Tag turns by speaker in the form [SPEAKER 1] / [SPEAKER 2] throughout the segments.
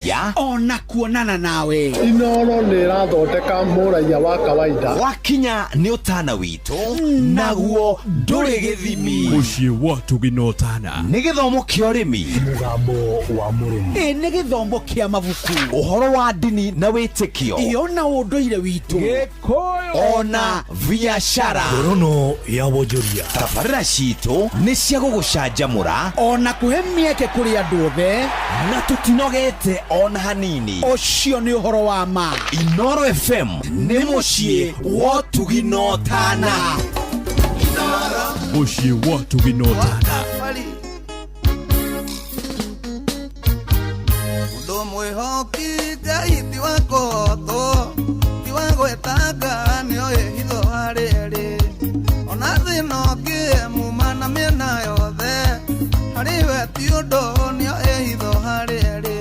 [SPEAKER 1] Ya
[SPEAKER 2] Ona kuonana nawe.
[SPEAKER 3] Inoro nĩ ĩrathondeka mũraiya wa kawaida.
[SPEAKER 1] Wakinya nĩ ũtana witũ, naguo ndũrĩ gĩthimi.
[SPEAKER 4] Mũciĩ wa ũtugi na ũtana.
[SPEAKER 1] Nĩ gĩthomo kĩa ũrĩmi.
[SPEAKER 5] Mũgambo wa mũrĩmi.
[SPEAKER 2] Ĩ nĩ gĩthomo kĩa mabuku.
[SPEAKER 1] Ũhoro wa ndini na wĩtĩkio.
[SPEAKER 2] Ĩ ona ũndũire witũ.
[SPEAKER 1] Ona biacara.
[SPEAKER 5] Ngorono ya wonjoria.
[SPEAKER 1] Tabarĩra citũ nĩ cia gũgũcanjamũra.
[SPEAKER 2] Ona kũhe mĩeke kũrĩ andũ othe.
[SPEAKER 1] Na tũtinogete ona hanini.
[SPEAKER 2] Ũcio nĩ ũhoro wa ma.
[SPEAKER 1] Inoro FM nĩ mũciĩ wa ũtugi na ũtana.
[SPEAKER 4] Mũciĩ wa ũtugi na ũtana.
[SPEAKER 6] Mũndũ mwĩhoki Ngai ti wa kũhotwo, ti wa gwĩtanga, nĩoĩ hitho harĩ erĩ. Ona thĩna ũngĩ muma na mĩena yothe, harĩ we ti ũndũ, nĩoĩ hitho harĩ erĩ.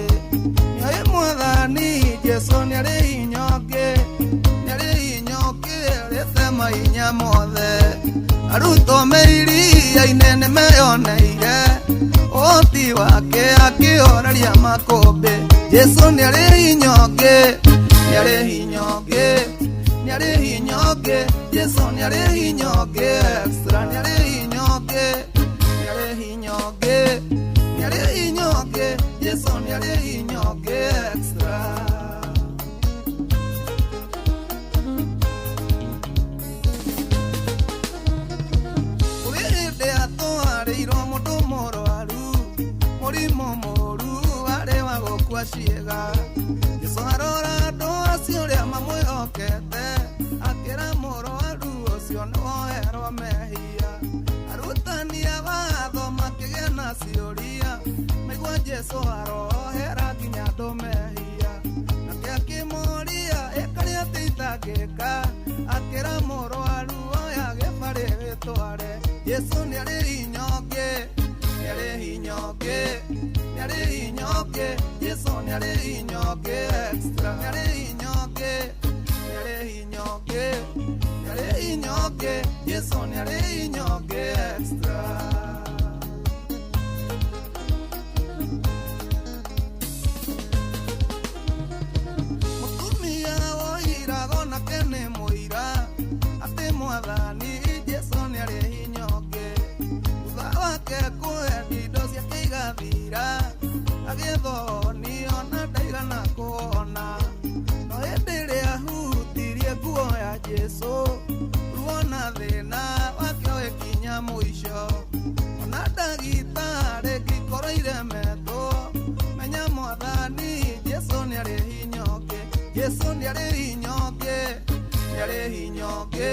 [SPEAKER 6] Nĩoĩ Mwathani Jesũ nĩarĩ hinya ũngĩ, nĩarĩ hinya ũngĩ ũrĩte mahinya mothe. Arutwo me iria-inĩ nĩmeyoneire ũhoti wake akĩhoreria makũmbĩ. Jesũ nĩarĩ hinya ũngĩ, nĩarĩ hinya ũngĩ, nĩarĩ hinya ũngĩ. Jesũ nĩarĩ hinya ũngĩ, extra nĩarĩ hinya ũngĩ, nĩarĩ hinya ũngĩ, nĩarĩ hinya ũngĩ. Jesũ nĩarĩ hinya ũngĩ, extra. Kũrĩ hĩndĩ atwarĩirwo mũndũ mũrwaru, mũrimũ mũru warĩ wa gũkua ciĩga. Jesũ arora andũ acio ũrĩa mamwĩhokete, akĩra mũrwaru ũcio nĩwoherwo mehia. Arutani a watho makĩgĩa na ciũria, maigua Jesũ arohera nginya andũ mehia. Nake akĩmoria ĩkarĩa atĩ itangĩka, akĩra mũrwaru oya gĩbarĩ wĩtware. Jesũ nĩarĩ hinya ũngĩ, nĩarĩ hinya ũngĩ, nĩarĩ hinya ũngĩ. Jesũ nĩarĩ hinya ũngĩ, extra nĩarĩ hinya ũngĩ, nĩarĩ hinya ũngĩ, nĩarĩ hinya ũngĩ. Jesũ nĩarĩ hinya ũngĩ, extra. Mũtumia woiraga onake nĩ mũira atĩ Mwathani Jesũ nĩarĩ hinya ũngĩ. Thutha wake kũendia indo ciake igathira, agĩthonio na ndaigana kuona. No hĩndĩ ĩrĩa ahutirie nguo ya Jesũ, ruo na thĩna wake ũgĩkinya mũico. Ona ndagĩtarĩ ngĩkorwo iremetwo, menya Mwathani Jesũ nĩarĩ hinya ũngĩ. Jesũ nĩarĩ hinya ũngĩ, nĩarĩ hinya ũngĩ,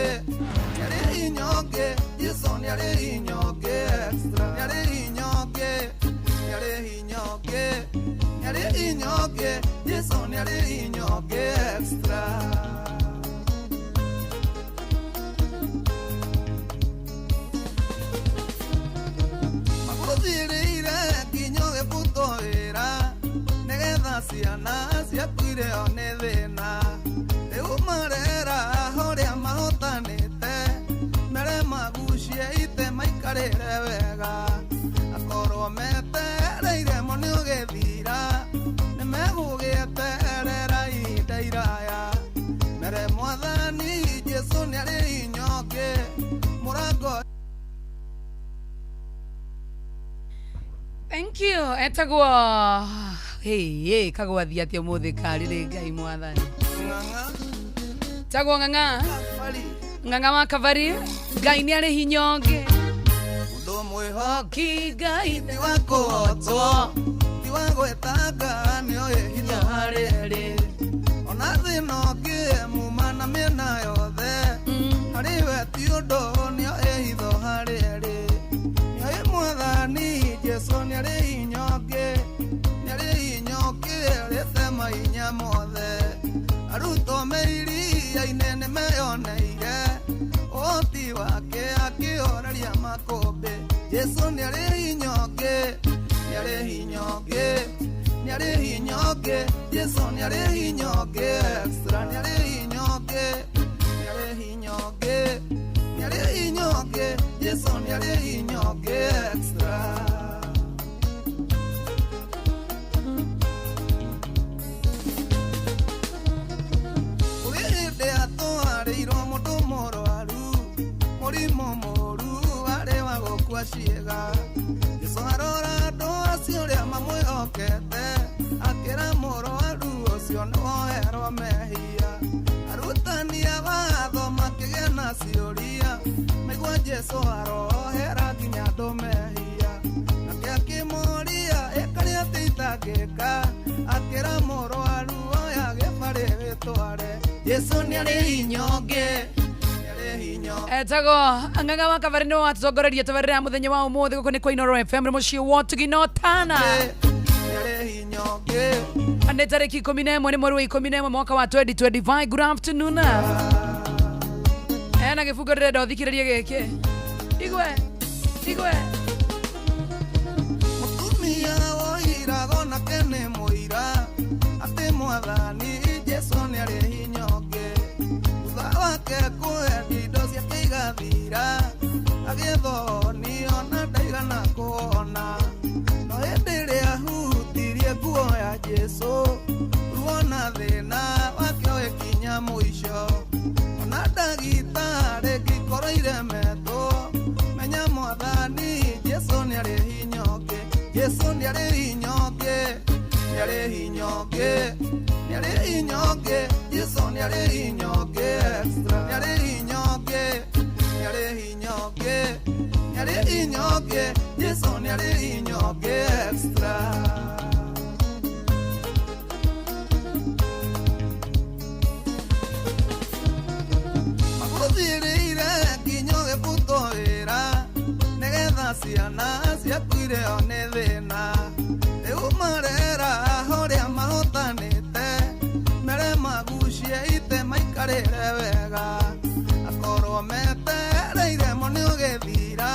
[SPEAKER 6] nĩarĩ hinya ũngĩ. Jesũ nĩarĩ hinya ũngĩ, extra nĩarĩ hinya ũngĩ, nĩarĩ hinya ũngĩ, nĩarĩ hinya ũngĩ. Jesũ nĩarĩ hinya ũngĩ, extra. Magũthirĩire nginya ũgĩbutwo wĩra, nĩgetha ciana ciaku irĩo nĩ thĩna. Rĩu marera ũrĩa mahotanĩte, mere magucie ite maikarĩre wega. Akorwo metereire mo nĩ ũgĩthira, nĩmegũgĩeterera ihinda iraya. Mere Mwathani Jesũ nĩarĩ hinya ũngĩ, mũrango.
[SPEAKER 7] Thank you. Etagwo hey, hey, kagwathi atia mũthĩ karĩrĩ Ngai Mwathani.
[SPEAKER 6] Ng'ang'a.
[SPEAKER 7] Tagwo Ng'ang'a.
[SPEAKER 6] Kabari.
[SPEAKER 7] Ng'ang'a wa Kavari. Ngai nĩ arĩ hinya ũngĩ.
[SPEAKER 6] Mũndũ mwĩhoki
[SPEAKER 7] Ngai
[SPEAKER 6] ti wa kũhotwo, ti wa gwĩtanga, nĩoĩ hinya harĩ erĩ. Ona thĩna ũngĩ muma na mĩena yothe, harĩ we ti ũndũ, nĩoĩ hitho harĩ erĩ. Nĩoĩ Mwathani Jesũ nĩarĩ hinya ũngĩ, nĩarĩ hinya ũngĩ ũrĩte mahinya mothe. Arutwo me iria-inĩ nĩmeyoneire ũhoti wake akĩhoreria makũmbĩ. Jesũ nĩarĩ hinya ũngĩ, nĩarĩ hinya ũngĩ, nĩarĩ hinya ũngĩ. Jesũ nĩarĩ hinya ũngĩ, extra nĩarĩ hinya ũngĩ, nĩarĩ hinya ũngĩ, nĩarĩ hinya ũngĩ. Jesũ nĩarĩ hinya ũngĩ, extra. ciĩga. Jesũ arora andũ acio ũrĩa mamwĩhokete, akĩra mũrwaru ũcio nĩwoherwo mehia. Arutani a watho makĩgĩa na ciũria, maigua Jesũ arohera nginya andũ mehia. Nake akĩmoria ĩkarĩ atĩ itangĩka, akĩra mũrwaru oya gĩbarĩ wĩtware. Jesũ nĩarĩ hinya ũngĩ, nĩarĩ hinya ũngĩ.
[SPEAKER 7] Etagwo Ng'ang'a wa Kabarĩ nĩwe watutongoreria tabarĩra ya mũthenya wa ũmũthĩ gũkũ nĩ kwa Inooro FM nĩ mũciĩ wa Ũtugino Tana.
[SPEAKER 6] Nĩarĩ hinya ũngĩ.
[SPEAKER 7] Nĩ tarĩki 11 nĩ mweri wa 11 mwaka wa 2025. Good afternoon. Ena gĩbungo ndĩrenda ũthikĩrĩrie gĩkĩ. Igwe igwe.
[SPEAKER 6] Mũtumia woiraga onake nĩ mũira atĩ mwathani Jesũ nĩarĩ hinya ũngĩ. Thutha wake kwendia indo ciake igathira, agĩthonio na ndaigana kuona. No hĩndĩ ĩrĩa ahutirie nguo ya Jesũ, ruo na thĩna wake ũgĩkinya mũico. Ona ndagĩtarĩ ngĩkorwo iremetwo, menya mwathani Jesũ nĩarĩ hinya ũngĩ. Jesũ nĩarĩ hinya ũngĩ, nĩarĩ hinya ũngĩ, nĩarĩ hinya ũngĩ. Jesũ nĩarĩ hinya ũngĩ extra, nĩarĩ hinya ũngĩ, nĩarĩ hinya ũngĩ, nĩarĩ hinya ũngĩ. Jesũ nĩarĩ hinya ũngĩ extra. Magũthirĩire nginya ũgĩbutwo wĩra, nĩgetha ciana ciaku irĩo nĩ thĩna. Rĩu marera ũrĩa mahotanĩte, mere magucie ite maikarĩre wega. Akorwo metereire mo nĩ ũgĩthira,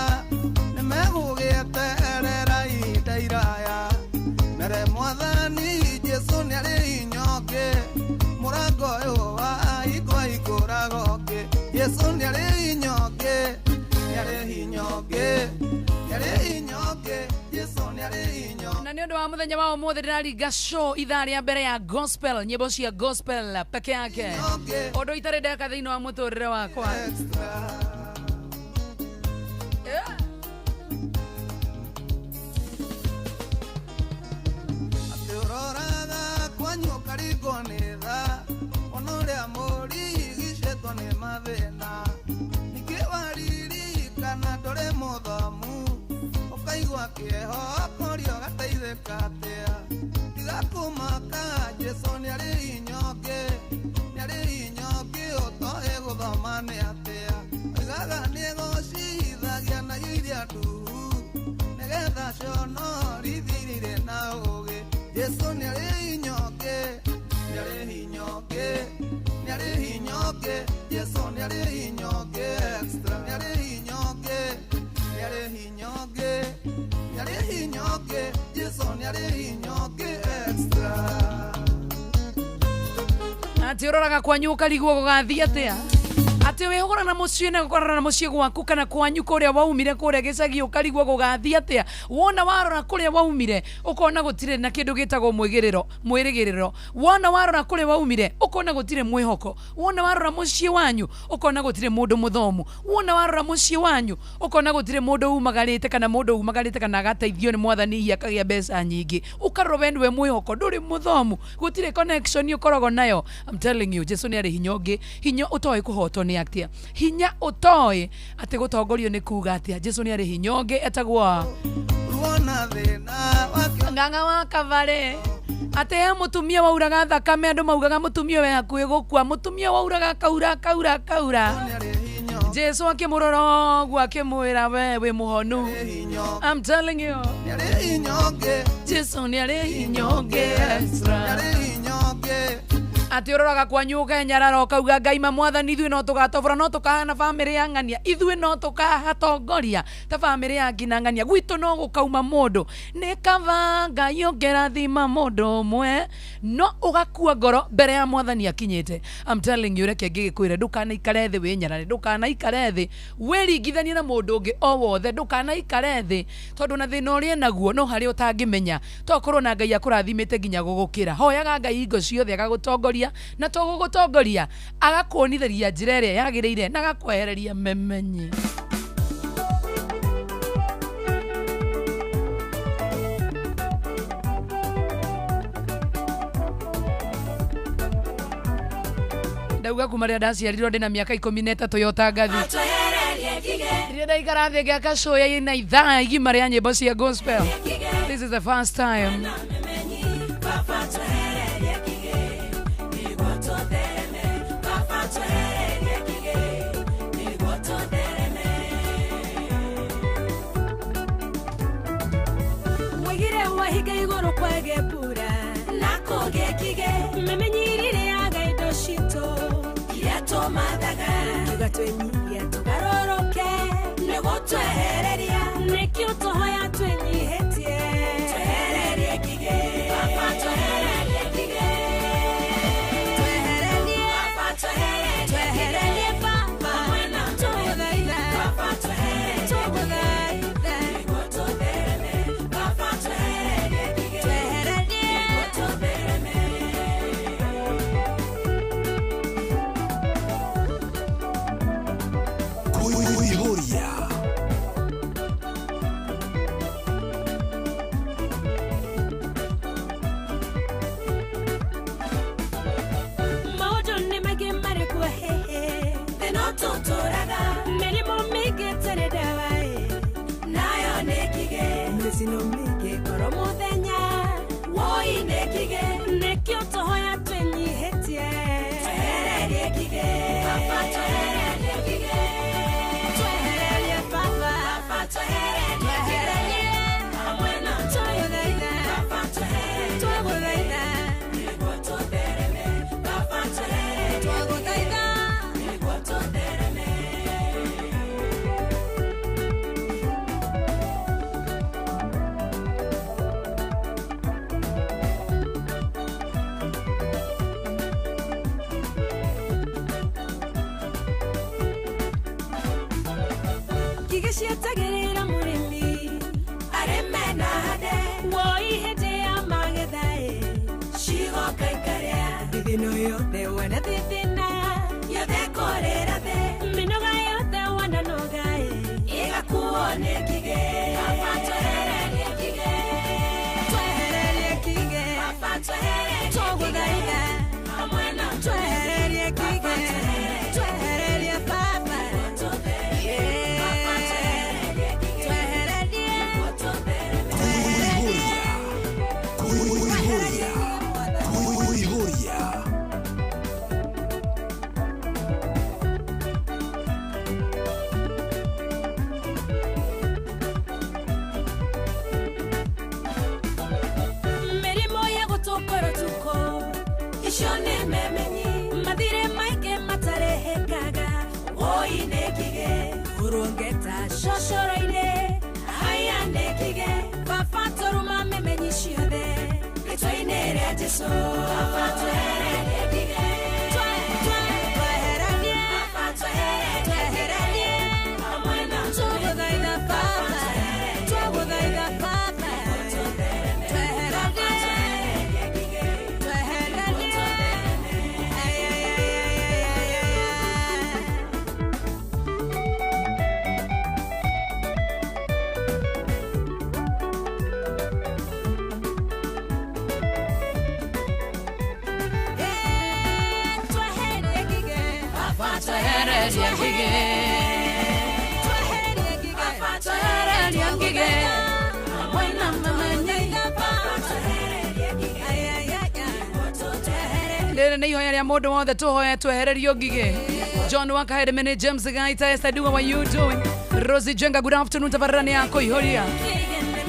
[SPEAKER 6] nĩmegũgĩeterera ihinda iraya. Mere mwathani Jesũ nĩarĩ hinya ũngĩ, mũrango ũyũ wa hingo ahingũraga ũngĩ. Jesũ nĩarĩ hinya ũngĩ, nĩarĩ hinya ũngĩ, nĩarĩ hinya ũngĩ. Jesũ nĩarĩ hinya ũngĩ.
[SPEAKER 7] Na nĩ ũndũ wa mũthenya wa ũmũthĩ ndĩraringa show ithaa rĩa mbere ya gospel, nyĩmbo cia gospel peke yake, ũndũ itarĩ ndeka thĩinĩ wa mũtũrĩre wakwa.
[SPEAKER 6] Extra.
[SPEAKER 7] Yeah.
[SPEAKER 6] Atĩ ũroraga kwanyu ũkaringwo nĩ tha, ona ũrĩa mũrigicĩtwo nĩ mathĩna. Ningĩ waririkana ndũrĩ mũthomu, ũkaigua kĩeho ũkoria ũgateithĩka atĩa. Tiga kũmaka Jesũ nĩarĩ hinya ũngĩ, nĩarĩ hinya ũngĩ ũtoĩ gũthoma nĩ atĩa. Oigaga nĩegocithagia na iria nduhu, nĩgetha conorithie irĩ na ũũgĩ. Jesũ nĩarĩ hinya ũngĩ, nĩarĩ hinya ũngĩ, nĩarĩ hinya ũngĩ. Jesũ nĩarĩ hinya ũngĩ extra, nĩarĩ hinya ũngĩ, nĩarĩ hinya ũngĩ, nĩarĩ hinya ũngĩ. Jesũ nĩarĩ hinya ũngĩ extra.
[SPEAKER 7] Atĩ ũroraga kwanyu ũkarigwo gũgathiĩ atĩa, atĩ wĩhũgũra na mũciĩ na gũkorana na mũciĩ gwaku kana kwanyu kũrĩa waumire kũrĩa gĩcagi ũkarigwo gũgathiĩ atĩa. Wona warora kũrĩa waumire ũkona gũtirĩ na kĩndũ gĩtagwo mwĩgĩrĩro mwĩrĩgĩrĩro. Wona warora kũrĩa waumire ũkona gũtirĩ mwĩhoko. Wona warora mũciĩ wanyu ũkona gũtirĩ mũndũ mũthomu. Wona warora mũciĩ wanyu ũkona gũtirĩ mũndũ umagarĩte kana mũndũ umagarĩte kana agateithio nĩ mwathani hihi akagĩa mbeca nyingĩ. Ũkarora we nĩwe mwĩhoko, ndũrĩ mũthomu, gũtirĩ connection ũkoragwo nayo. I'm telling you, Jesu nĩ arĩ hinya ũngĩ, hinya ũtoĩ kũhotwo nĩ atĩa, hinya ũtoĩ atĩ gũtongorio nĩ kuga atĩa. Jesu nĩ arĩ hinya ũngĩ etagwo
[SPEAKER 6] Ruo na thĩna wake
[SPEAKER 7] Ng'ang'a wa Kabarĩ. Atĩ he mũtumia wauraga thakame, andũ maugaga mũtumia we hakuhĩ gũkua, mũtumia wauraga akaura akaura akaura.
[SPEAKER 6] Nĩarĩ hinya ũngĩ,
[SPEAKER 7] Jesu akĩmũrora ũguo akĩmwĩra we wĩ mũhonu.
[SPEAKER 6] hinya ũngĩ,
[SPEAKER 7] I'm telling you,
[SPEAKER 6] nĩarĩ hinya ũngĩ,
[SPEAKER 7] Jesu nĩ arĩ hinya ũngĩ extra.
[SPEAKER 6] Nĩarĩ hinya ũngĩ.
[SPEAKER 7] Atĩ ũroraga kwanyu ũkenyarara ũkauga Ngai ma mwathani ithuĩ no tũgatobora, no tũkahana bamĩrĩ ya ng'ania, ithuĩ no tũkahatongoria ta bamĩrĩ ya ngina ng'ania, gwitũ no gũkauma mũndũ. Nĩ kaba Ngai ũngĩrathima mũndũ ũmwe, no ũgakua ngoro mbere ya mwathani akinyĩte. I'm telling you, reke ngĩgĩkwĩre, ndũkanaikare thĩ wĩnyarare, ndũkanaikare thĩ wĩringithanie na mũndũ ũngĩ o wothe, ndũkanaikare thĩ tondũ na thĩna ũrĩa naguo no harĩa ũtangĩmenya. Tokorwo na Ngai akũrathimĩte nginya gũgũkĩra. Hoyaga Ngai hingo ciothe agagũtongoria, na to gũgũtongoria, agakuonithĩria njĩra ĩrĩa yagĩrĩire na agakwehereria memenyi. Ndauga kuma rĩrĩa ndaciarirwo ndĩna mĩaka 13 ya ũtangathi. Rĩrĩa ndaikara thĩ ngĩaka show ya ina ithaa igima rĩa nyĩmbo cia gospel. This is the first time.
[SPEAKER 8] Wigire wahiga igũrũ kwage mbura na kũgĩe kĩge memenyirire indo citũ iria tũmathaga tuga twenyihia tũgarũrũke nĩguo twehereria nĩkĩo tũhoya twenyihĩtie twehererie kĩge baba twehererie kĩge twehererie baba twehererie twehererie baba mwena tũgũthaitha baba twehererie tũgũthaitha nĩguo tũthereme baba twehererie kĩge twehererie nĩguo tũthereme.
[SPEAKER 1] Kuihuria.
[SPEAKER 8] Maũndũ nĩ maingĩ marĩ kuo hehe thĩna ũtũtũraga mĩrimũ mĩingĩ tũrĩ ndawa ĩ nayo nĩ kĩge mĩcino mĩingĩ oro mũthenya woi nĩ kĩge nĩkĩo tũhoya twĩnyihĩtie twehererie kĩge baba twehererie kĩge twehererie baba baba twehererie twehererie hamwe na tũgũthaitha baba twehererie tũgũthaitha nĩguo tũthereme baba twehererie tũgũthaitha nĩguo tũthereme. Ngigĩ cietagĩrĩra mũrĩmi arĩme na hande woi hĩndĩ ya magetha ĩ cigoka ikarĩa thithino yothe wana thithina yothe kũrĩra thĩ mĩnoga yothe wananoga ĩ ĩgakuo nĩ ngigĩ baba twehererie ngigĩ twehererie ngigĩ baba twehererie tũgũthaitha hamwe na twehererie ngigĩ twehererie baba
[SPEAKER 1] Kuihuria. Kuihuria.
[SPEAKER 8] Mĩrimũ ya gũtũkora tuko icio nĩ memenyi mathirĩ maingĩ matarehekaga woi nĩ ngigĩ ũrũngeta cocoro-inĩ haya nĩ ngigĩ baba tũruma memenyi ciothe rĩtwa-inĩ rĩa Jesũ baba twehererie ngigĩ twehererie baba twehererie hamwe na tũgũthaitha baba tũgũthaitha baba
[SPEAKER 7] Twehererie ngigĩ baba twehererie ngigĩ hamwe na memenyi. Rĩrĩ nĩ ihoya rĩa mũndũ wothe tũhoe twehererio ngigĩ. John Wakahere Mene James Gaita Esther Dua, what you doing? Rosie Jenga, good afternoon. Tabarara nĩ yako ihoria.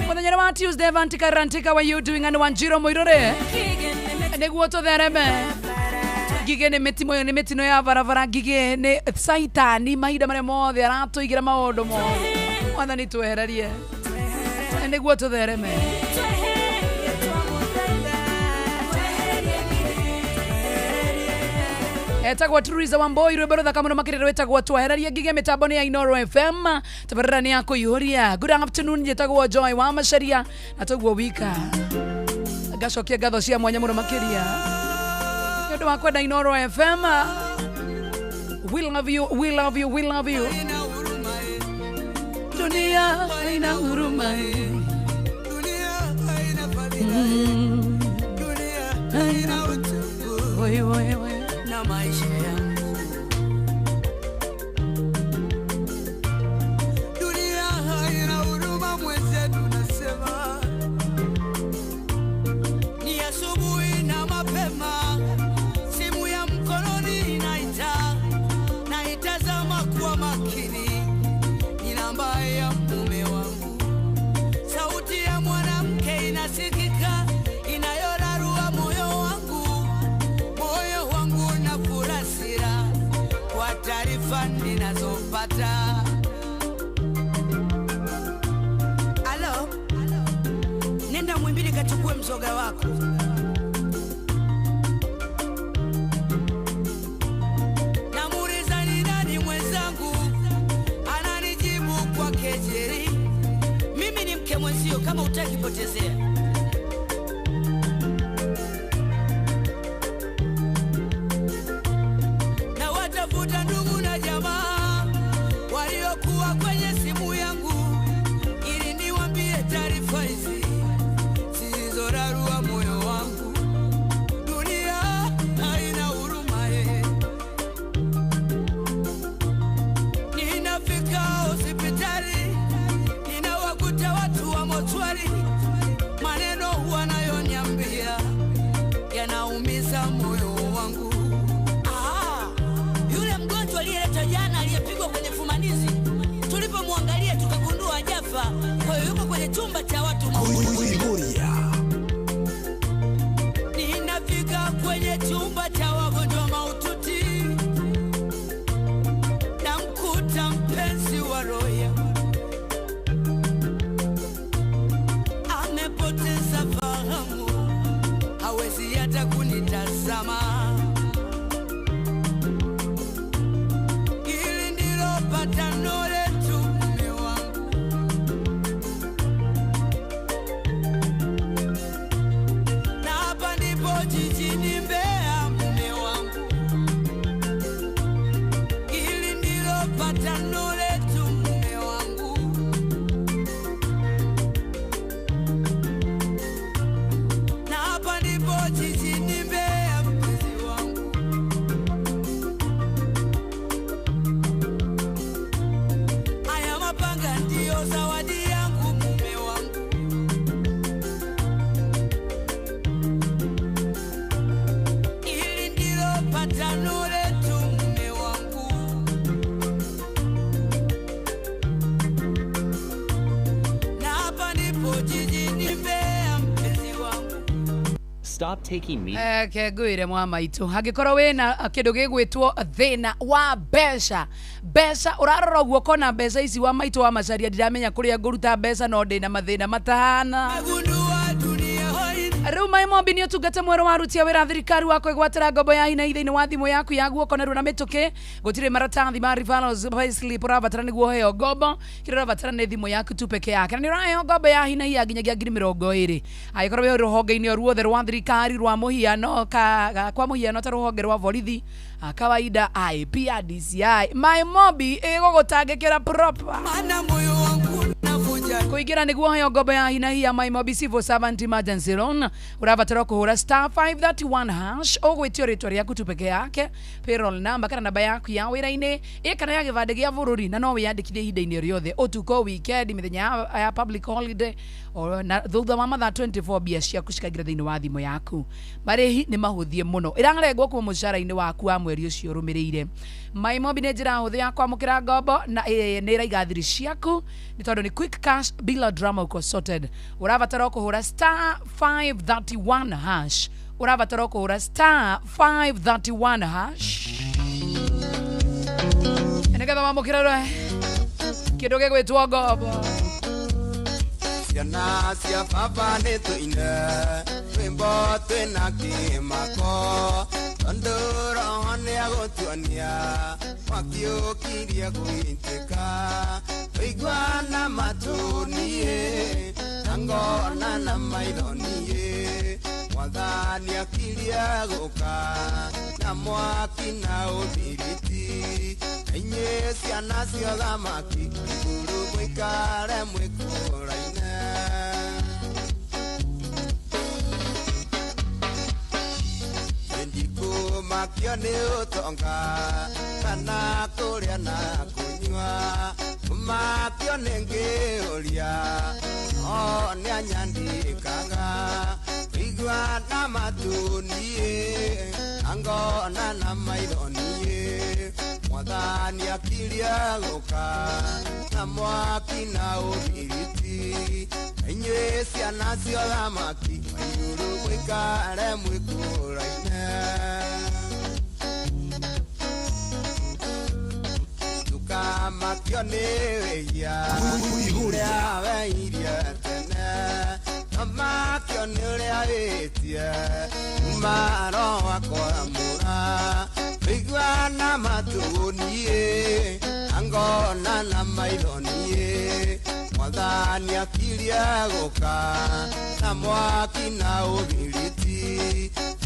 [SPEAKER 7] Mũthenya wa Tuesday Vantika Rantika, what you doing? And Wanjiro Mũirũrĩ nĩguo tũthereme. Ngigĩ nĩ mĩtimo ĩyo nĩ mĩtino ya barabara. Ngigĩ nĩ caitani mahinda marĩa mothe aratũigĩra maũndũ mothe. Mwathani twehererie nĩguo tũthereme. Etagwo Teresa Wamboi rwĩmbo rũthaka mũno makĩria rwĩtagwo twehererie ngigĩ mĩtambo nĩ ya Inoro FM tabarĩra nĩ ya kũihũria. Good afternoon, njĩtagwo Joy wa Macharia na toguo wika ngacokia ngatho cia mwanya mũno makĩria nĩ ũndũ wa kwenda Inoro FM. We love you, we love you, we love you. Dunia haina huruma, dunia haina uchungu. Oi, oi, oi.
[SPEAKER 9] na maisha yangu. Dunia haina huruma mwenzetu, nasema ni asubuhi na mapema, simu ya mkononi inaita, naitazama kwa makini, ni namba ya mume wangu. Sauti ya mwanamke inasikika, inayorarua moyo wangu. Moyo wangu na furasira kwa taarifa ninazopata. Alo, nenda Mwimbili kachukue mzoga wako. Namuuliza ni nani mwenzangu, ananijibu kwa kejeli, mimi ni mke mwenzio, kama hutaki potezea. Na watafuta ndugu na jamaa waliokuwa kwenye simu yangu, ili niwaambie taarifa hizi zilizorarua moyo wangu. Dunia haina huruma ye. Ninafika hospitali, ninawakuta watu wa mochwari, maneno wanayoniambia yanaumiza moyo wangu. Yule mgonjwa aliyeleta jana, aliyepigwa kwenye fumanizi, tulipomwangalia tukagundua hajafa, kwa hiyo yuko kwenye chumba cha watu mahututi. Ninafika kwenye chumba cha wagonjwa mahututi, namkuta mpenzi wa roho amepoteza fahamu, hawezi hata kunitazama. Hili ndilo patano letu mume wangu, na hapa ndipo jijini Mbeya mume wangu. Hili ndilo patano letu mume wangu, na hapa ndipo jijini Mbeya mpenzi wangu. Haya mapanga ndiyo zawadi yangu mume wangu. Hili ndilo patano letu mume wangu, na hapa ndipo jijini Mbeya mpenzi wangu.
[SPEAKER 10] Stop taking me.
[SPEAKER 7] Ke ngwire mwa maitu angikorwo wina kindu gigwitwo thina wa mbeca, mbeca urarora uguo kona mbeca ici wa maitu wa macaria, ndiramenya kuria nguruta mbeca no ndina mathina matahana. Riu Mai Mombi ni utungata mwerũ wa aruti a wĩra thirikari wa kwĩgwatĩra ngombo ya hina thĩinĩ wa thimũ yaku ya guoko narua na mĩtũkĩ. Gũtirĩ maratathi ma referrals, payslip ũrabatara nĩguo ũheo ngombo. Kĩrĩa ũrabatara nĩ thimũ yaku tu peke yake, na nĩ ũraheo ngombo ya hina ya nginyagia 20,000 angĩkorwo wĩ rũhonge-inĩ o ruothe rwa thirikari rwa mũhiano kwa mũhiano ta rũhonge rwa borithi, kawaida IPR, DCI. Mai Mombi ĩgũgũtangĩkĩra proper.
[SPEAKER 9] Maana moyo wangu unavuja.
[SPEAKER 7] Kuingira niguo heo ngombo ya hina ya Mai Mobi Civil Servant Emergency Loan urabatara kuhura star 531 hash, ũgwĩtio rĩtwa rĩaku tu peke yake, payroll number kana namba yaku ya wĩra-inĩ ĩ kana ya gĩbandĩ gĩa bũrũri, na no wĩyandĩkithie ihinda-inĩ rĩothe, ũtukũ, weekend, mĩthenya ya public holiday, o na thutha wa mathaa 24 mbia ciaku cikaingĩra thĩinĩ wa thimũ yaku. Marĩhi nĩ mahũthie mũno, ĩrarengwo kuma mũcara-inĩ waku wa mweri ũcio ũrũmĩrĩire. Mai Mobi nĩ njĩra hũthũ ya kwamũkĩra ngombo na nĩ ĩraiga thiri ciaku nĩ tondũ nĩ quick cash bila drama, uko sorted. Ũrabatara kũhũra star 531 hash, ũrabatara kũhũra star 531 hash nĩgetha wamũkĩre kĩndũ gĩgwĩtwo ngombo.
[SPEAKER 6] Ciana cia baba nĩ tũine rwĩmbo twĩna kĩmako, tondũ roho nĩagũtuonia mwaki ũkirie gwĩtĩka. Tũiguana matũ niĩ na ngona na maitho niĩ, mwathani akirie gũka na mwaki na ũthiriti. Inyuĩ ciana cia ũthamaki igũrũ mũikare mwĩkũraine. Ndũkamakio nĩ ũtonga kana kũrĩa na kũnyua, ũmakio nĩ ngĩũria o nĩ anyandĩkaga kũigua na matũ niĩ na ngona na maitho niĩ mwathani akirie gũka na mwaki na ũbiriti inyuĩ ciana cia ũthamaki wa igũrũ mũikare mwĩkũraine. Ndũkamakio nĩ wĩhia ũrĩa weirie tene, ndũmakio nĩ ũrĩa wĩtie kuma roho akwamũra kũigua na matũ niĩ na ngona na maitho niĩ mwathani akirie gũka na mwaki na ũbiriti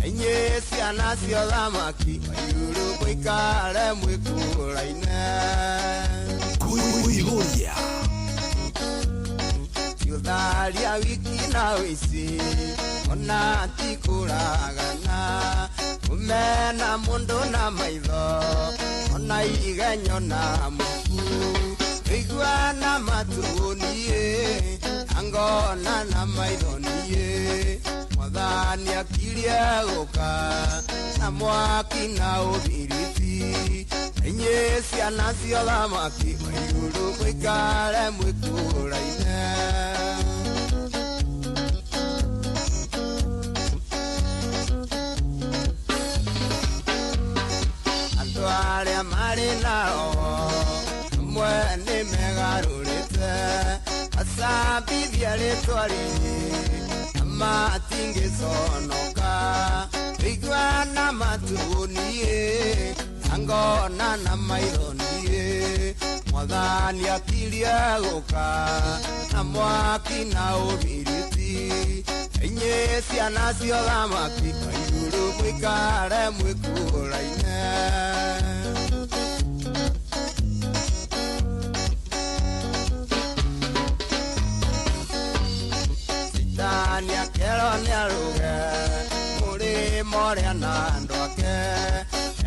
[SPEAKER 6] inyuĩ ciana cia ũthamaki wa igũrũ mũikare mwĩkũraine.
[SPEAKER 5] Kwĩihũria
[SPEAKER 6] Ti ũtharia wiki na ũici ona ti kũragana kũmena mũndũ na maitho ona igenyo na muku kũigua na matũ niĩ na ngona na maitho niĩ mwathani akirie gũka na mwaki na ũbiriti inyuĩ ciana cia ũthamaki wa igũrũ mũikare mwĩkũraine. Andũ arĩa marĩ na roho amwe nĩ megarũrĩte acambithia rĩtwa rĩngĩ na matingĩconoka kũigua na matũ niĩ na ngona na maitho niĩ mwathani akirie gũka na mwaki na ũbiriti inyuĩ ciana cia ũthamaki wa igũrũ mũikare mwĩkũraine. Sitani akerwo nĩarũge mũrĩmo ũrĩa na andũ ake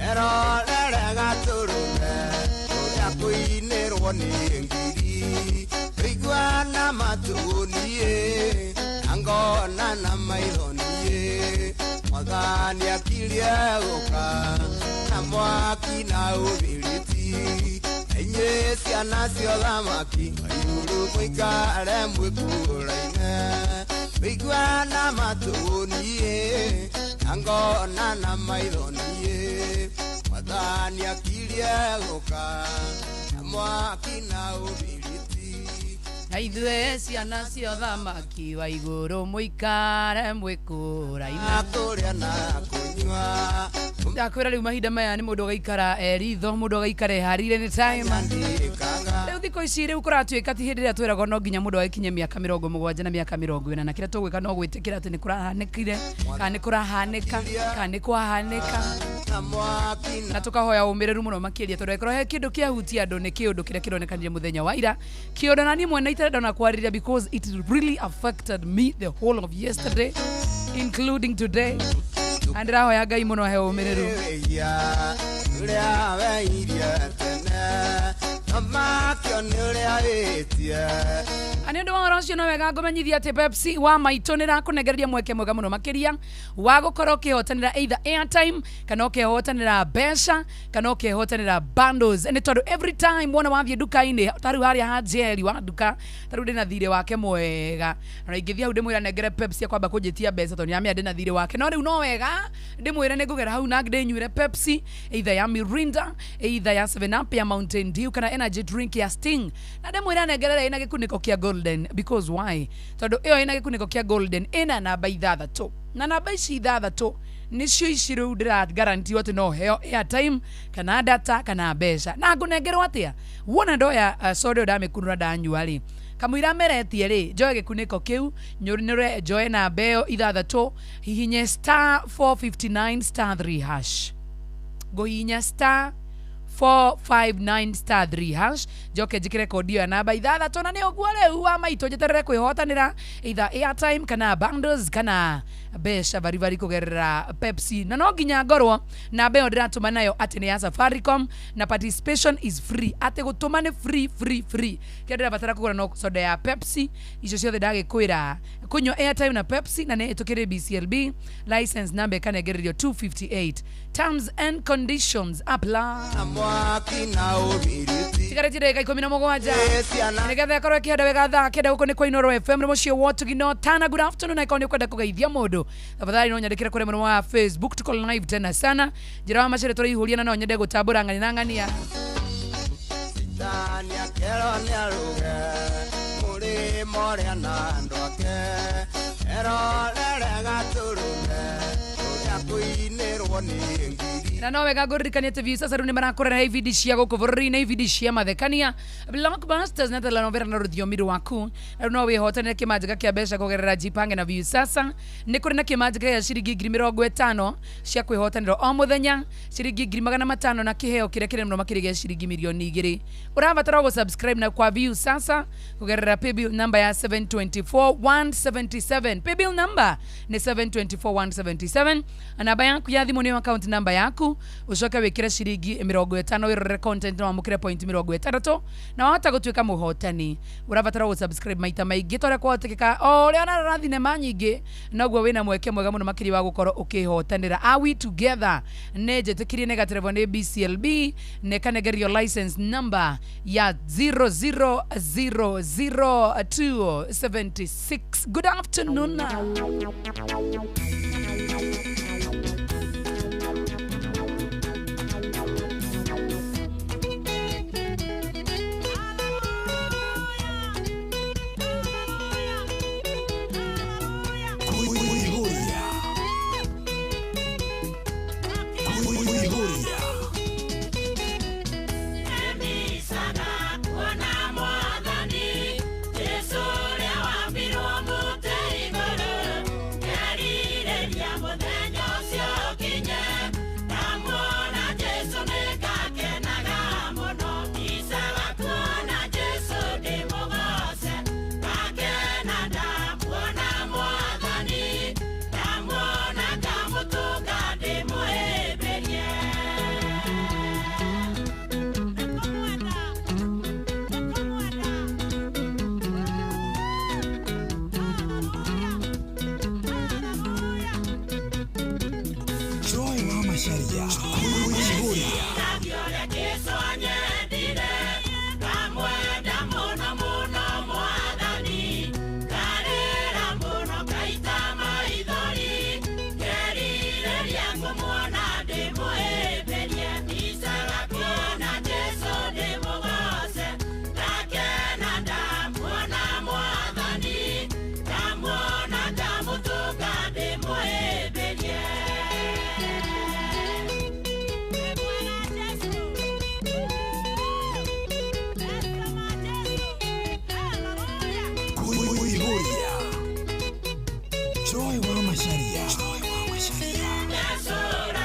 [SPEAKER 6] erorere gatũrũme ũrĩa kũinĩrwo nĩ ngiri kũigua na matũ niĩ na ngona na maitho niĩ mwathani akirie gũka na mwaki na ũbiriti inyuĩ ciana cia ũthamaki wa igũrũ mũikare mwĩkũraine kũigua na matũ niĩ na ngona na maitho niĩ mwathani akirie gũka na mwaki na ũbiriti
[SPEAKER 7] na ithuĩ ciana cia ũthamaki wa igũrũ mũikare mwĩkũraine.
[SPEAKER 6] Kũrĩa na kũnyua
[SPEAKER 7] Ndakwĩra rĩu mahinda maya nĩ mũndũ ũgaikara ritho mũndũ ũgaikara eharĩire nĩ time. Rĩu thikũ ici rĩu kũratuĩka ti hĩndĩ ĩrĩa twĩragwo no nginya mũndũ agĩkinye mĩaka 70 na mĩaka 40 na kĩrĩa tũgwĩka no gwĩtĩkĩra atĩ nĩ kũrahanĩkire kana nĩ kũrahanĩka kana nĩ kwahanĩka na tũkahoya ũmĩrĩru mũno makĩria tondũ angĩkorwo he kĩndũ kĩahutia andũ nĩ kĩũndũ kĩrĩa kĩronekanire mũthenya wa ira kĩũndũ na niĩ mwene itarenda ona kwarĩria because it really affected me the whole of yesterday including today na ndĩrahoya Ngai mũno ahe ũmĩrĩru.
[SPEAKER 6] Wĩhia ũrĩa weirie tene ndũmakio nĩ ũrĩa wĩtie.
[SPEAKER 7] Na nĩ ũndũ wa ũhoro ũcio no wega ngũmenyithia atĩ Pepsi wa maitũ nĩ ĩrakũnengereria mweke mwega mũno makĩria wa gũkorwo ũkĩhotanĩra either airtime kana ũkehotanĩra mbeca kana ũkehotanĩra bundles nĩ tondũ every time wona wathiĩ nduka-inĩ ta rĩu harĩa ha Jerry wa nduka ta rĩu ndĩna thirĩ wake mwega na ingĩthiĩ hau ndĩmwĩra nengere Pepsi akwamba kũnjĩtia mbeca tondũ nĩamenya ndĩna thirĩ wake no rĩu no wega ndĩmwĩre nĩ ngũgera hau na ndĩnyuĩre Pepsi either ya Mirinda either ya 7 Up ya Mountain Dew kana energy drink ya Sting na ndĩmwĩre anengerere ĩna gĩkunĩko kĩa golden because why tondũ ĩyo ĩna gĩkunĩko kĩa golden ĩna namba ithathatũ na namba ici ithathatũ nĩcio ici rĩu ndĩra guarantee atĩ no heo airtime kana data kana mbeca na ngũnengerwo atĩa wona ndoya soda ĩyo ndamĩkunũra ndanyua rĩ kamũira meretie rĩ njoe gĩkunĩko kĩu nyũrĩre njoe namba ĩyo ithathatũ hihinye star 459 star 3 hash ngũhihinya star 459 star 3 hash, njoke njikire kodi ĩyo ya namba ithathatũ, na nĩ ũguo rĩu wa maitũ njeterere kwĩhotanĩra either airtime kana bundles kana mbeca baribari kũgerera Pepsi. Na no nginya ngorwo namba ĩyo ndĩratũma nayo atĩ nĩ ya Safaricom, na participation is free, atĩ gũtũma nĩ free free free. Kĩrĩa ndĩrabatara kũgũra no soda ya Pepsi, icio ciothe ndagĩkwĩra kũnyua airtime na Pepsi, na nĩ ĩtũkĩrĩ BCLB license number ĩkanengererio 258. Terms and conditions apply. Tigarĩtie ndagĩka 17 nĩgetha ĩkorwo ĩkĩhanda wega thaa 9. Gũkũ nĩ kwa Inooro FM, nĩ mũciĩ wa Tugino Tana. Good afternoon. Akorwo nĩ ũkwenda kũgeithia mũndũ, tafadhali no nyandĩkĩre kũrĩ mwena wa Facebook, tuko live tena sana. Njĩra wa macere tũraihũria, na no nyende gũtambũra ng'ania na ng'ania. Na no wega ngũririkania atĩ Viusasa rĩu nĩ marakũrera ibindi cia gũkũ bũrũri-inĩ, ibindi cia mathekania, blockbusters na telenovela na rũthiomi rwaku. Na rĩu no wĩhotanĩre kĩmanjĩka kĩa mbeca kũgerera Jipange na Viusasa. Nĩ kũrĩ na kĩmanjĩka gĩa ciringi 50,000 cia kwĩhotanĩra o mũthenya, ciringi 500,000, na kĩheo kĩrĩa kĩnene mũno makĩria gĩa ciringi 2,000,000. Ũrabatara gũ-subscribe na kwa Viusasa kũgerera paybill number ya 724177. Paybill number nĩ 724177. Namba yaku ya thimũ nĩyo account number yaku, ucoke wikire ciringi 50 wirorere content na wamũkĩre point 60, na wahota gũtuĩka mũhotani. Ũrabatara gũ-subscribe maita maingĩ ta ũrĩa kwahotekeka. O ũrĩa ũrarora thinema nyingĩ, noguo wĩna mweke mwega mũno makĩria wa gũkorwo ũkĩhotanĩra. Are we together? Nĩ njĩtĩkirie nĩ gaterebo nĩ BCLB, nĩ kanengerio license number ya 0000276. Good afternoon.
[SPEAKER 5] Kuihuria. Kuihuria. Joy wa Macharia. Kuihuria. Kuihuria. Joy wa Macharia. Joy wa Macharia.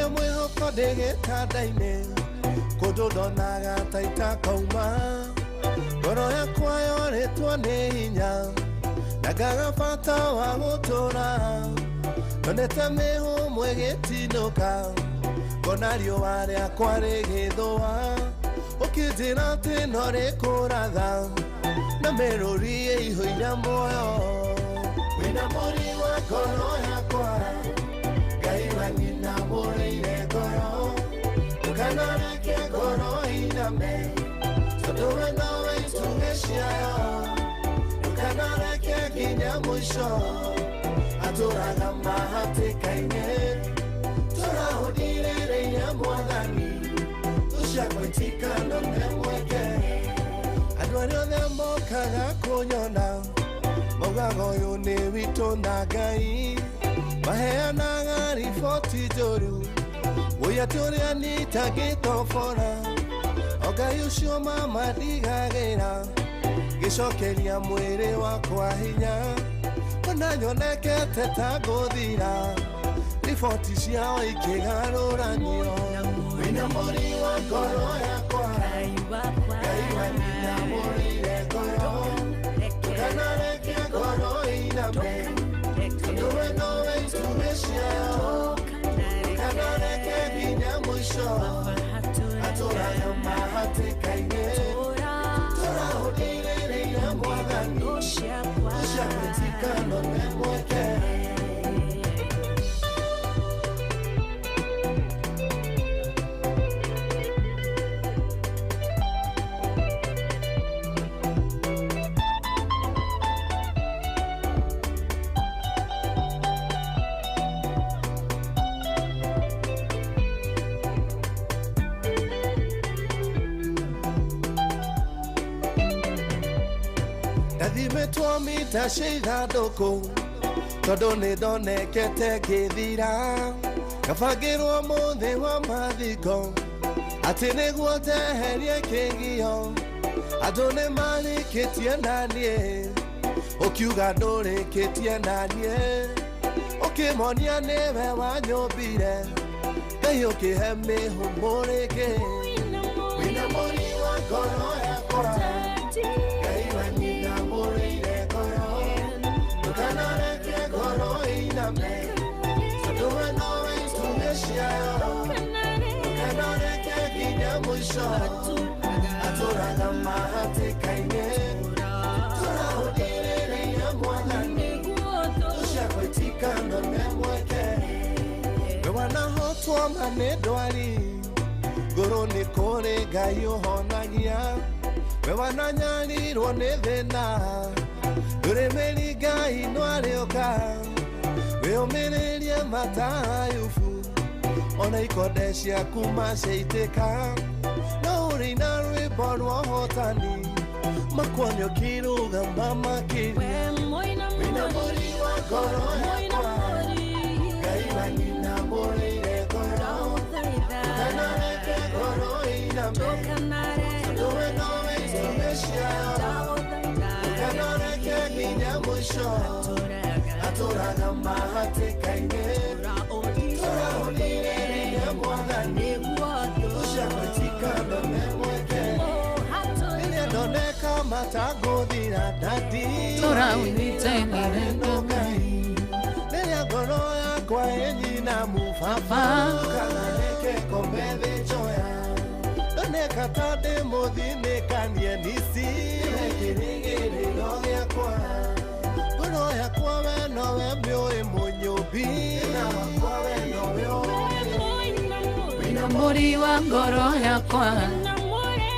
[SPEAKER 6] Ndatire mwĩhoko ndĩ gĩtanda-inĩ kũndũ ndonaga ta itakauma ngoro yakwa yorĩtwo nĩ hinya na ngaga bata wa gũtũra ndonete mĩhũmũ ĩgĩtinũka ngona riũa rĩakwa rĩgĩthũa ũkĩnjĩra atĩ no rĩkũratha na mĩrũri ĩihũire muoyo wĩna mũri wa ngoro yakwa Ngai wa nyina mũrĩire ngoro ndũkanareke ngoro iname tondũ we nowe itugĩ ciayo ndũkanareke nginya mũico atũraga mahatĩka-inĩ tũrahũthirĩrĩire mwathani tũciakwa itikano mweke andũ arĩa othe mokaga kũnyona maugaga ũyũ nĩ witũ na Ngai maheanaga riboti njũru wũi atĩ ũrĩa nitangĩtobora o Ngai ũcio mama ndigagĩra ngĩcokeria mwĩrĩ wakwa hinya ona nyonekete ta ngũthira riboti ciao ikĩgarũranio wĩna mũri wa ngoro yakwa Ngai wa nyina mũrĩire ngoro ndũkanareke ngoro iname tondũ we nowe itugĩ ciayo ndũkanareke nginya mũico atũraga mahatĩka-inĩ tũrahũthirĩrĩire mwathani tũciakwĩtikano nĩ mweke. Ndathimĩtwo mita cia ithandũkũ tondũ nĩ ndonekete ngĩthira ngabangĩrwo mũthĩ wa mathiko atĩ nĩguo njeherie kĩgio andũ nĩ marĩkĩtie na niĩ ũkiuga ndũrĩkĩtie na niĩ ũkĩmonia nĩwe wanyũmbire Ngai ũkĩhe mĩhũmũ rĩngĩ wĩna mũri wa ngoro yakwa Ngai wa nyina mũrĩire ngoro ndũkanareke ngoro iname tondũ we nowe itugĩ ciayo ndũkanareke nginya mũico atũraga mahatĩka-inĩ tũrahũthĩrĩire mwathani tũciakwa itikano nĩ mweke we wanahotwo ma nĩ ndwari ngũrũ nĩ kũrĩ Ngai ũhonagia we wananyarirwo nĩ thĩna ndũrĩ mĩri Ngai no arĩũka wĩyũmĩrĩrie matayubu ona ikonde ciaku maciaitĩka no ũrĩ na rwĩmbo rwa ũhotani makuonio ũkĩrũgama makĩria wĩna mũri wa ngoro yakwa Ngai wa nyina mũrĩire ngoro ndũkanareke ngoro iname tondũ we nowe itugĩ ciayo ndũkanareke nginya mũico atũraga mahatĩka-inĩ tũrahũthirĩrĩire mwathani tũciakwa itikano nĩ mweke rĩrĩa ndoneka matangũthira ndati
[SPEAKER 7] Tũrahũthirĩrĩire
[SPEAKER 6] Ngai rĩrĩa ngoro yakwa ĩnyinamu baba ndũkanareke ngome thĩ njoya ndoneka ta ndĩ mũthinĩkanie nicire kĩrĩgĩrĩro gĩakwa ngoro yakwa we nowe mĩũĩ mũnyũmbi na wakwa we nowe ũĩ
[SPEAKER 7] wĩna mũri wa ngoro yakwa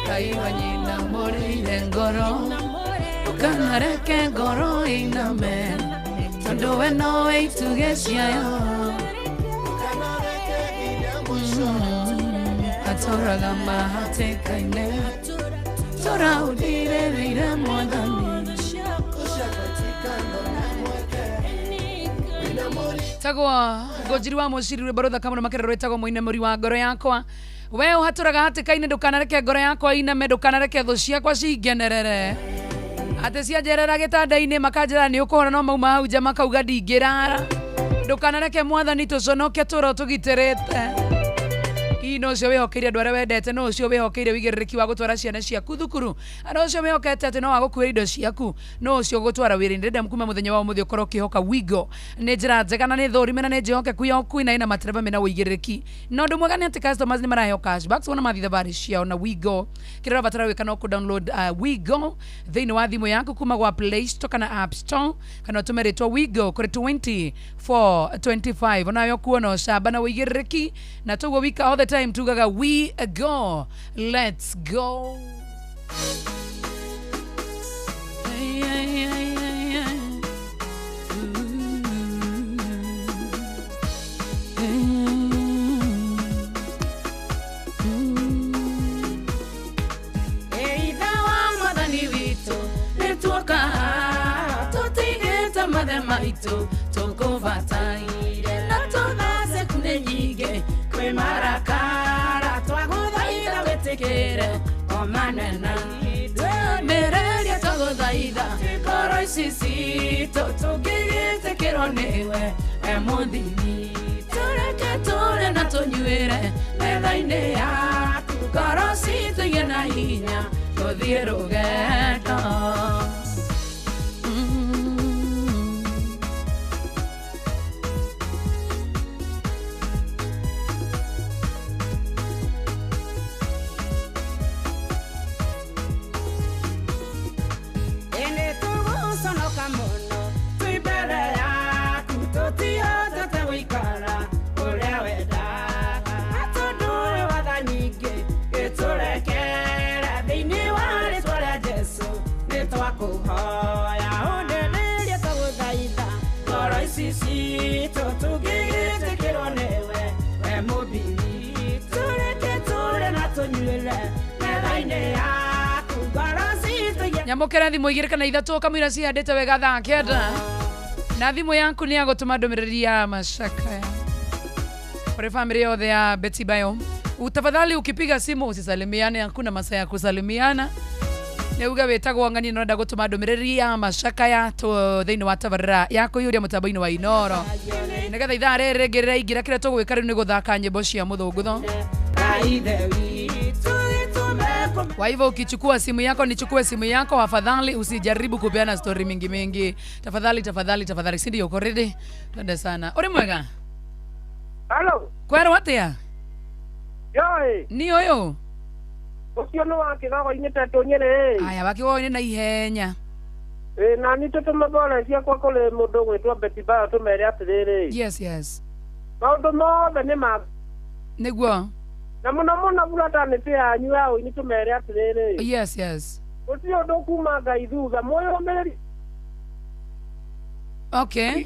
[SPEAKER 7] Ngai wa nyina mũrĩire ngoro ndũkanareke ngoro iname tondũ we nowe itugĩ ciayo
[SPEAKER 6] ndũkanareke nginya mũico
[SPEAKER 7] atũraga mahatĩka-inĩ tũrahũthirĩrĩire mwathani
[SPEAKER 6] tũciakwa itikano nĩ mweke wĩna mũri
[SPEAKER 7] tagwo ngũnjiri wa mũciri rwĩmbo rũthaka mũno makĩria rwĩtagwo mũine mũri wa ngoro yakwa we ũhatũraga hatĩka-inĩ ndũkanareke ngoro yakwa iname ndũkanareke thũ ciakwa cingenerere atĩ cianjerera gĩtanda-inĩ makanjĩra nĩ ũkũhona no mauma hau nja makauga ndingĩrara ndũkanareke mwathani tũconoke tũro tũgitĩrĩte. Hihi no ũcio wĩhokeire andũ arĩa wendete, no ũcio wĩhokeire wĩigĩrĩrĩki wa gũtwara ciana ciaku thukuru, no ũcio wĩhokete atĩ no agũkuĩre indo ciaku, no ũcio ũgũtwara wĩra-inĩ. Ndĩrenda kuma mũthenya wa ũmũthĩ ũkorwo ũkĩhoka Wigo. Nĩ njĩra njega na nĩ thũrime na nĩ njĩhokeku ya ũkui na ĩna matereba mena ũigĩrĩrĩki. Na ũndũ mwega nĩ atĩ customers nĩ maraheo cashbacks wona mathiĩ thabarĩ ciao na Wigo. Kĩrĩa ũrabatara gwĩka no kũ download Wigo thĩinĩ wa thimũ yaku kuma gwa Play Store kana App Store, kana ũtũme rĩtwa Wigo kũrĩ 2425. Onawe ũkuona ũcamba na ũigĩrĩrĩki, na toguo wika all the time tugaga we go, let's go. Hey, hey, hey, hey, hey. Eitha wa mwathani witũ nĩtuoka tũtigĩte mathe maitũ tũkũbataire na tũtha sekunde nyingĩ kwĩ marakara twagũthaitha wĩtĩkĩre o manena twĩmĩrĩrie twagũthaitha ngoro ici citũ tũngĩgĩtĩkĩrwo nĩwe e mũthimi tũreke tũrĩe na tũnyuĩre metha-inĩ yaku ngoro citũ igĩe na hinya tũthiĩ rũgendo.
[SPEAKER 9] Ĩndĩ tũgũconoka mũno twĩ mbere yaku tũtihotete gũikara ũrĩa wendaga na tondũ wĩ watha nyingĩ gĩtũrekere thĩinĩ wa rĩtwa rĩa Jesũ nĩtwakũhoya ũndererie twagũthaitha ngoro ici citũ tũngĩgĩtĩkĩrwo nĩwe we mũmbi witũ reke tũrĩe na tũnyuĩre metha-inĩ yaku ngoro citũ igĩe
[SPEAKER 7] Nyamũkĩra thimũ igĩrĩ kana ithatũ kamũira cihandĩte wega thaa 9 na thimũ yaku nĩ ya gũtũma ndũmĩrĩri ya macakaya kũrĩ famĩlĩ yothe ya Betty Bayo. Tafadhali ukipiga simu usisalimiane, hakuna masaa ya kusalimiana. Nĩ uge wĩtagwo ng'ani na ũrenda gũtũma ndũmĩrĩri ya macakaya thĩinĩ wa tabarĩra ya kũiyũria mũtambo-inĩ wa Inoro nĩgetha ithaa rĩrĩ rĩngĩ rĩraingĩra kĩrĩa tũgwĩka rĩu nĩ gũthaka nyĩmbo cia mũthũngũtho.
[SPEAKER 9] Ithe witũ gĩtũme
[SPEAKER 7] Kwa hivyo ukichukua simu yako, nichukue simu yako, afadhali usijaribu kupeana story mingi mingi. Tafadhali, tafadhali, tafadhali. Si ndio uko ready? Twende sana. Uri mwega?
[SPEAKER 11] Halo.
[SPEAKER 7] Kwerwo atia?
[SPEAKER 11] Yoi.
[SPEAKER 7] Ni ũyũ?
[SPEAKER 11] Ũcio nĩ wa kĩgogo-inĩ tetũ Nyĩrĩ.
[SPEAKER 7] Aya, wa kĩgogo-inĩ na ihenya.
[SPEAKER 11] Ĩ na nĩ tũtũme pole ciakwa kũrĩ mũndũ ũgwĩtwo Betty Bayo tũmere atĩrĩrĩ.
[SPEAKER 7] Yes, yes.
[SPEAKER 11] Maũndũ mothe nĩ ma
[SPEAKER 7] Nĩguo.
[SPEAKER 11] na mũno mũno buratanĩtĩ yanyu ya ũini tũmere atĩrĩrĩ.
[SPEAKER 7] Yes, yes.
[SPEAKER 11] Gũtirĩ ũndũ kuma Ngai thutha mwĩyũmĩrĩrie.
[SPEAKER 7] Okay.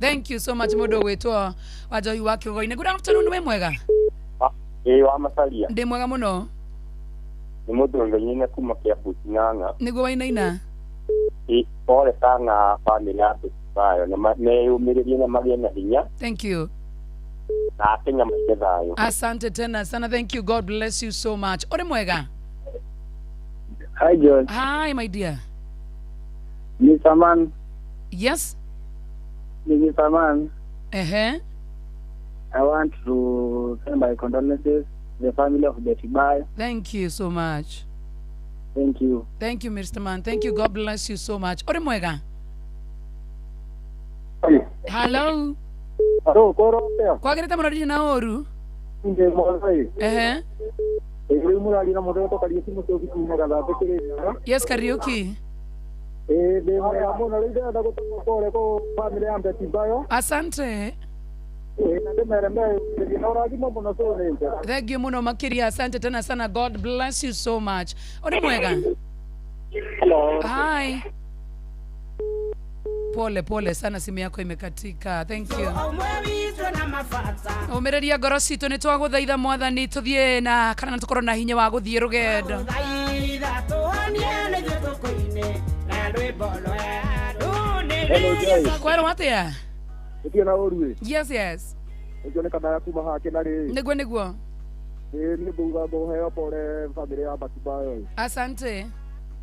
[SPEAKER 7] Thank you so much mũndũ ũgwĩtwo wa Njohi wa kĩgogo-inĩ. Good afternoon, wĩ mwega?
[SPEAKER 12] Ĩĩ wa Macaria.
[SPEAKER 7] Ndĩ mwega mũno.
[SPEAKER 12] Nĩ mũndũ ũngainĩna kuma Kiambu Ng'ang'a.
[SPEAKER 7] Nĩguo wainaina.
[SPEAKER 12] Ĩ pole sana famĩlĩ ya Betty Bayo na meyũmĩrĩrie na magĩe na hinya
[SPEAKER 7] Thank you.
[SPEAKER 12] na Akenya maige thayũ.
[SPEAKER 7] Asante tena sana. Thank you. God bless you so much. Uri mwega?
[SPEAKER 13] Hi, John.
[SPEAKER 7] Hi, my dear.
[SPEAKER 13] Mr. Man.
[SPEAKER 7] Yes.
[SPEAKER 13] Mr. Man.
[SPEAKER 7] Ehe.
[SPEAKER 13] I want to send my condolences to the family of Betty Bayo.
[SPEAKER 7] Thank you so much.
[SPEAKER 13] Thank you.
[SPEAKER 7] Thank you, Mr. Man. Thank you. God bless you so much. Uri mwega? Hello.
[SPEAKER 3] Hello, koro atia?
[SPEAKER 7] Kwagĩrĩte mũno ndirĩ na ũru.
[SPEAKER 3] Ndĩ mwega ĩ.
[SPEAKER 7] Ehe.
[SPEAKER 3] Ĩ rĩu mũraria na mũndũ ũgwĩtwo Kariũki Mũcũki kuma Gathambe Kĩrĩnyaga.
[SPEAKER 7] Yes, Kariũki.
[SPEAKER 3] Ĩ ndĩ mwega mũno rĩu ndĩrenda gũtũma pole kũ famĩlĩ ya Betty Bayo.
[SPEAKER 7] Asante.
[SPEAKER 3] Ĩ na ndĩmere meyũmĩrĩrie na ũrathimo mũno cũnĩte.
[SPEAKER 7] Thank you mũno makĩria. Asante tena sana. God bless you so much. Uri mwega?
[SPEAKER 12] Hello.
[SPEAKER 7] Hi. Pole pole sana, simu yako imekatika. Thank you.
[SPEAKER 9] Ũmwe witũ na mabata
[SPEAKER 7] Ũmĩrĩria ngoro citũ nĩ twagũthaitha mwathani tũthiĩ na kana tũkorwo na hinya wa gũthiĩ rũgendo.
[SPEAKER 9] Thaitha tũhonie nĩthuĩ tũkũine na rwĩmbo
[SPEAKER 3] Hello, Joy.
[SPEAKER 9] rwerũ.
[SPEAKER 7] Kwerwo atĩa?
[SPEAKER 3] Gũtirĩ na ũru ĩ.
[SPEAKER 7] Yes, yes.
[SPEAKER 3] Ũcio nĩ Kandara kuma haha Kĩnarĩ.
[SPEAKER 7] Nĩguo nĩguo.
[SPEAKER 3] Ĩ niĩ ngauga ngũheo pole famĩlĩ ya Betty Bayo ĩ.
[SPEAKER 7] Asante.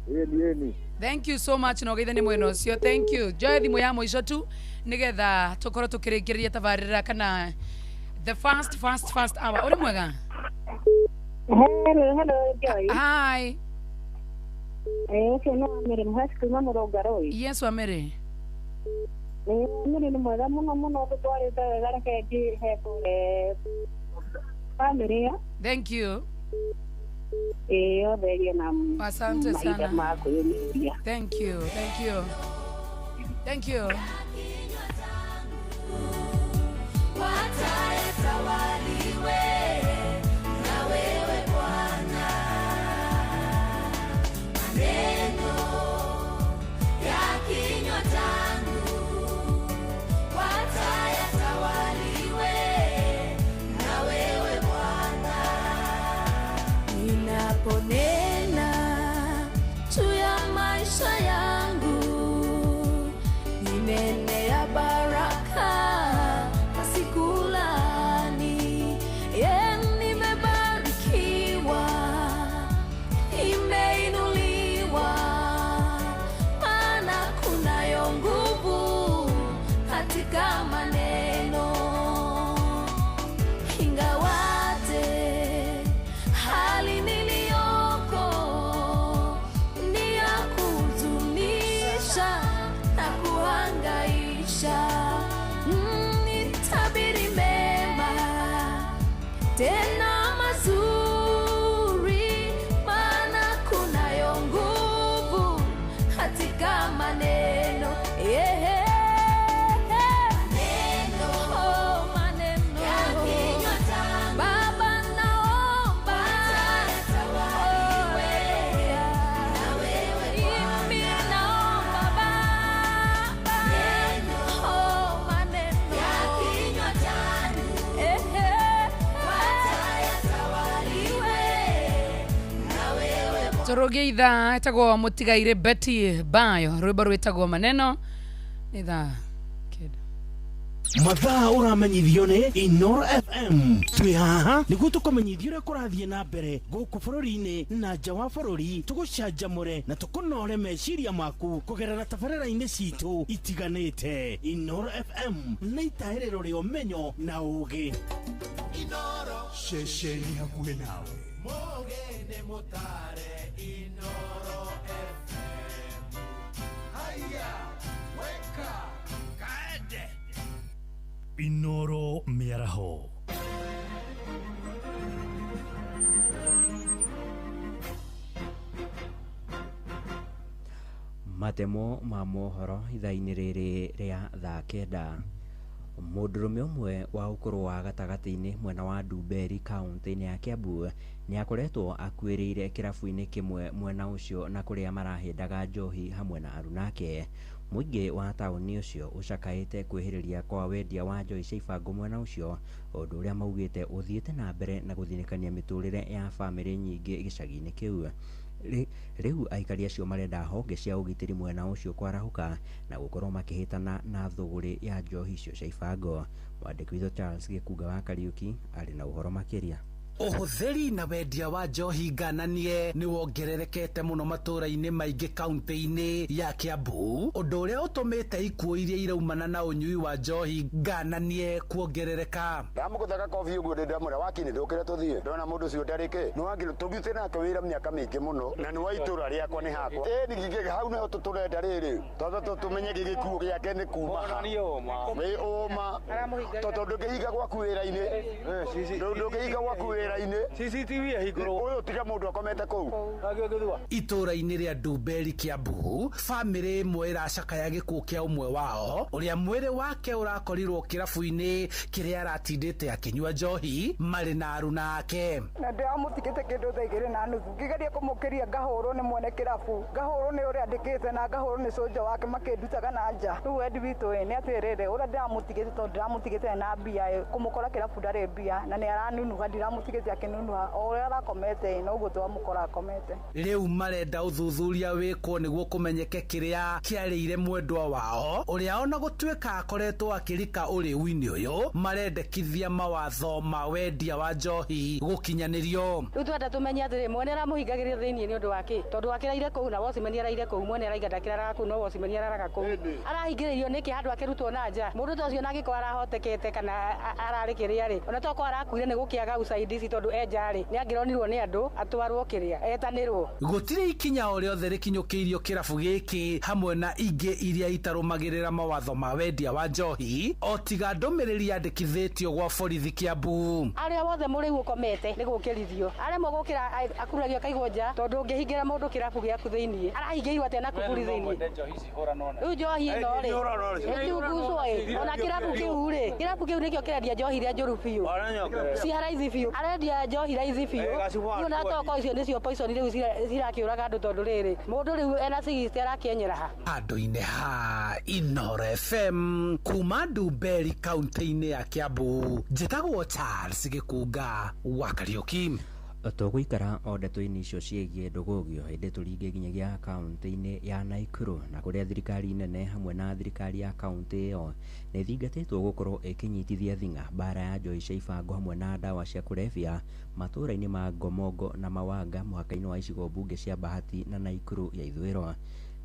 [SPEAKER 3] Ĩni ĩni.
[SPEAKER 7] Thank you so much na ũgeithanie mwena ũcio. Thank you. Njoe thimũ ya mũico tu nĩgetha tũkorwo tũkĩrĩkĩrĩria tabarĩra kana the first hour. Ũrĩ mwega?
[SPEAKER 14] Hello, hello, Joy.
[SPEAKER 7] Hi.
[SPEAKER 14] Ũcio nĩ Wamĩrĩ Mũheci kuma Mũrũngarũi.
[SPEAKER 7] Yes, Wamĩrĩ.
[SPEAKER 14] Wamĩrĩ nĩ mwega mũno mũno tũtwarĩte wega, reke njĩhe pole bamĩrĩ ĩyo.
[SPEAKER 7] Thank you.
[SPEAKER 14] Ĩĩ othe ĩgĩe na
[SPEAKER 7] Asante
[SPEAKER 14] mahinda
[SPEAKER 7] sana.
[SPEAKER 14] ma kwĩyũmĩrĩria.
[SPEAKER 7] Thank you. Thank you. Thank you.
[SPEAKER 8] Watawaliwe na wewe Bwana, maneno ya kinywa changu watayatawaliwe na wewe Bwana. Ninaponena juu ya maisha yangu, ninenea baraka na sikulaani. Ye, nimebarikiwa, nimeinuliwa, maana kunayo nguvu katika maneno. Ingawaje hali niliyoko ni ya kuhuzunisha na kuhangaisha, nitabiri mema tena mazuri, maana kunayo nguvu katika maneno. Yeah. Maneno, oh, maneno ya kinywa changu. Baba naomba yatawaliwe na wewe Mimi naomba Baba, oh, maneno ya kinywa changu watayatawaliwe na wewe
[SPEAKER 7] Tũrũgie ithaa ĩtagwo mũtigaire Betty Bayo, rwĩmbo rwĩtagwo maneno. Nĩ thaa kenda.
[SPEAKER 15] Mathaa ũramenyithio nĩ Inoro FM. Twĩ haha nĩguo tũkũmenyithia ũrĩa kũrathiĩ na mbere gũkũ bũrũri-inĩ na nja wa bũrũri, tũgũcanjamũre na tũkũnore meciria maku kũgerera tabarĩra-inĩ citũ itiganĩte. Inoro FM nĩ itahĩrĩro rĩa ũmenyo na ũũgĩ.
[SPEAKER 5] Ceceni hakuhĩ nawe.
[SPEAKER 1] Mũgene mũtare Inoro FM. Haya, weka kaende.
[SPEAKER 5] Inoro mĩaraho.
[SPEAKER 10] Matemo ma mohoro ithaa-inĩ rĩrĩ rĩa thaa kenda. Mũndũrũme ũmwe wa ũkũrũ wa gatagatĩ-inĩ mwena wa Ndumberi kaũntĩ-inĩ ya Kiambu nĩ akoretwo akuĩrĩire kĩrabu-inĩ kĩmwe mwena ũcio na kũrĩa marahĩndaga njohi hamwe na arunake. Mũingĩ wa taũni ũcio ũcakaĩte kwĩhĩrĩria kwa wendia wa njohi cia ibango mwena ũcio, ũndũ ũrĩa maugĩte ũthiĩte na mbere na gũthinĩkania mĩtũrĩre ya bamĩrĩ nyingĩ gĩcagi-inĩ kĩu. Rĩu aikari acio marenda honge cia ũgitĩri mwena ũcio kwarahũka na gũkorwo makĩhĩtana na thũgũrĩ ya njohi icio cia ibango. Mwandĩki witũ Charles Gĩkunga wa Kariũki arĩ na ũhoro makĩria.
[SPEAKER 16] Ũhũthĩri na wendia wa njohi ngananie nĩ wongererekete mũno matũũra-inĩ maingĩ kaũntĩ-inĩ ya Kiambu, ũndũ ũrĩa ũtũmĩte ikuũ iria iraumana na ũnyui wa njohi ngananie kuongerereka.
[SPEAKER 17] Ndamũgũthaga kobi ũguo ndĩ ndamwĩra wakini ndũkĩre tũthiĩ, ndona mũndũ ũcio ndarĩ kĩ nĩ wangĩ tũrutĩte nake wĩra mĩaka mĩingĩ mũno na nĩ wa itũra rĩakwa nĩ hakwa. Ĩni gĩkĩ hau nĩho tũrenda rĩrĩ tondũ tũmenye gĩkuũ gĩake nĩ kuma ha nĩ ũma, tondũ ndũngĩhinga gwaku wĩra-inĩ, ndũngĩhinga gwaku wĩra-inĩ, CCTV ĩhingũrwo ũyũ tiga mũndũ akomete kũu.
[SPEAKER 16] Itũũra-inĩ rĩa Ndumberi Kiambu, bamĩrĩ ĩmwe ĩracakaya gĩkuũ kĩa ũmwe wao ũrĩa mwĩrĩ wake ũrakorirwo kĩrabu-inĩ kĩrĩa aratindĩte akĩnyua njohi marĩ na aruna ake.
[SPEAKER 18] Na ndĩramũtigĩte kĩndũ thaa 2:30 ngĩgeria kũmũkĩria ngahũrwo nĩ mwene kĩrabu, ngahũrwo nĩ ũrĩa andĩkĩte na ngahũrwo nĩ cũnja wake makĩndutaga na nja. Rĩu wendi witũ ĩ nĩ atĩrĩrĩ, ũrĩa ndĩramũtigĩte tondũ ndĩramũtigĩte na mbia ĩ, kũmũkora kĩrabu ndarĩ mbia na nĩ aranunuha, ndiramũtigĩte akĩnunuha, o ũrĩa arakomete ĩ noguo twamũkora akomete.
[SPEAKER 16] Rĩu marenda ũthuthuria wĩkwo nĩguo kũmenyeke kĩrĩa kĩarĩire mwendwa wao ũrĩa ona gũtuĩka akoretwo akĩrika ũrĩu-inĩ ũyũ, marendekithia mawatho ma wendia wa njohi gũkinyanĩrio.
[SPEAKER 19] Rĩu twenda tũmenye atĩrĩ, mwene aramũhingagĩria thĩinĩ nĩ ũndũ wa kĩ? Tondũ akĩraire kũu na wocimeni araire kũu, mwene araiga ndakĩraraga kũu no wocimeni araraga kũu. Arahingĩrĩirio nĩkĩ handũ akĩrutwo na nja? Mũndũ ta ũcio ona angĩkorwo arahotekete kana ararĩ kĩrĩa rĩ, ona tokorwo arakuire nĩ gũkĩaga usaidizi. ici tondũ enja rĩ nĩ angĩronirwo nĩ andũ atwarwo kĩrĩa etanĩrwo.
[SPEAKER 16] Gũtirĩ ikinya o rĩothe rĩkinyũkĩirio kĩrabu gĩkĩ hamwe na ingĩ iria itarũmagĩrĩra mawatho ma wendia wa njohi o tiga ndũmĩrĩri yandĩkithĩtio gwa borithi Kiambu.
[SPEAKER 19] Arĩa wothe mũrĩu ũkomete nĩ gũkĩrithio aremwo gũkĩra akuragio akaigwo nja tondũ ũngĩhingĩra mũndũ kĩrabu gĩaku thĩiniĩ arahingĩirwo atĩa na kuburi thĩiniĩ. Rĩu njohi ĩno rĩ ĩtungucwo ĩ ona kĩrabu kĩu rĩ kĩrabu kĩu nĩkĩo kĩrendia njohi iria njũru biũ cia raithi biũ arendia njohi raithi biũ rĩu na toko icio nĩcio poison rĩu cirakĩũraga andũ tondũ rĩrĩ mũndũ rĩu ena 60 arakĩenyera ha.
[SPEAKER 16] Handũ-inĩ ha Inoro FM kuma Ndumberi kaunti-inĩ ya Kiambu, njĩtagwo Charles Gĩkunga wa Kariũki.
[SPEAKER 10] Tũgũikara o ndeto-inĩ icio ciĩgiĩ ndũgũgio hĩndĩ tũringe nginyagia kaunti-inĩ ya Naikuru na kũrĩa thirikari nene hamwe na thirikari ya kaunti ĩyo nĩ ĩthingatĩtwo gũkorwo ĩkĩnyitithia thing'a mbara ya njohi cia ibango hamwe na ndawa cia kũrebia matũũra-inĩ ma Ngomongo na Mawanga mũhaka-inĩ wa icigo mbunge cia Bahati na Naikuru ya ithũĩro.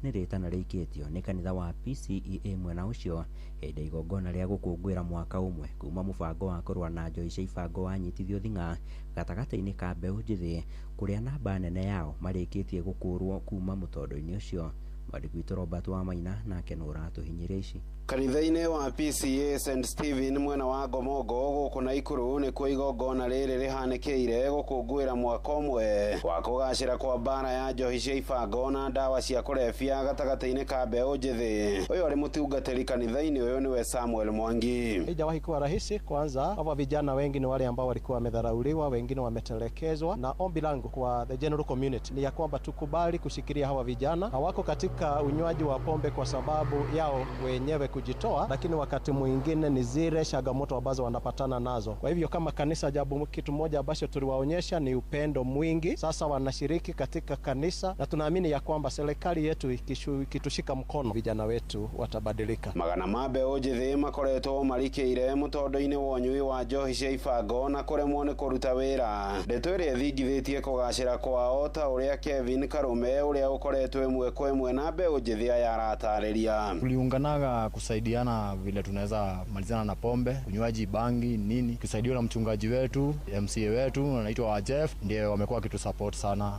[SPEAKER 10] Nĩ rĩtana rĩikĩtio nĩ kanitha wa PCEA mwena ũcio hĩndĩ igongona rĩa gũkũngũĩra mwaka ũmwe kuma mũbango wa kũrũa na njohi cia ibango wanyitithio thing'a gatagatĩ-inĩ ka mbeũ njĩthĩ kũrĩa namba nene yao marĩkĩtie gũkũrwo kuma mũtondo-inĩ ũcio. Mwandĩki witũ Robert Wamaina nake nĩ ũratũhinyĩria ici.
[SPEAKER 20] Kanitha-inĩ wa PCA St Stephen mwena wa Ngomongo gũkũ Naikuru nĩkuo igongona rĩrĩ rĩhanĩkĩire gũkũngũĩra mwaka ũmwe wa kũgacĩra kwa mbara ya njohi cia ibango na ndawa cia kũrebia gatagatĩ-inĩ ka mbeũ njĩthĩ. Ũyũ arĩ mũtungatĩri kanitha-inĩ ũyũ nĩwe Samuel Mwangi.
[SPEAKER 21] Haijawahi kuwa rahisi. Kwanza hawa vijana wengi ni wale ambao walikuwa wamedharauliwa, wengine wametelekezwa, na ombi langu kwa the general community ni ya kwamba tukubali kushikilia hawa vijana. Hawako katika unywaji wa pombe kwa sababu yao wenyewe kujitoa, lakini wakati mwingine ni zile changamoto ambazo wanapatana nazo. Kwa hivyo kama kanisa, jambo kitu moja ambacho tuliwaonyesha ni upendo mwingi. Sasa wanashiriki katika kanisa na tunaamini ya kwamba serikali yetu ikitushika mkono, vijana wetu watabadilika.
[SPEAKER 20] Magana ma mbeũ njĩthĩ makoretwo marikĩire mũtondo-inĩ wa ũnyui wa njohi cia ibango na kũremwo nĩ kũruta wĩra, ndeto ĩrĩa ĩthingithĩtie kũgacĩra kwao ta ũrĩa Kevin Karume ũrĩa ũkoretwo ĩmwe kwa ĩmwe na mbeũ njĩthĩ aya aratarĩria.
[SPEAKER 22] Tuliunganaga kusaidiana vile tunaweza malizana na pombe, unywaji bangi nini, kusaidiwa na mchungaji wetu, MCA wetu anaitwa Jeff, ndiye wamekuwa wakitusupport sana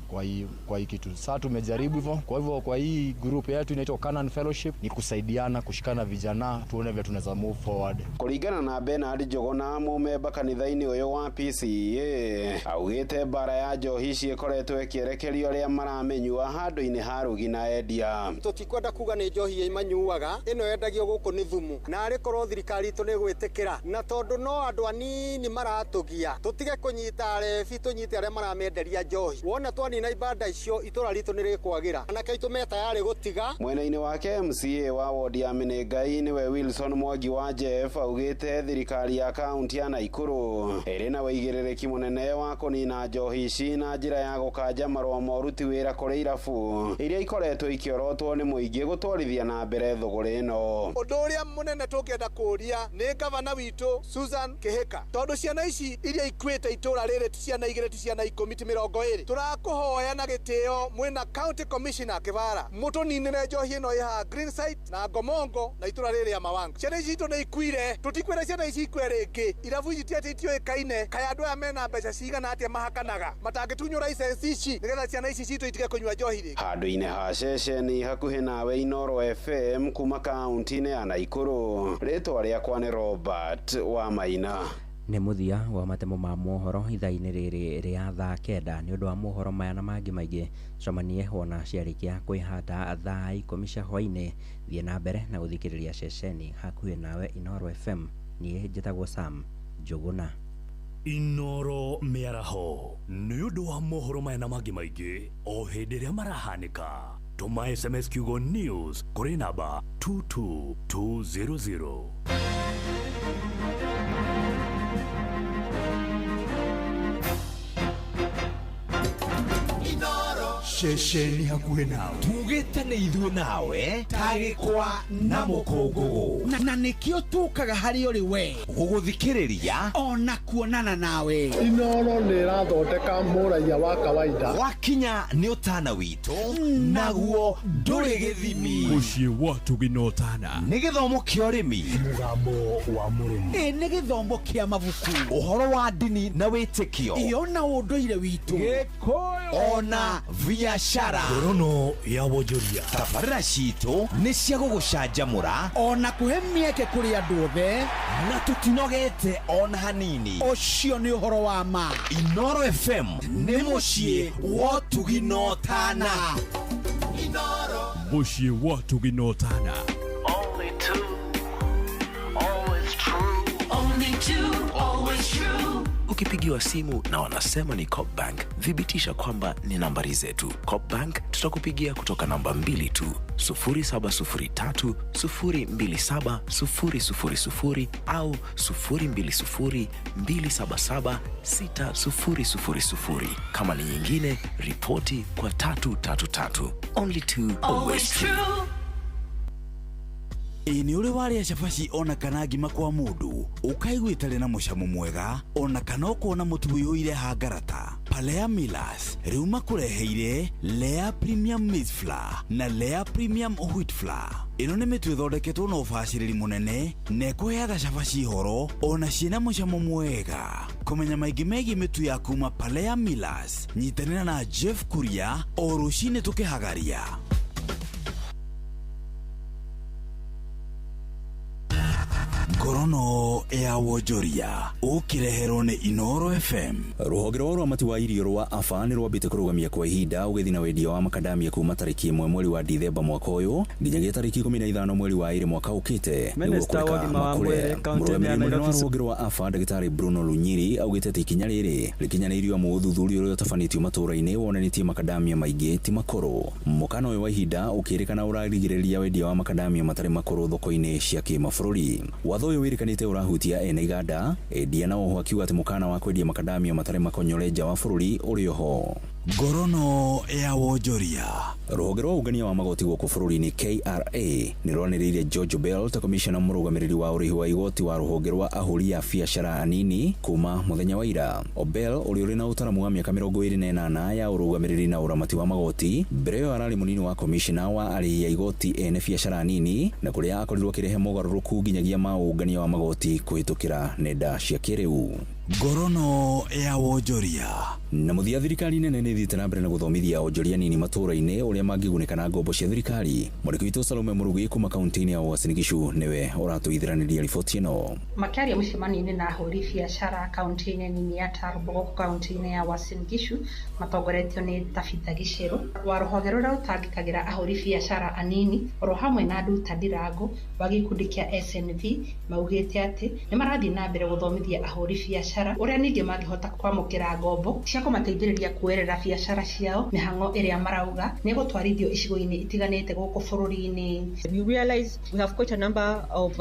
[SPEAKER 22] kwa hii kitu. Sasa tumejaribu hivyo. Kwa hivyo kwa hii group yetu inaitwa Canaan Fellowship ni kusaidiana, kushikana vijana, tuone vile tunaweza move forward.
[SPEAKER 20] Kũringana na Bernard Njuguna mũmemba kanitha-inĩ ũyũ wa PCEA augĩte mbara ya njohi ici ĩkoretwo ĩkĩerekerio arĩa maramĩnyua handũ-inĩ ha rugi na endia.
[SPEAKER 23] Tũtikwenda kuga nĩ njohi manyuaga, ĩno yendagio gũkũ nĩ thumu, na arĩ korwo thirikari itũ nĩ gwĩtĩkĩra, na tondũ no andũ anini maratũgia, tũtige kũnyita arebi, tũnyite arĩa maramenderia njohi. Wona twanina ibanda icio itũra ritũ nĩ rĩkwagĩra, anake aitũ me tayarĩ gũtiga.
[SPEAKER 20] Mwena-inĩ wake MCA wa wodi ya Menengai nĩwe Wilson Mwangi wa Jeff augĩte thirikari ya kaunti ya Naikuru ĩrĩ na wĩigĩrĩrĩki mũnene wa kũnina njohi ici na njĩra ya gũkanja marũa ma ũruti wĩra kũrĩ irabu iria ikoretwo ikĩorotwo nĩ mũingĩ gũtwarithia na mbere thũgũrĩ ĩno.
[SPEAKER 6] Ũndũ ũrĩa mũnene tũngĩenda kũũria nĩ gavana witũ Susan Kihika, tondũ ciana ici iria ikuĩte itũra rĩrĩ ti ciana 2 ti ciana 10 ti 20, tũrakũhoya na gĩtĩo mwĩna county commissioner Kĩbara mũtũninĩre njohi ĩno ĩ haha Greenside na Ngomongo na itũra rĩrĩ rĩa Mawanga. Ciana ici citũ nĩ ikuire, tũtikwĩra ciana ici ikue rĩngĩ. Irabu ici ti atĩ itiũĩkaine, kaĩ andũ aya mena mbeca cigana atĩa mahakanaga matangĩtunywo license ici nĩgetha ciana ici citũ itige kũnyua njohi rĩngĩ.
[SPEAKER 20] Handũ-inĩ ha ceceni hakuhĩ nawe Inoro FM kuma kaunti-inĩ ya Naikuru, rĩtwa rĩakwa nĩ Robert Wamaina.
[SPEAKER 10] Nĩ mũthia wa matemo ma mohoro ithaa-inĩ rĩrĩ rĩa thaa 9. Nĩ ũndũ wa mohoro maya na mangĩ maingĩ, cemanie wona ciarĩkia kwĩhanda thaa 10 cia hwaĩ-inĩ. Thiĩ na mbere na gũthikĩrĩria ceceni hakuhĩ nawe Inoro FM. Niĩ njĩtagwo Sam Njuguna.
[SPEAKER 5] Inoro mĩaraho nĩ ũndũ wa mohoro maya na mangĩ maingĩ o hĩndĩ ĩrĩa marahanĩka. Tũma SMS kiugo news kũrĩ namba 22200.
[SPEAKER 1] Ceceni hakuhĩ nawe. Tugĩte nĩ ithuĩ nawe tagĩkwa na mũkũngũgũ.
[SPEAKER 2] Na nĩkĩo tũkaga harĩ ũrĩ we
[SPEAKER 1] gũgũthikĩrĩria
[SPEAKER 2] ona kuonana nawe.
[SPEAKER 4] Inoro nĩ ĩrathondeka mũraiya wa kawaida.
[SPEAKER 1] Wakinya nĩ ũtana witũ naguo ndũrĩ gĩthimi.
[SPEAKER 5] Mũciĩ wa Tũgina Ũtana.
[SPEAKER 1] Nĩ gĩthomo kĩa ũrĩmi.
[SPEAKER 5] Mũgambo wa mũrĩmi.
[SPEAKER 2] Ĩ nĩ gĩthomo kĩa mabuku.
[SPEAKER 1] Ũhoro wa ndini na wĩtĩkio.
[SPEAKER 2] Iyo na ũndũire witũ.
[SPEAKER 1] Gĩkũyũ ona biacara.
[SPEAKER 5] Ngorono ya wonjoria.
[SPEAKER 1] Tabarĩra citũ nĩ cia gũgũcanjamũra
[SPEAKER 2] ona kũhe mĩeke kũrĩ andũ othe,
[SPEAKER 1] na tũtinogete ona hanini.
[SPEAKER 2] Ũcio nĩ ũhoro wa ma.
[SPEAKER 1] Inoro FM nĩ mũciĩ wa ũtugi na ũtana.
[SPEAKER 5] Mũciĩ wa Ũtugi na Ũtana.
[SPEAKER 11] Only two, always true.
[SPEAKER 9] Only two, always true.
[SPEAKER 24] Ukipigiwa simu na wanasema ni Copbank, thibitisha kwamba ni nambari zetu. Copbank tutakupigia kutoka namba mbili tu, 0703 027 000 au 020 277 6000. Kama ni nyingine, ripoti kwa 333. Only two, always true.
[SPEAKER 25] Ĩ nĩ ũrĩ warĩa cabaci ona kana ngima kwa mũndũ ũkaigua ĩtarĩ na mũcamo mwega ona kana ũkona mũtu ũiyũire hangarata? Palea Millers rĩu makũreheire Lea Premium Maize Flour na Lea Premium Wheat Flour. Ĩno nĩ mĩtu ĩthondeketwo na ũbacĩrĩri mũnene na ĩkũheaga cabaci horo ona ciĩna mũcamo mwega. Kũmenya maingĩ megiĩ mĩtu ya kuma Palea Millers, nyitanĩra na Jeff Kuria o rũcinĩ tũkĩhagaria. Ngorono ya wonjoria ũkĩreherwo nĩ Inoro FM.
[SPEAKER 26] Rũhonge rwa ũramati wa irio rwa AFA nĩ rwambĩte kũrũgamia kwa ihinda ũgethi na wendia wa makadamia kuma tarĩki 1 mweri wa Dithemba mwaka ũyũ nginyagia tarĩki 15 mweri wa 2 mwaka ũkĩte nĩguo
[SPEAKER 27] Minista wa
[SPEAKER 26] kũreka
[SPEAKER 27] ũgima wa
[SPEAKER 26] makũre.
[SPEAKER 27] mwĩrĩ kaunti-inĩ
[SPEAKER 26] Mũrũgamĩrĩri
[SPEAKER 27] ya
[SPEAKER 26] mũnene wa
[SPEAKER 27] Nairobi
[SPEAKER 26] rũhonge rwa AFA ndagĩtarĩ Bruno Lunyiri augĩte atĩ ikinya rĩrĩ rĩkinyanĩirio amu ũthuthuria ũrĩa ũtabanĩtio matũũra-inĩ wonanĩtie makadamia maingĩ ti makũrũ. Mũkana ũyũ wa ihinda ũkĩrĩkana ũrarigĩrĩria wendia wa makadamia matarĩ makũrũ thoko-inĩ cia kĩmabũrũri. Watho ũyũ wĩrĩkanĩte ũrahutia ene iganda, endia na oho akiuga atĩ mũkana wa kwendia makadamia matarĩ makonyore nja wa bũrũri ũrĩ oho.
[SPEAKER 25] Ngorono ya wonjoria.
[SPEAKER 26] Rũhonge rwa ũngania wa magoti gũkũ bũrũri-inĩ KRA nĩ rwanĩrĩire George Bell ta komishona mũrũgamĩrĩri wa ũrĩhi wa igoti wa rũhonge rwa ahũri a biacara anini kuma mũthenya wa ira. Obel ũrĩa ũrĩ na ũtaramu wa mĩaka 28 ya ũrũgamĩrĩri na ũramati wa magoti, mbere ĩyo ararĩ mũnini wa komishona wa arĩhi a igoti ene biacara anini na kũrĩa akorirwo akĩrehe mogarũrũku nginyagia ma ũngania wa magoti kũhĩtũkĩra nenda cia kĩrĩu.
[SPEAKER 25] Ngorono ya wonjoria.
[SPEAKER 26] Na mũthia thirikari nene nĩ ĩthiĩte na mbere na gũthomithia onjoria nini matũũra-inĩ ũrĩa mangĩgunĩka na ngombo cia thirikari. Mwandĩki witũ Salome Mũrugi kuma kaunti-inĩ ya Uasin Gishu nĩwe ũratũithiranĩria riboti ĩno.
[SPEAKER 28] Makĩaria mũcemanio-inĩ na ahũri biacara kaunti-inĩ nini ya Turbo gũkũ kaunti-inĩ ya Uasin Gishu matongoretio nĩ Tabitha Gicheru wa rũhonge rũrĩa rũtangĩkagĩra ahũri biacara anini oro hamwe na Nduta Ndirango wa gĩkundi kĩa SNV maugĩte atĩ nĩ marathiĩ na mbere gũthomithia ahũri biacara ũrĩa ningĩ mangĩhota kwamũkĩra ngombo cia kũmateithĩrĩria kuoerera biacara ciao mĩhang'o ĩrĩa marauga nĩ gũtwarithio icigo-inĩ itiganĩte gũkũ bũrũri-inĩ.
[SPEAKER 29] We realize we have quite a number of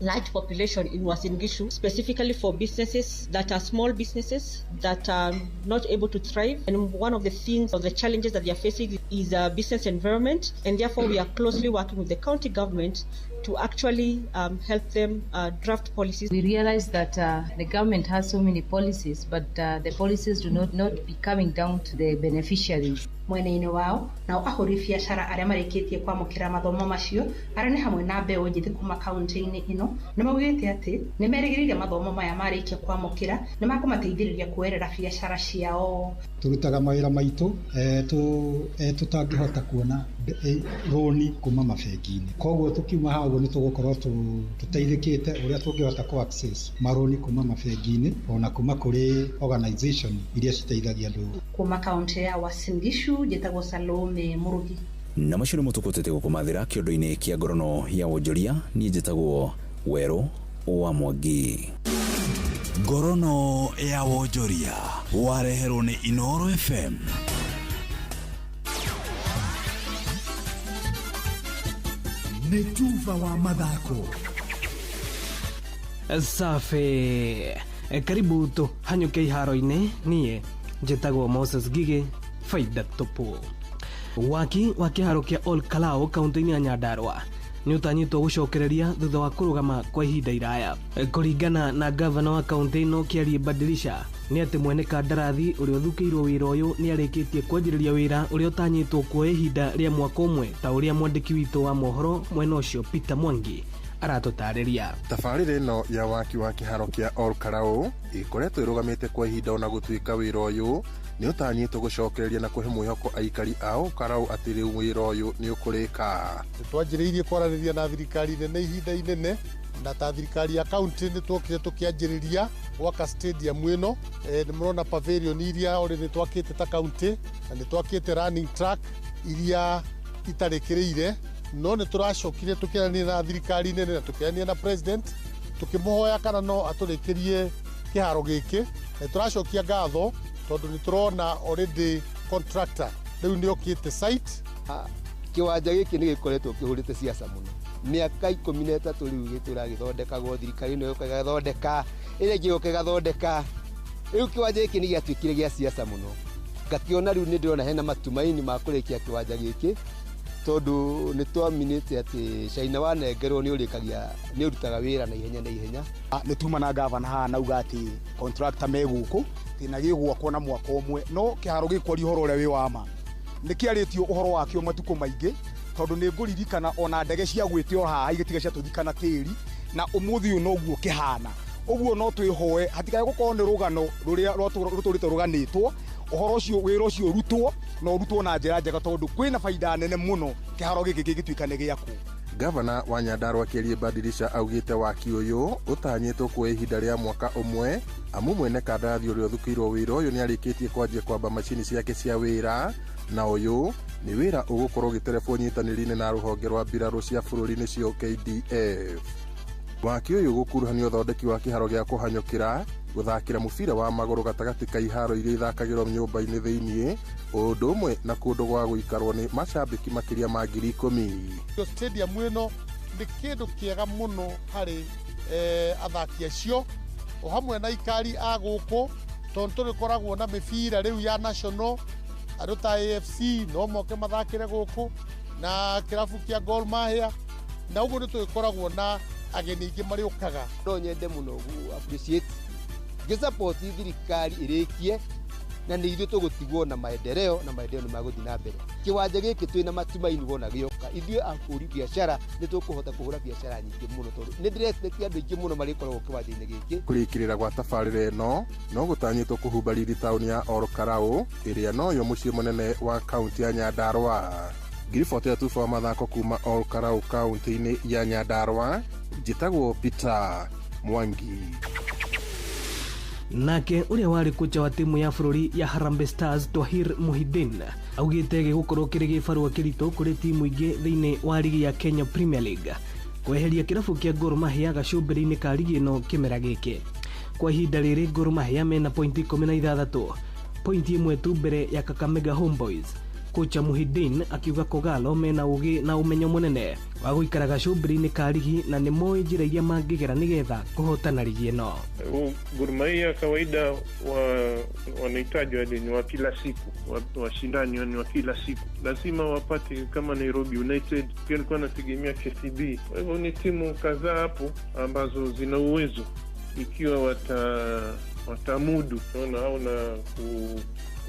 [SPEAKER 29] large population in Uasin Gishu, specifically for businesses that are small businesses that are not able to thrive. And one of the things or the challenges that they are facing is a business environment, and therefore we are closely working with the county government to actually help them draft policies.
[SPEAKER 30] We realize that the government has so many policies, but the policies do not be coming down to the beneficiaries.
[SPEAKER 28] Mwena-inĩ wao nao ahũri biacara arĩa marĩkĩtie kwamũkĩra mathomo macio arĩa nĩ hamwe na mbeũ njĩthĩ kuma kaunti-inĩ ĩno nĩ maugĩte atĩ nĩ merĩgĩrĩire mathomo maya marĩkia kwamũkĩra nĩ makũmateithĩrĩria kuoerera biacara ciao.
[SPEAKER 31] Tũrutaga mawĩra maitũ tũtangĩhota kuona rũni kuma mabengi-inĩ, koguo tũkiuma haha ũguo nĩ tũgũkorwo tũteithĩkĩte ũrĩa tũngĩhota kũ access marũni kuma mabengi-inĩ ona kuma kũrĩ organization iria citeithagia andũ.
[SPEAKER 28] Kuma kaunti ya Uasin Gishu njĩtagwo Salome Mũrugi.
[SPEAKER 26] Na macio nĩmo tũkũtete gũkũmathĩra kĩondo-inĩ kĩa ngorono ya wonjoria. Niĩ njĩtagwo Werũ wa Mwangi.
[SPEAKER 25] Ngorono ya wonjoria wareherwo nĩ Inoro FM.
[SPEAKER 2] Nĩ tuba wa mathako.
[SPEAKER 32] Safi, karibu tũhanyũke iharo-inĩ. Niĩ njĩtagwo Moses Gigi, faida tupu. Waki wa kĩharo kĩa Ol Kalou kaunti-inĩ ya Nyandarua nĩ ũtanyĩtwo gũcokereria thutha wa kũrũgama kwa ihinda iraya. Kũringana na gavana wa kaunti ĩno Kĩarie Badilisha, nĩ atĩ mwene kandarathi ũrĩa ũthukĩirwo wĩra ũyũ nĩ arĩkĩtie kwanjĩrĩria wĩra ũrĩa ũtanyĩtwo kuoya ihinda rĩa mwaka ũmwe, ta ũrĩa mwandĩki witũ wa mohoro mwena ũcio Peter Mwangi aratũtarĩria.
[SPEAKER 3] Tabarĩra ĩno ya waki wa kĩharo kĩa Ol Kalou ĩkoretwo ĩrũgamĩte kwa ihinda ona gũtuĩka wĩra ũyũ nĩ ũtanyĩtwo gũcokereria na kũhe mwĩhoko aikari a Ol Kalou atĩ rĩu wĩra ũyũ nĩ ũkũrĩka.
[SPEAKER 7] Nĩtwanjĩrĩirie kwaranĩria na thirikari nene ihinda inene, na ta thirikari ya kaunti nĩ twokire tũkĩanjĩrĩria gwaka stadium ĩno. Nĩ mũrona pavilion iria already twakĩte ta kaunti, na nĩ twakĩte running track iria itarĩkĩrĩire, no nĩ tũracokire tũkĩaranĩria na thirikari nene na tũkĩaranĩria na president tũkĩmũhoya kana no atũrĩkĩrie kĩharo gĩkĩ. Na tũracokia ngatho tondũ nĩ tũrona already contractor rĩu nĩ okĩte site.
[SPEAKER 8] Kĩwanja gĩkĩ nĩ gĩkoretwo kĩhũrĩte siasa mũno mĩaka 13 rĩu gĩtũragĩthondekagwo, thirikari ĩno yoka ĩgathondeka, ĩrĩa ĩngĩ yoka ĩgathondeka. Rĩu kĩwanja gĩkĩ nĩ gĩatuĩkire gĩa siasa mũno, ngakĩona rĩu nĩ ndĩrona hena matumaini ma kũrĩkia kĩwanja gĩkĩ, tondũ nĩ twaminĩte atĩ China wanengerwo nĩ ũrĩkagia, nĩ ũrutaga wĩra na ihenya na ihenya.
[SPEAKER 12] Nĩ tuma na gavana haha nauga atĩ contractor me gũkũ na gĩgwakwo na mwaka ũmwe, no kĩharo gĩkwaria ũhoro ũrĩa wĩ wa ma nĩ kĩarĩtio ũhoro wakĩo matukũ maingĩ, tondũ nĩ ngũririkana ona ndege cia gwĩtio haha igĩtiga ciatũthikana tĩri, na ũmũthĩ ũyũ noguo kĩhana. Ũguo no twĩhoe hatikae gũkorwo nĩ rũgano rũrĩa rũtũrĩte rũganĩtwo, ũhoro ũcio wĩra ũcio ũrutwo na ũrutwo na njĩra njega, tondũ kwĩna baida nene mũno kĩharo gĩkĩ gĩgĩtuĩka nĩ gĩakwo.
[SPEAKER 3] Gavana wa Nyandarua Kĩarie Badilisha augĩte waki ũyũ ũtanyĩtwo kuoya ihinda rĩa mwaka ũmwe, amu mwene kandarathi ũrĩa ũthukĩirwo wĩra ũyũ nĩ arĩkĩtie kwanjia kwamba macini ciake cia wĩra, na ũyũ nĩ wĩra ũgũkorwo ũgĩterebwo nyitanĩri-inĩ na rũhonge rwa mbirarũ cia bũrũri nĩcio KDF. Waki ũyũ ũgũkuruhania ũthondeki wa kĩharo gĩa kũhanyũkĩra, gũthakĩra mũbira wa magũrũ gatagatĩ ka iharo iria ithakagĩrwo nyũmba-inĩ thĩiniĩ, ũndũ ũmwe na kũndũ gwa gũikarwo nĩ macambĩki makĩria ma 10,000.
[SPEAKER 7] Stadium ĩno nĩ kĩndũ kĩega mũno harĩ athaki acio o hamwe na aikari a gũkũ, tondũ tũrĩkoragwo na mĩbira rĩu ya national, andũ ta AFC no moke mathakĩre gũkũ na kĩrabu kĩa Gor Mahia, na ũguo nĩ tũgĩkoragwo na ageni aingĩ marĩũkaga.
[SPEAKER 8] No nyende mũno appreciate ngĩsupport thirikari ĩrĩkie, na nĩ ithuĩ tũgũtigwo na maendeleo, na maendeleo nĩ magũthiĩ na mbere. Kĩwanja gĩkĩ twĩna matumaini wona gĩoka, ithuĩ ahũri biacara nĩ tũkũhota kũhũra biacara nyingĩ mũno, tondũ nĩ ndĩrespect andũ aingĩ mũno marĩkoragwo kĩwanja-inĩ gĩkĩ.
[SPEAKER 3] Kũrĩkĩrĩra gwa tabarĩra ĩno no gũtanyĩtwo kũhumba riri taũni ya Ol Kalou ĩrĩa noyo mũciĩ mũnene wa kaunti ya Nyandarua. Ngiriboti ya tuba wa mathako kuma Ol Kalou kaunti-inĩ ya Nyandarua, njĩtagwo Peter Mwangi.
[SPEAKER 32] Nake ũrĩa warĩ kocha wa timu ya bũrũri ya Harambee Stars Twahir Muhidin augĩte gĩgũkorwo kĩrĩ gĩbarũa kĩritũ kũrĩ timu ingĩ thĩinĩ wa ligi ya Kenya Premier League kweheria kĩrabu kĩa Gor Mahia gacũmbĩrĩ-inĩ ka ligi ĩno kĩmera gĩkĩ. Kwa ihinda rĩrĩ Gor Mahia mena pointi 16, pointi ĩmwe tu mbere ya Kakamega Homeboys. Kocha Muhidin akiuga Kogalo mena ũgĩ na ũmenyo mũnene wa gũikara gacũmbĩrĩ-inĩ ka ligi na nĩ moĩ njĩra iria mangĩgera nĩgetha kũhotana ligi ĩno.
[SPEAKER 13] Gor Mahia kawaida wanahitaji wale ni wa kila siku, washindani ni wa kila siku, lazima wapate kama Nairobi United, pia nilikuwa nategemea KCB. Kwa hivyo ni timu kadhaa hapo ambazo zina uwezo ikiwa watamudu naona au na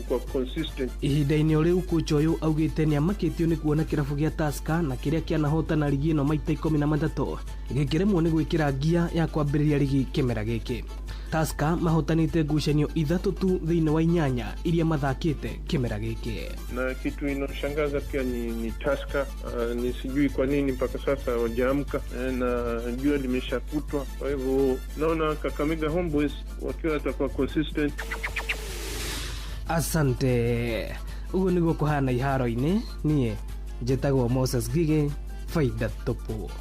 [SPEAKER 13] kwa consistent.
[SPEAKER 32] Ihinda-inĩ o rĩu kocha ũyũ augĩte nĩamakĩtio nĩ kuona kĩrabu gĩa Tusker na kĩrĩa kĩanahotana ligi ĩno maita 13 gĩkĩremwo nĩ gwĩkĩra ngia ya kwambĩrĩria ligi kĩmera gĩkĩ. Tusker mahotanĩte ngucanio 3 tu thĩinĩ wa 8 iria mathakĩte kĩmera gĩkĩ.
[SPEAKER 13] Na kitu inoshangaza pia ni Tusker, ni sijui kwa nini mpaka sasa hawajaamka na jua limeshakutwa. Kwa hivyo naona Kakamega Homeboys wakiwa watakuwa consistent.
[SPEAKER 32] Asante. Ũguo nĩguo kũhana iharo-inĩ. Niĩ njĩtagwo Moses Gige, faida tupu.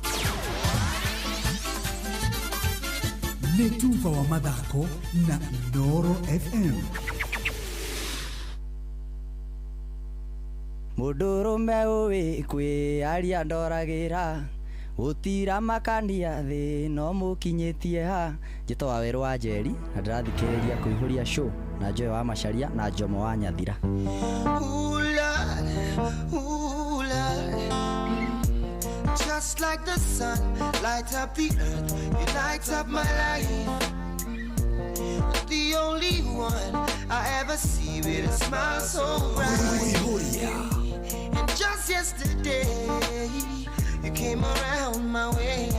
[SPEAKER 1] Nĩ tuba wa mathako na Inooro FM.
[SPEAKER 14] Mũndũrũme ũĩ kwĩaria ndoragĩra, gũtira makania thĩ no mũkinyĩtie ha.
[SPEAKER 10] Njĩtagwo Wawerũ wa Njeri na ndĩrathikĩrĩria kũihũria show na Joy wa Macharia na Jomo wa Nyathira.
[SPEAKER 4] Lord, ooh, Lord. Just like the sun, light up the earth, you light up my life. The only one I ever see with a smile so bright. And just yesterday, you came around my way.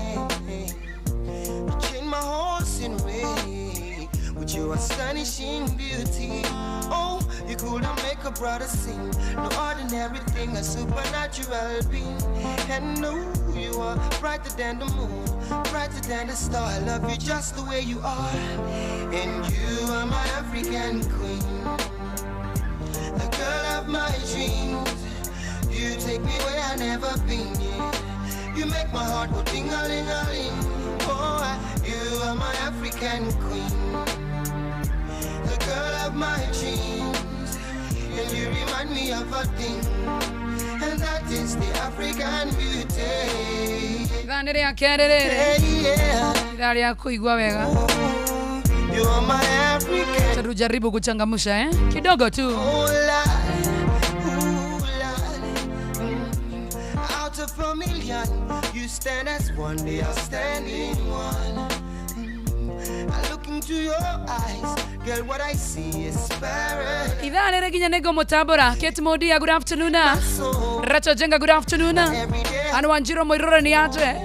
[SPEAKER 4] You changed my horse in way with your astonishing beauty. Oh, you couldn't make a brother sing. No ordinary thing, a supernatural being. And no, you are brighter than the moon, brighter than the star. I love you just the way you are. And you are my African queen, the girl of my dreams. You take me where I've never been. Yeah. You make my heart go ding-a-ling-a-ling. Oh, you are my African queen, the girl of my dreams. And you remind me of a thing, and that is the African beauty.
[SPEAKER 6] Ithaa nĩ rĩa kerĩ rĩrĩ. Ithaa rĩa kũigua wega.
[SPEAKER 4] You are my African.
[SPEAKER 6] Tujaribu kuchangamsha eh? Kidogo tu.
[SPEAKER 4] Oh, Lord, ooh, Lord. Out of a million, you stand as one, the outstanding one. I look into your eyes, girl, what I see is paradise.
[SPEAKER 6] Ithaa rĩrĩ nginya nĩ ngũmũtambũra. Kate Modia, good afternoon. Rachel Jenga, good afternoon. Anne Wanjiru Moirore ni aje.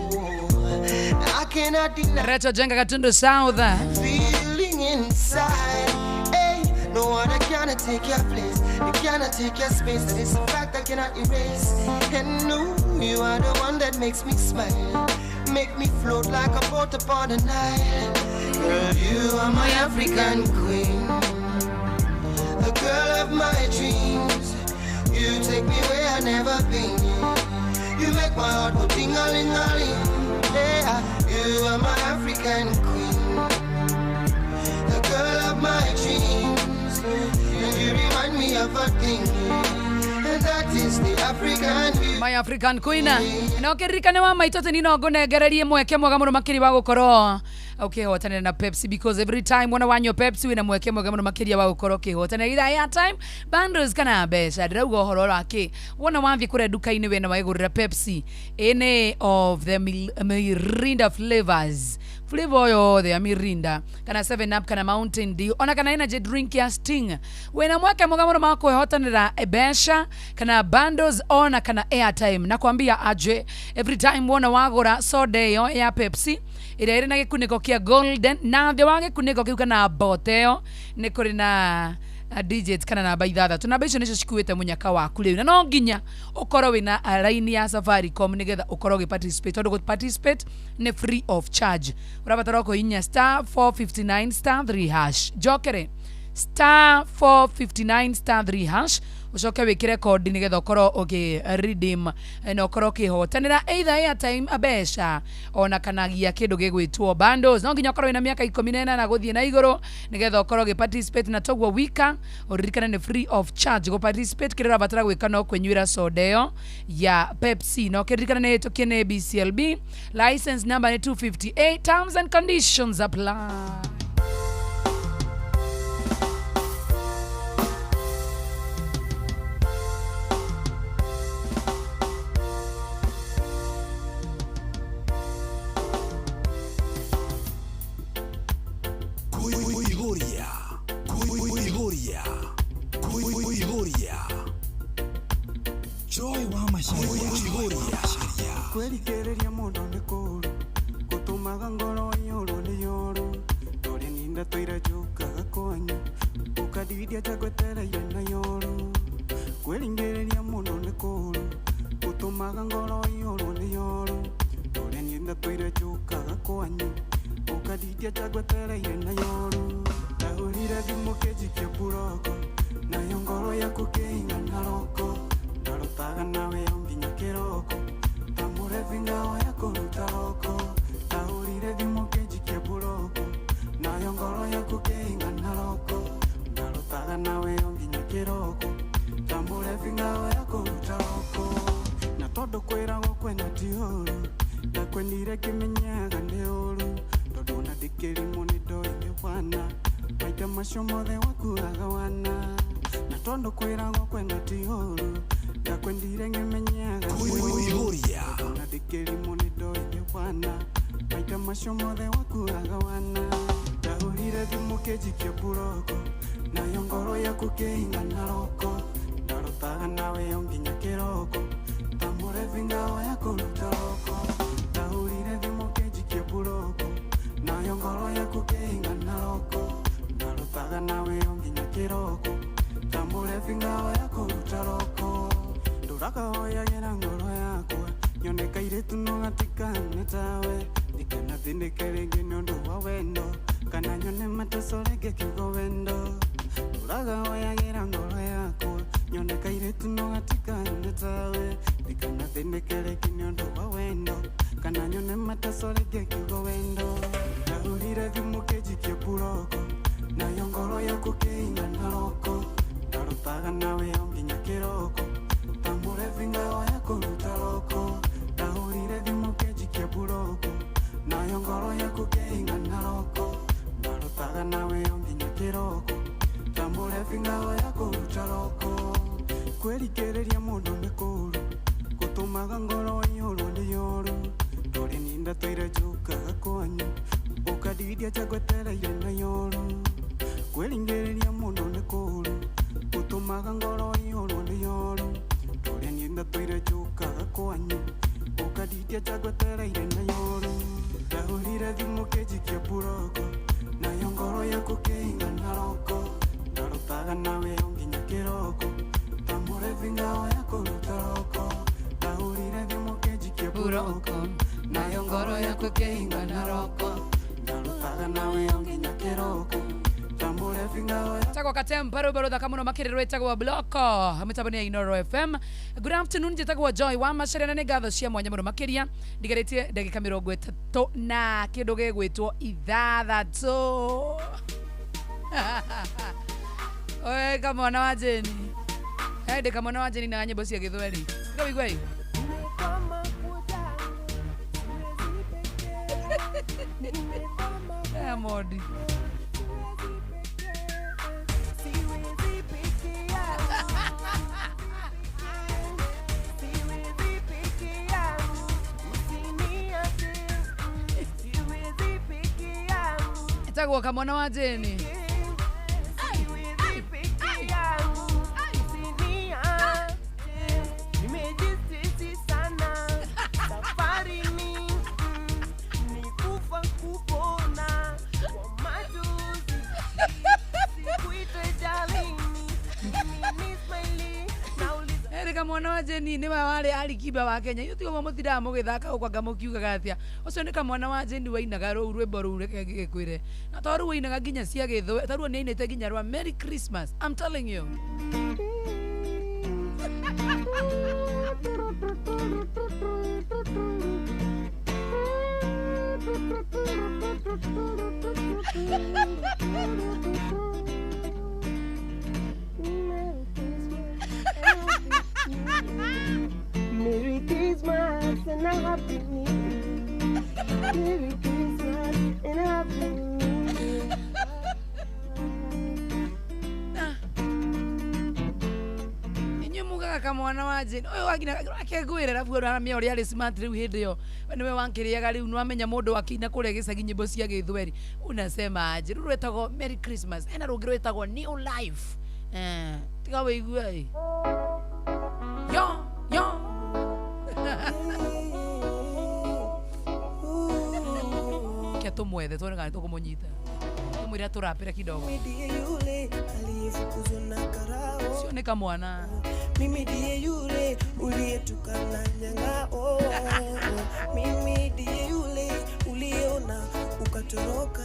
[SPEAKER 4] I cannot deny
[SPEAKER 6] Rachel Jenga, Gatundu South.
[SPEAKER 4] Feeling inside. Hey, no one cannot take your place. You cannot take your space. That is a fact I cannot erase. And no, you are the one that makes me smile, make me float like a boat upon the Nile. Girl, you are my African queen, the girl of my dreams. You take me where I've never been. You make my heart go ding-a-ling-a-ling. Yeah, you are my African queen, the girl of my dreams. And you remind me of a thing, and that is the African beauty.
[SPEAKER 6] My African queen. Na ũkĩririkane wa maitũ atĩ niĩ no ngũnengererie mweke mwega mũno makĩria wa gũkorwo ũkĩhotanĩra na Pepsi, because every time wona wanyua Pepsi wĩna mweke mwega mũno makĩria wa gũkorwo ũkĩhotanĩra either airtime, bundles kana mbeca. Ndĩrauga ũhoro wa kĩ, wona wathiĩ kũrĩa nduka-inĩ wena wegũrĩra Pepsi any of the Mirinda flavors, flavor yothe ya Mirinda kana 7 Up kana Mountain Dew ona kana energy drink ya Sting, wena mweke mwega mũno wa kwĩhotanĩra mbeca kana bundles ona kana airtime. Nakwambia aje, every time wona wagũra soda ĩyo ya Pepsi ĩrĩa ĩrĩ na gĩkunĩko kĩa golden, na thĩ wa gĩkunĩko kĩu kana bote ĩyo nĩ kũrĩ na digits kana namba ithathatũ. Namba icio nĩcio cikuĩte mũnyaka waku rĩu, na no nginya ũkorwo wĩna line ya Safaricom nĩgetha ũkorwo ũgĩ-participate, tondũ gũ-participate nĩ free of charge. Ũrabatara kũhihinya star 459 star 3 hash. Njokere star 459 star 3 hash, ucoke wikire kodi nigetha ukorwo uki redeem na ukorwo ukihotanira either airtime, mbeca ona kana gia kindu gigwitwo bundles. No nginya ukorwo wina miaka 18 guthie na iguru nigetha ukorwo ugi participate, na toguo wika uririkane ni free of charge go participate. Kiria urabatara gwika no kwinyuira soda iyo ya Pepsi, na ukiririkana ni hitukie ni BCLB license number ni 258, terms and conditions apply.
[SPEAKER 25] Joy wa Macharia.
[SPEAKER 15] Kwĩrigĩrĩria mũndũ nĩ kũũru, gũtũmaga ngoro ĩiyũrwo nĩ yũru. Ndũrĩ ninda tũire njũkaga kwanyu, ũkandiria ta ngwetereire na yũru. Kwĩringĩrĩria mũndũ nĩ kũũru, gũtũmaga ngoro ĩiyũrwo nĩ yũru. Ndũrĩ ninda tũire njũkaga kwanyu, ũkandiria ta ngwetereire na yũru. Ndahũrire thimũ kĩnjikia mburoko, nayo ngoro yaku kĩing'ana roko. Ndarutaga nawe o nginya kĩroko, ta mũrebi ngao ya kũruta roko. Ndahũrire thimũ kĩnjikia mburoko, nayo ngoro yaku kĩing'ana roko. Ndarutaga nawe o nginya kĩroko, ta mũrebi ngao ya kũruta roko. Na tondũ kwĩragwo kwenda ti ũũru, ndakwendire ngĩmenyaga nĩ ũũru. Tondũ ona ndĩkĩrimũ nĩ ndoĩ nĩ wana, maita macio mothe wakuaga wana. Na tondũ kwĩragwo kwenda ti ũũru, Ndakwendire ngĩmenyaga
[SPEAKER 25] Kwĩihũria.
[SPEAKER 15] Na ndĩkĩrimũ nĩ ndoire wana maita macio mothe wakuaga wana. Ndahũrire thimũ kĩnjikia mburoko nayo ngoro yaku kĩinga na roko. Ndarotaga nawe o nginya kĩroko ta mũrebi ngao ya kũruta roko. Ndahũrire thimũ kĩnjikia mburoko nayo ngoro yaku kĩinga na roko. Ndarotaga nawe o nginya kĩroko ta mũrebi ngao ya kũruta roko. Ndũrakahoyagĩra ngoro yakwa nyone kairĩtu no gatikane tawe. Ndikanathĩnĩke rĩngĩ nĩ ũndũ wa wendo kana nyone mateso rĩngĩ kiugo wendo. Ndũrakahoyagĩra ngoro yakwa nyone kairĩtu no gatikane tawe. Ndikanathĩnĩke rĩngĩ nĩ ũndũ wa wendo kana nyone mateso rĩngĩ kiugo wendo. Ndahũrire thimũ kĩnjikie mburoko nayo ngoro yaku kĩinga na roko. Ndarotaga nawe o nginya kĩroko ta mũrebi ngao ya kũruta roko. Ndahũrire thimũ kĩnjikie mburoko nayo ngoro yaku kĩinga na roko. Ndarotaga nawe o nginya kĩroko ta mũrebi ngao ya kũruta roko. Kwĩrikĩrĩria mũndũ nĩ kũũru gũtũmaga ngoro ĩihũrwo nĩ ũũru. Ndũrĩ ninda tũire njũkaga kwanyu ũkandiria njagwetereire na yoru. Kwĩringĩrĩria mũndũ nĩ kũũru gũtũmaga ngoro ĩihũrwo nĩ ũũru. Ndũrĩ ninda tũire njũkaga kwanyu ũkandiria njagwetereire na yoru. Ndahũrire thimũ kĩnjikia mburoko nayo ngoro yaku kĩinga na roko. Ndarotaga nawe o nginya kĩroko ta mũrebi ngao ya kũruta roko. Ndahũrire thimũ kĩnjikia mburoko nayo ngoro yaku kĩinga na roko. Ndarotaga nawe o nginya kĩroko ta mũrebi ngao ya
[SPEAKER 6] Tagwo katempa rwĩmbo rũthaka mũno makĩria rwĩtagwo bloko mĩtambo-inĩ ya Inoro FM. Good afternoon, njĩtagwo Joy wa Macharia na nĩ ngatho cia mwanya mũno makĩria ndigarĩtie ndagĩka 30 na kĩndũ gĩgwĩtwo 6. Oe kamwana wa Jeni, ndĩ kamwana wa Jeni na nyĩmbo cia gĩthweri tiga wĩigue. Diamond. Etagwo kamwana wa Jeni. Kamwana wa Jeni nĩwe warĩ Alikiba wa Kenya. Inyuĩ tiga mũtindaga mũgĩthaka gũkũ anga mũkiugaga atĩa. Ũcio nĩ kamwana wa Jeni wainaga rũu rwĩmbo rũu reke ngĩgĩkwĩre. Na to rũu wainaga nginya cia gĩthwe, ta rũu nĩainĩte nginya rwa Merry Christmas. I'm telling you.
[SPEAKER 5] Merry Christmas and a Happy New Year. Merry Christmas and a Happy New Year.
[SPEAKER 6] Inyuĩ mugaga kamwana wa Jane ũyũ wangina akengwĩre arabu ũramenya ũrĩa arĩ smart rĩu hĩndĩ ĩyo we nĩwe wankĩrĩaga rĩu nĩwamenya mũndũ akĩina kũrĩa gĩcagi nyĩmbo cia gĩthweri unasema aje. Rĩu rwĩtagwo Merry Christmas, hena rũngĩ rwĩtagwo New Life. Tiga wĩigue ĩ yo yo. Kia tumwethe tuone kana tũkũmũnyita tumwĩre atũrapĩre kidogo.
[SPEAKER 5] Ndiye yule aliyefukuzwa na karao.
[SPEAKER 6] Sio ni kamwana.
[SPEAKER 5] Mimi ndiye yule uliyetukana nyang'ao. Mimi ndiye yule uliona ukatoroka.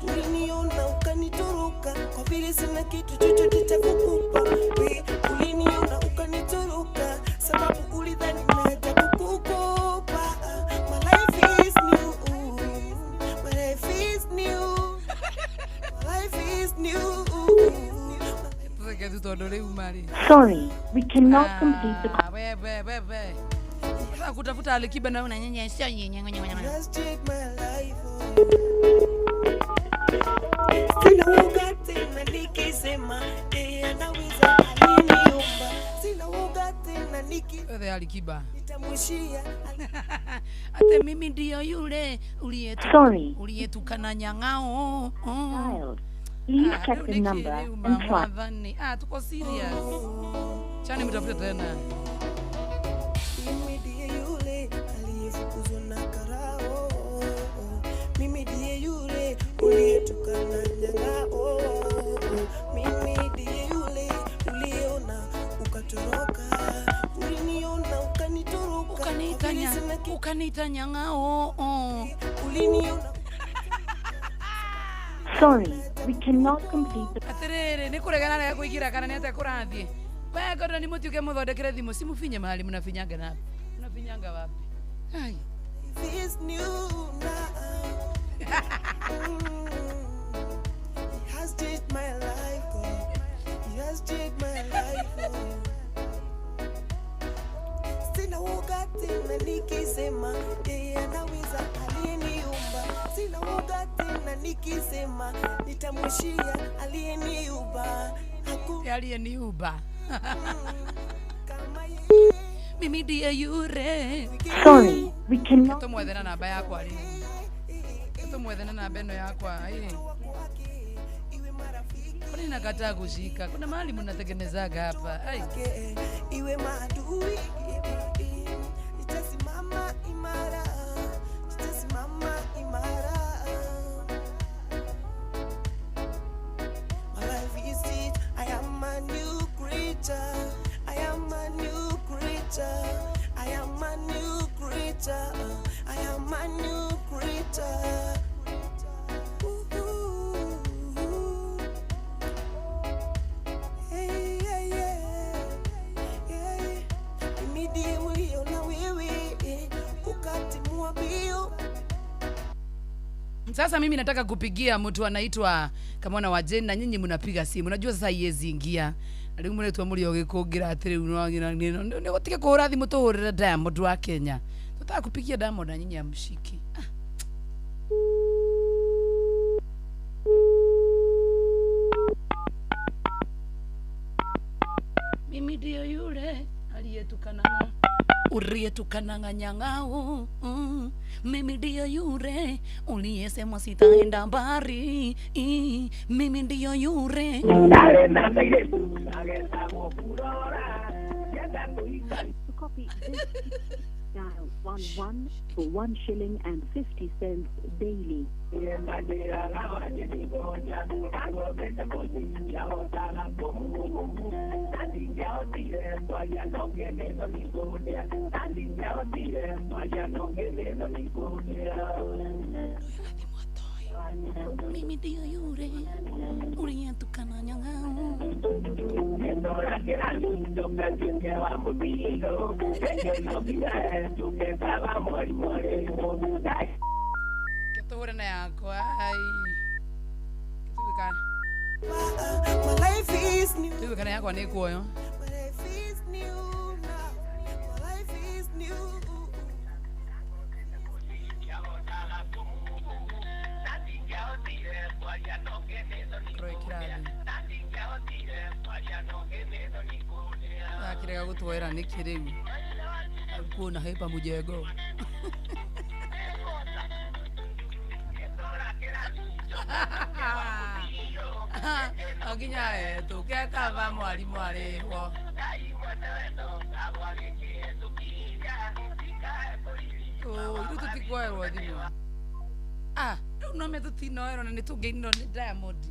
[SPEAKER 5] Uliniona ukanitoroka kwa vile sina kitu chochote cha kukupa. We uliniona ukanitoroka sababu ulidhani naja kukukopa. My life is new. My life is new. My life is new.
[SPEAKER 6] Tutheke tu tondũ rĩu marĩ.
[SPEAKER 9] Sorry, we cannot complete the
[SPEAKER 6] We we we we. Sasa kutafuta Alikiba na unanyanya nyenye.
[SPEAKER 5] Just take my life. Sina woga tena nikisema yeye anaweza aliniumba. Sina woga tena
[SPEAKER 6] Twethe Alikiba.
[SPEAKER 5] Nitamwishia.
[SPEAKER 6] Ate mimi ndio yule
[SPEAKER 9] Sorry.
[SPEAKER 6] uliyetukana nyang'ao.
[SPEAKER 9] Dialed. Please check the number and try.
[SPEAKER 6] Mwathani. Ah, tuko serious. Chani mtafute tena.
[SPEAKER 5] Mimi ndiye yule aliyefukuzwa na karao. Mimi ndiye yule uliyetukana nyang'ao. Mimi ndiye yule uliona ukatoroka. Uliniona ukanitoroka.
[SPEAKER 6] Ukaniita nyang'ao.
[SPEAKER 5] Uliniona.
[SPEAKER 9] Sorry, we cannot complete the
[SPEAKER 6] Atiriri, nĩ kũregana rega kũingĩra kana nĩ atĩa kũrathiĩ? We ngorwo nĩ mũtuĩke mũthondekere thimũ, simufinye mahali mnafinyanga napi? Mnafinyanga wapi? Ai.
[SPEAKER 5] This new now. He has changed my life, oh. He has changed my life, oh. Sina woga tena nikisema yeye anaweza aliyeniumba. Sina woga tena nikisema nitamwishia aliyeniumba.
[SPEAKER 6] Aliyeniumba. Mimi ndiye yule.
[SPEAKER 9] Sorry, we cannot
[SPEAKER 6] Tumwethe na namba yakwa rĩ. Tumwethe na namba ĩno yakwa ĩ. Kwani nakataa kushika? Kuna mahali mnatengenezaga hapa. Ai.
[SPEAKER 5] Iwe maadui, nitasimama imara, nitasimama imara. My life is it. I am a new creature. I am a new creature. I am a new creature. I am a new creature. Ooh. Hey, yeah, yeah. Yeah. Mimi ndiye uliona wewe ukatimua mbio.
[SPEAKER 6] Sasa mimi nataka kupigia mtu anaitwa Kamwana wa Jane na nyinyi mnapiga simu. Najua sasa iezi ingia. Rĩu mũretwo mũrĩ ogĩ kũngĩra atĩrĩ nĩ gũtige kũhũra thimũ tũhũrĩre Diamond wa Kenya. Tutaka kupigia Diamond na nyinyi amshiki. Mimi ndiyo yule aliyetukana uliyetukana nyang'au. Mimi ndiyo yule uliyesema sitaenda mbali. Mimi ndiyo yule.
[SPEAKER 9] To copy this, dial 11 for 1 shilling and 50 cents daily.
[SPEAKER 6] Mimi ndiyo yule uliyetukana nyang'au. Ketuhure na yakwa ai.
[SPEAKER 5] My life is new.
[SPEAKER 6] Tuigwe kana yakwa nĩ kuoyo.
[SPEAKER 5] My life is new now. My life is new.
[SPEAKER 6] Akirega gũtwoera nĩkĩ rĩu? Kuona hepa mujego. Nginya tũke kaba mwarimũ arĩhwo. Ithuĩ tũtikuoerwo thimũ. Ah, rĩu no me tũtinoerwo na nĩ tũngĩinirwo nĩ Diamond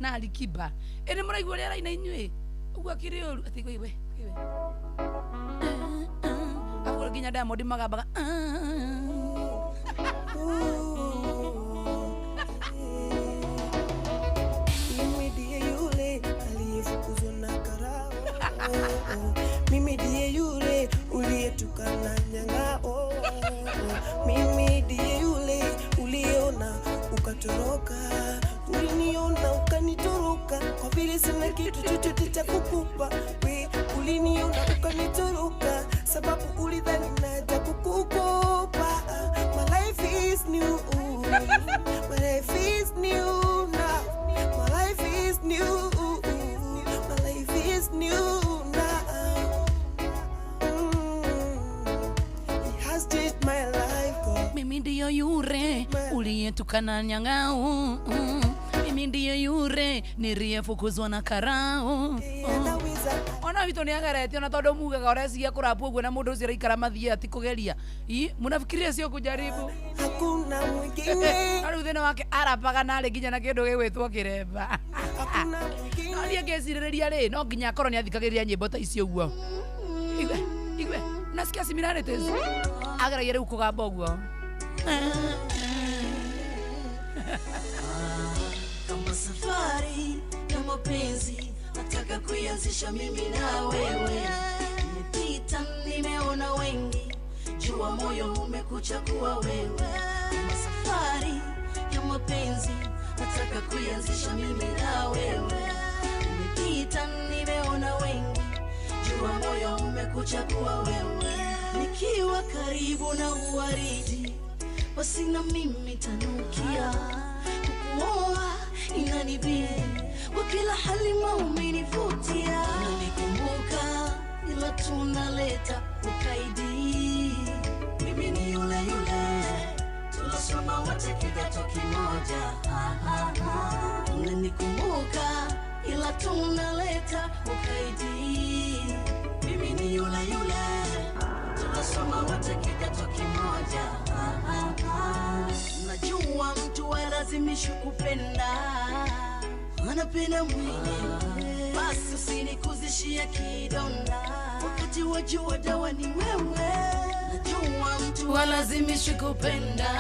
[SPEAKER 6] na Alikiba. Ĩ nĩ mũraigua ũrĩa araina inyuĩ? Ũguo akĩrĩ ũru atĩ we we. Aguo nginya Diamond magambaga.
[SPEAKER 5] Mimi ndiye yule aliyefukuzwa na karao. Mimi ndiye yule uliyetukana nyang'ao. Mimi ndiye yule uliona ukatoroka. Uliniona ukanitoroka kwa vile sina kitu chochote cha kukupa. We uliniona ukanitoroka sababu ulidhani naja kukukopa. My life is new. My life is new now. My life is new. My life is new now.
[SPEAKER 6] ndiyo yure uliyetukana nyang'au. Mimi ndiyo yure niliyefukuzwa na karau. Ona witũ nĩ ageretie ona tondũ mugaga ũreciria kũrapwo ũguo na mũndũ ũcio araikara mathiĩ ati kũgeria. Ii, munafikiria sio kujaribu.
[SPEAKER 5] Hakuna mwingine.
[SPEAKER 6] No rĩu thĩna wake arapaga narĩ nginya na kĩndũ gĩgwĩtwo kĩremba. No niĩ ngĩcirĩrĩria rĩ, no nginya akorwo nĩ athikagĩrĩria nyĩmbo ta icio ũguo. Igwe, igwe, unasikia similarities? Ageragia rĩu kũgamba ũguo.
[SPEAKER 11] Kama safari ya mapenzi nataka kuianzisha mimi na wewe. Nimepita nimeona wengi, jua moyo umekuchagua wewe. Kama safari ya mapenzi nataka kuianzisha mimi na wewe. Nimepita nimeona wengi, jua moyo umekuchagua wewe. Nikiwa karibu na uwaridi, basi na mimi tanukia. Kukuoa inanibidi, kwa kila hali maumenivutia. Unanikumbuka ila tunaleta ukaidi. Mimi ni yule yule, tulisoma wote kidato kimoja. Unanikumbuka ila tunaleta ukaidi. Mimi ni yule yule, tulisoma wote kidato kimoja. Najua mtu alazimishwi kupenda, anapenda mwenyewe. Basi usinikuzishie kidonda, wakati wajua dawa ni wewe. Najua mtu
[SPEAKER 6] alazimishwi kupenda,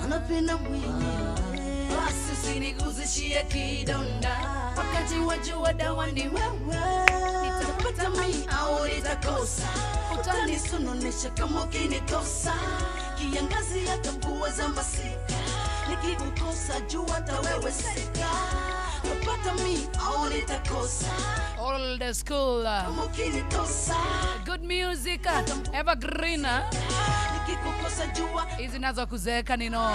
[SPEAKER 11] anapenda mwenyewe.
[SPEAKER 6] Basi usinikuzishie kidonda, wakati wajua dawa ni wewe.
[SPEAKER 11] Nitapata mimi au nitakosa, utanisononesha kama ukinikosa. Kiangazi hata mvua za masika, nikikukosa jua hata wewe sika. Napata mimi au nitakosa.
[SPEAKER 6] Old school.
[SPEAKER 11] Kama ukinitosa.
[SPEAKER 6] Good music, evergreen.
[SPEAKER 11] Nikikukosa jua.
[SPEAKER 6] Hizi nazo kuzeeka nino.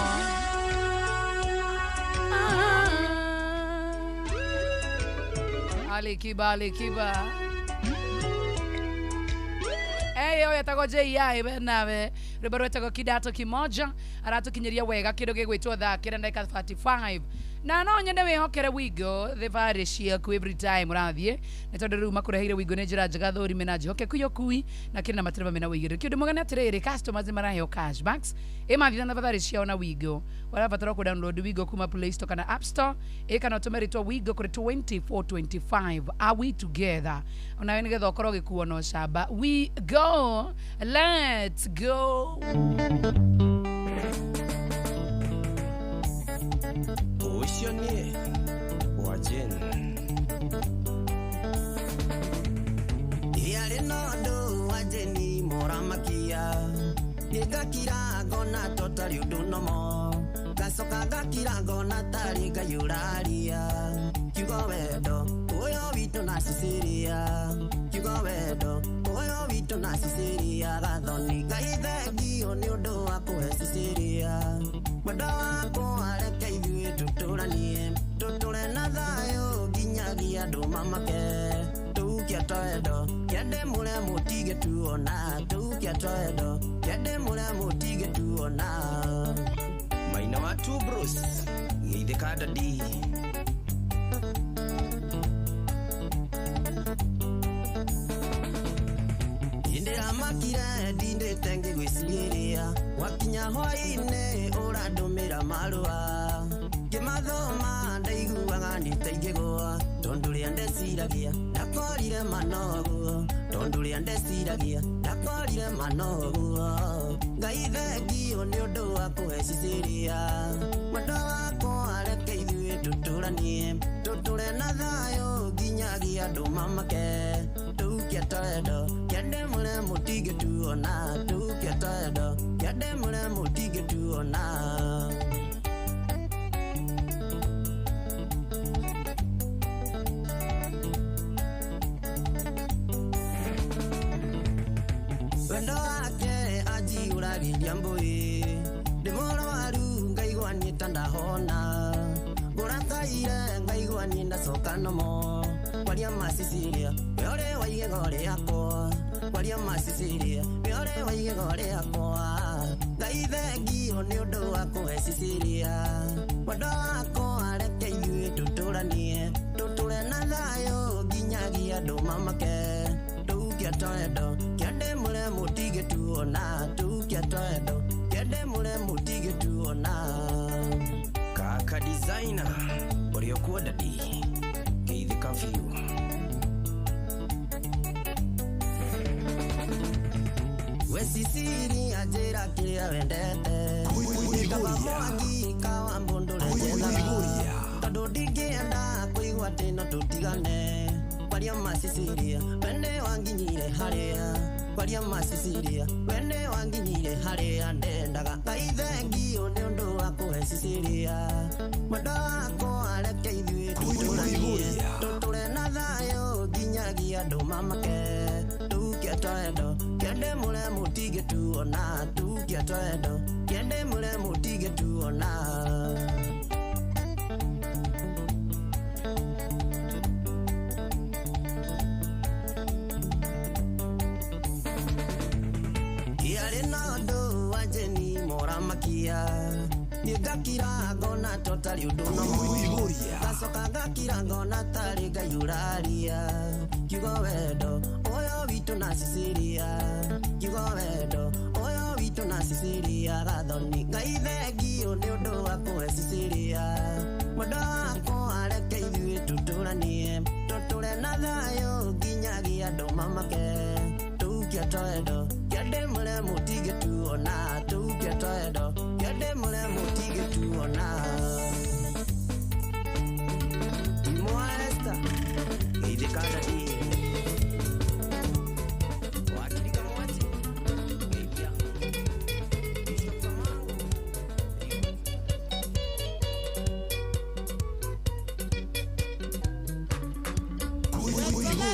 [SPEAKER 6] Ali Kiba, Ali Kiba. Hey, oya tago JI nawe rwimbo rwetagwo kidato kimoja aratukinyiria wega kindu gigwitwo thaa kenda ndagika 35 na no nyende wihokere Wigo thabarĩ ciaku every time ũrathiĩ nĩ tondũ rĩu makũreheire Wigo nĩ njĩra njega thũrime na njĩhokeku ya ũkui na kĩrĩ na matereba mena ũigĩrĩrĩki. Ũndũ mwega nĩ atĩrĩrĩ, customers nĩ maraheo cashbacks ĩmathiĩ na thabarĩ ciao na Wigo. Ũrabatara kũ download Wigo kuma Play Store kana App Store ĩ kana ũtũme rĩtwa Wigo kũrĩ 2425. Are we together? Onawe nĩgetha ũkorwo ũgĩkuo na ũcamba. We go, let's go.
[SPEAKER 16] Ũcio nĩ wa Jane. Yarĩ na ũndũ wa Jane mũramakia, ngakira ngona totarĩ ũndũ nomo, ngacoka ngakira ngona tarĩ Ngai ũraria. Kiugo wendo ũyũ witũ na Cecilia, kiugo wendo ũyũ witũ na Cecilia, gathoni Ngai thengio nĩ ũndũ wa kũhe Cecilia. Mwendo wakwa reke ithuĩ tũtũranie, tũtũre na thayũ nginyagia andũ mamake. Tũukia twendo kĩende mũrĩa mũtige tuona, tũukia twendo kĩende mũrĩa mũtige tuona. Maina wa Two Bros geithĩka dadi. Ndĩramakire ndindĩte ngĩgwĩcirĩria, wakinya hwaĩ-inĩ ũrandũmĩra marũa. Ngĩmathoma ndaiguaga nĩ ta ingĩgũa, tondũ ũrĩa ndeciragia ndakorire manoguo, tondũ ũrĩa ndeciragia ndakorire manoguo. Ngai thengio nĩ ũndũ wa kũhe Cecilia, mwendo wakwa reke ithuĩ tũtũranie, tũtũre na thayũ nginyagia andũ mamake. Tũukia twendo kĩende mũrĩa mũtige tuona, tũukia twendo kĩende mũrĩa mũtige tuona. Wendo wake anjihũragĩria mbũĩ, ndĩ mũrwaru ngaigua niĩ ta ndahona, ngũrakaire ngaigua niĩ ndacoka nomo. Kwaria ma Cecilia, we ũrĩ wa igego rĩakwa, kwaria ma Cecilia, we ũrĩ wa igego rĩakwa. Ngai thengio nĩ ũndũ wa kũhe Cecilia mwendwa wakwa reke ithuĩ tũtũranie tũtũre na thayũ nginyagia andũ mamake tũukia twendo kĩende mũre mũtigĩtuona tũukia twendo kĩende mũre mũtigĩtuona
[SPEAKER 17] Kaka designer ũrĩa ũkuo dadi geithĩka biũ.
[SPEAKER 16] We Cecilia njĩra kĩrĩa wendete kaba mwangi kawa mbũndũre njethaga tondũ ndingĩenda kũigua atĩ no tũtigane kwaria ma Cecilia wene wanginyire harĩa kwaria ma Cecilia wene wanginyire harĩa ndendaga Ngai thengio nĩ ũndũ wa kũhe Cecilia mwendwa wakwa reke ithuĩ tũtũranie tũtũre na thayũ nginyagia andũ mamake tũukia twendo kĩende mũre mũtigĩtuona tũukia twendo kĩende mũre mũtigĩtuona. Yarĩ na ũndũ wa njeni moramakia niĩ ngakira ngona totarĩ ũndũ nomo ngacoka ngakira ngona tarĩ Ngai ũraria kiugo wendo ũyũ witũ na Cecilia kiugo wendo ũyũ witũ na Cecilia gathoni Ngai thengio nĩ ũndũ wa kũhe Cecilia mwendwa wakwa reke ithuĩ tũtũranie tũtũre na thayũ nginyagia andũ mamake tũukia twendo kĩende mũre mũtigĩtuona tũukia twendo kĩende mũre mũtigĩtuona. Timwa Esther geithĩka dadi wakirika mwachi geithia Bishop Kamau.
[SPEAKER 25] Kũihũria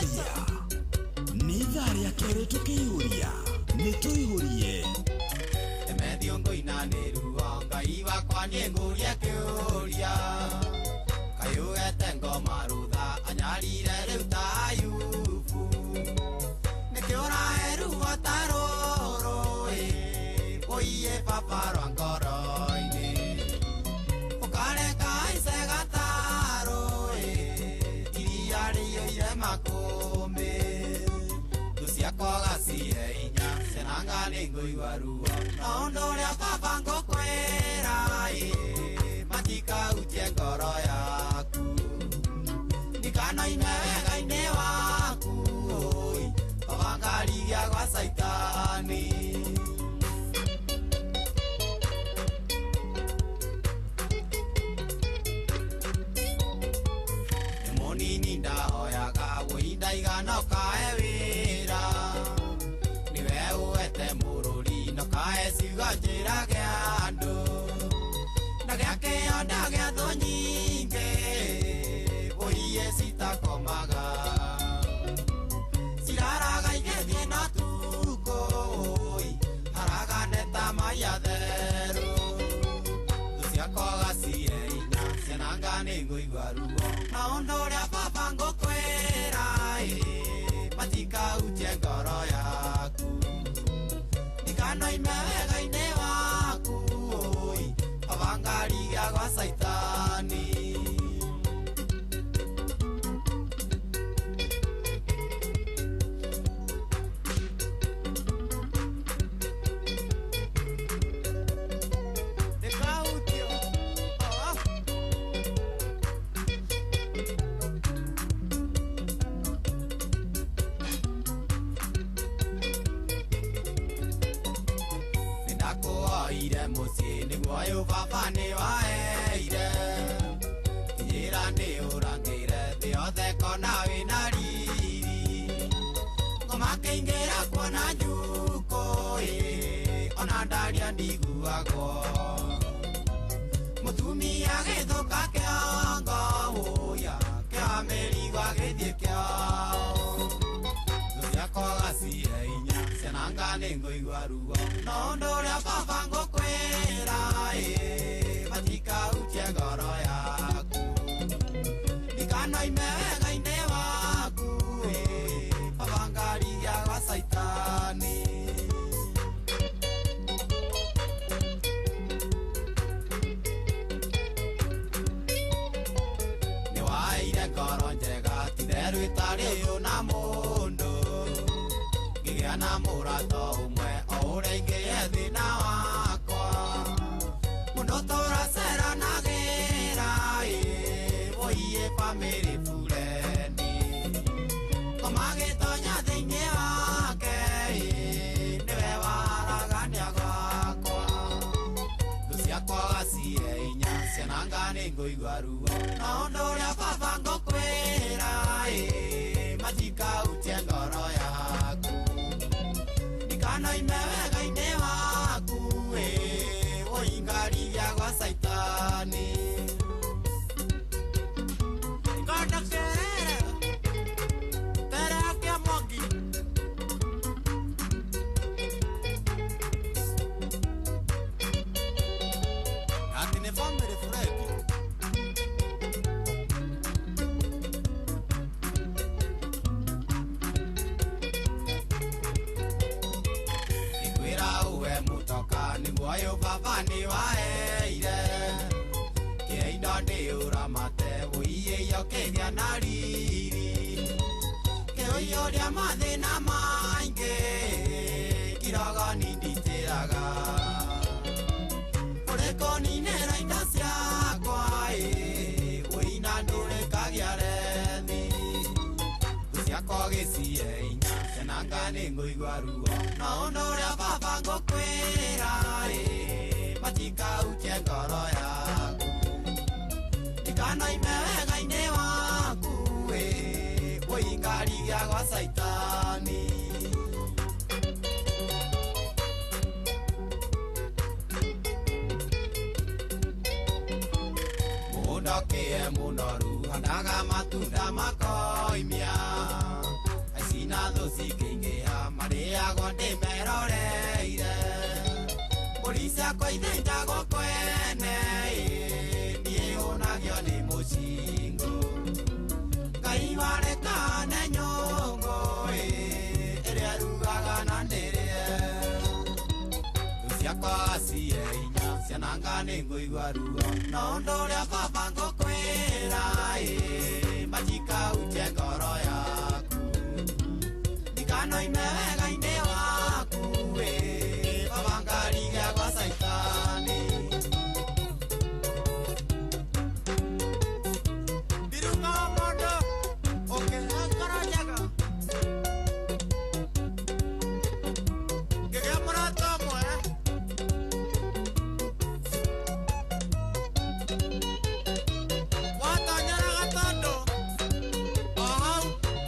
[SPEAKER 25] nĩ ithaa rĩa kerĩ tũkĩihũria nĩ tũihũrie
[SPEAKER 18] Emethiongo-ina nĩ ruo Ngai wakwa niĩ ngũria kĩũria kayũgete ngoma rũtha anyarire rĩu ta Ayubu nĩkĩo ũrahe ruo ta rũrũ ĩ ũiye baba rwa ngoro-inĩ ũkareka aice gatarũ ĩ iria rĩiyũire makũmbĩ thũ ciakwa ũgacihe hinya ciananga nĩ ngũigua ruo no ũndũ ũrĩa baba ngũkwĩra ĩ matikahutie ngoro yaku ndikanoime wega-inĩ waku oi baba ngarigia gwa Caitani. Nĩ mũnini ndahoyaga wũi ndaigana ũkahe wĩra nĩwe ũete mũrũri na ũkahe ciugo njĩra gĩa andũ na gĩa kĩo ndagĩa thũ nyingĩ ũiye citakomaga ciraraga igĩthiĩ na tukũ oi haragane ta mai atherũ thũ ciakwa ũgacihe hinya ciananga nĩ ngũigua ruo na ũndũ ũrĩa baba ngũkwĩra ĩ matikahutie ngoro yaku ndikanoime wega-inĩ waku oi baba ngarigia gwa Caitani. Ndĩkahutio. Ah. Nĩndakũhoire mũciĩ nĩguo ũyũ baba nĩwaheire kĩnjĩra nĩ ũrangĩire thĩ yothe kona wĩna riri ngoma kĩingĩra kuona njukũ ĩ ona ndaria ndiguagwo mũtumia gĩthũka kĩongo ũya kĩa mĩrigo agĩthiĩ kĩao thũ ciakwa ũgacihe hinya ciananga nĩ ngũigua ruo no ũndũ ũrĩa baba ngũkwĩra ĩ matikahutie ngoro yaku ndikanoime wega-inĩ waku ĩ baba ngarigia gwa Caitani. Ngoro njega titherũ ĩtarĩ ũyũ na mũndũ ngĩgĩa na mũrata ũmwe o ũrĩa ingĩe thĩna wakwa mũndũ tũraceranagĩra ĩ woiye bamĩrĩ bureni komagĩtonya thĩinĩ wake ĩ nĩwe waragania gwakwa thũ ciakwa gacihe inya ciananga nĩ ngũigua ruo no ũndũ ũrĩa baba ngũkwĩra ĩ matikautie ngoro yaku ndikanoime wega-inĩ waku ĩ ũingarigia gwa caitani Ngondo kerere tere ake mwangi Ati nĩ family friend. Ikwĩra uwe mũtoka nĩguo ũyũ baba nĩ waheire kĩa indo ndĩũramate wũiyĩio kĩgĩa na riri kĩũiyũria mathĩna maingĩ kirogo ninditĩraga ũrĩkũninĩra indo ciakwa ĩ wũina ndũrĩkagia rethi thũ ciakwa gĩcihe inya ciananga nĩ ngũigua ruo no ũndũ ũrĩa baba ngũkwĩra ĩ matikautie ngoro yaku ndikanoime wega-inĩ waku ĩ ũingarigia gwa caitani. Mũgũnda ũkĩe mũnoru handaga matunda makoimia aici na thũ cikĩingĩha marĩagwo ndĩmeroreire mbũri ciakwa ithĩnjagwo kwene ĩ niĩ hũnagio nĩ mũcingũ Ngai warekane nyũngũ ĩ ĩrĩa ĩrugaga na ndĩrĩe thũ ciakwa cihe inya ciananga nĩ ngũigua ruo no ũndũ ũrĩa baba ngũkwĩra ĩ matikautie ngoro yaku ndikanoime wega-inĩ waku ĩ baba ngarigia gwa caitani. Birunga mondo ũkĩhe ngoro njega ngĩgĩa mũrata ũmwe watonyeraga tondũ o hau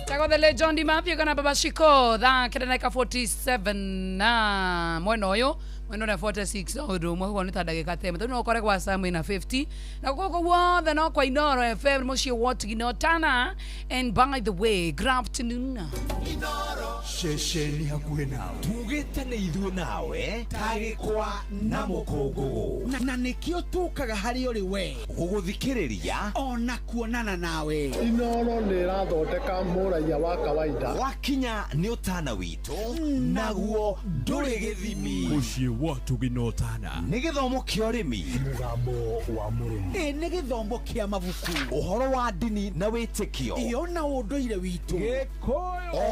[SPEAKER 6] Tagothe John Di Mathew kana Baba Shiko thaa kenda na ika 47 na mwena ũyũ mwena ũrĩa 46 o ũndũ ũmwe koguo nĩ ta ndagĩka 10 tondũ no ũkore gwa Sam ĩna 50 na gũkũ guothe no kwa Inoro FM mũciĩ wa Tugino Tana. And by the way, good afternoon.
[SPEAKER 1] Ceceni hakuhĩ nawe tugĩte nĩ ithuĩ nawe tagĩkwa na mũkũngũgũ
[SPEAKER 2] na nĩkĩo tũkaga harĩ ũrĩ we
[SPEAKER 1] gũgũthikĩrĩria
[SPEAKER 2] ona kuonana nawe.
[SPEAKER 19] Inoro nĩ ĩrathondeka mũraiya wa kawaida.
[SPEAKER 1] Wakinya nĩ ũtana witũ naguo ndũrĩ gĩthimi.
[SPEAKER 20] Mũciĩ wa Tugino Tana
[SPEAKER 1] nĩ gĩthomo kĩa ũrĩmi,
[SPEAKER 20] mũgambo wa mũrĩmi,
[SPEAKER 2] ĩ nĩ gĩthomo kĩa mabuku,
[SPEAKER 1] ũhoro wa ndini na wĩtĩkio,
[SPEAKER 2] ĩyo na ũndũire witũ,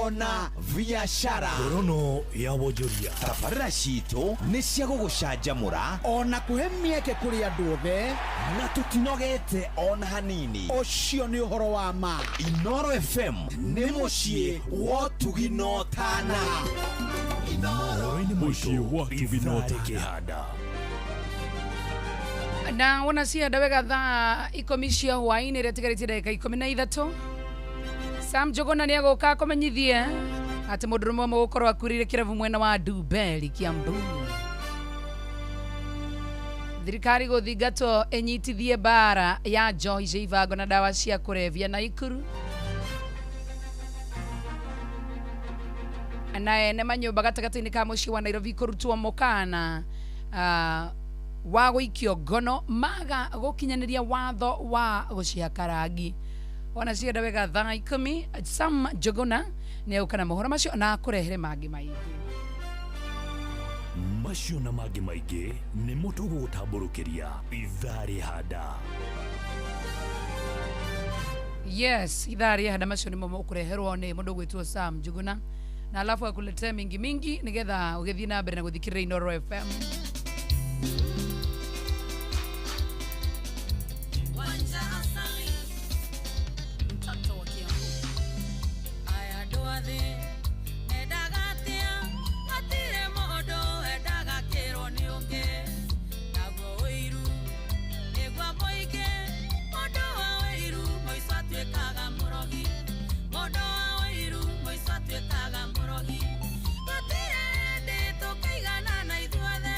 [SPEAKER 1] ona biacara,
[SPEAKER 20] ngorono ya wonjoria.
[SPEAKER 1] Tabarĩra citũ nĩ cia gũgũcanjamũra
[SPEAKER 2] ona kũhe mĩeke kũrĩ andũ othe,
[SPEAKER 1] na tũtinogete ona hanini.
[SPEAKER 2] Ũcio nĩ ũhoro wa ma.
[SPEAKER 1] Inoro FM nĩ mũciĩ wa Tugino Tana.
[SPEAKER 20] Mohoro-inĩ mũciĩ wa Tugino Tana.
[SPEAKER 6] Na wona cienda wega thaa ikũmi cia hwaĩ-inĩ ĩrĩa ĩtigarĩtie ndagĩka 13 Sam Njuguna nĩ egũka akũmenyithie atĩ mũndũrũme ũmwe gũkorwo akuĩrĩire kĩrabu mwena wa Ndumberi Kiambu. Thirikari gũthingatwo ĩnyitithie mbara ya njohi cia ibango na ndawa cia kũrebia Naikuru. Na ene manyũmba gatagatĩ-inĩ ka mũciĩ wa Nairobi kũrutwo mũkana wa gũikio ngono maga gũkinyanĩria watho wa gũcihaka rangi. Ona cienda wega thaa 10 Sam Njuguna nĩ egũka na mohoro macio na akũrehere mangĩ maingĩ.
[SPEAKER 20] Macio na mangĩ maingĩ nĩmo tũgũgũtambũrũkĩria ithaa rĩhanda.
[SPEAKER 6] Yes, ithaa rĩa handa macio nĩmo ũkũreherwo nĩ mũndũ ũgwĩtwo Sam Njuguna na alafu akuletee mingi mingi nĩgetha ũgĩthiĩ na mbere na gũthikĩrĩria Inooro FM.
[SPEAKER 11] Wanja asali mtoto wa Kiambu aya ndwathi endaga atia atire mũndũ endaga kĩrwo nĩ ũngĩ naguo ũiru nĩguo mũingĩ mũndũ wa ũiru mũico atuĩkaga mũrogi mũndũ wa ũiru mũico atuĩkaga mũrogi gũtirĩ hĩndĩ tũkaigana na ithuothe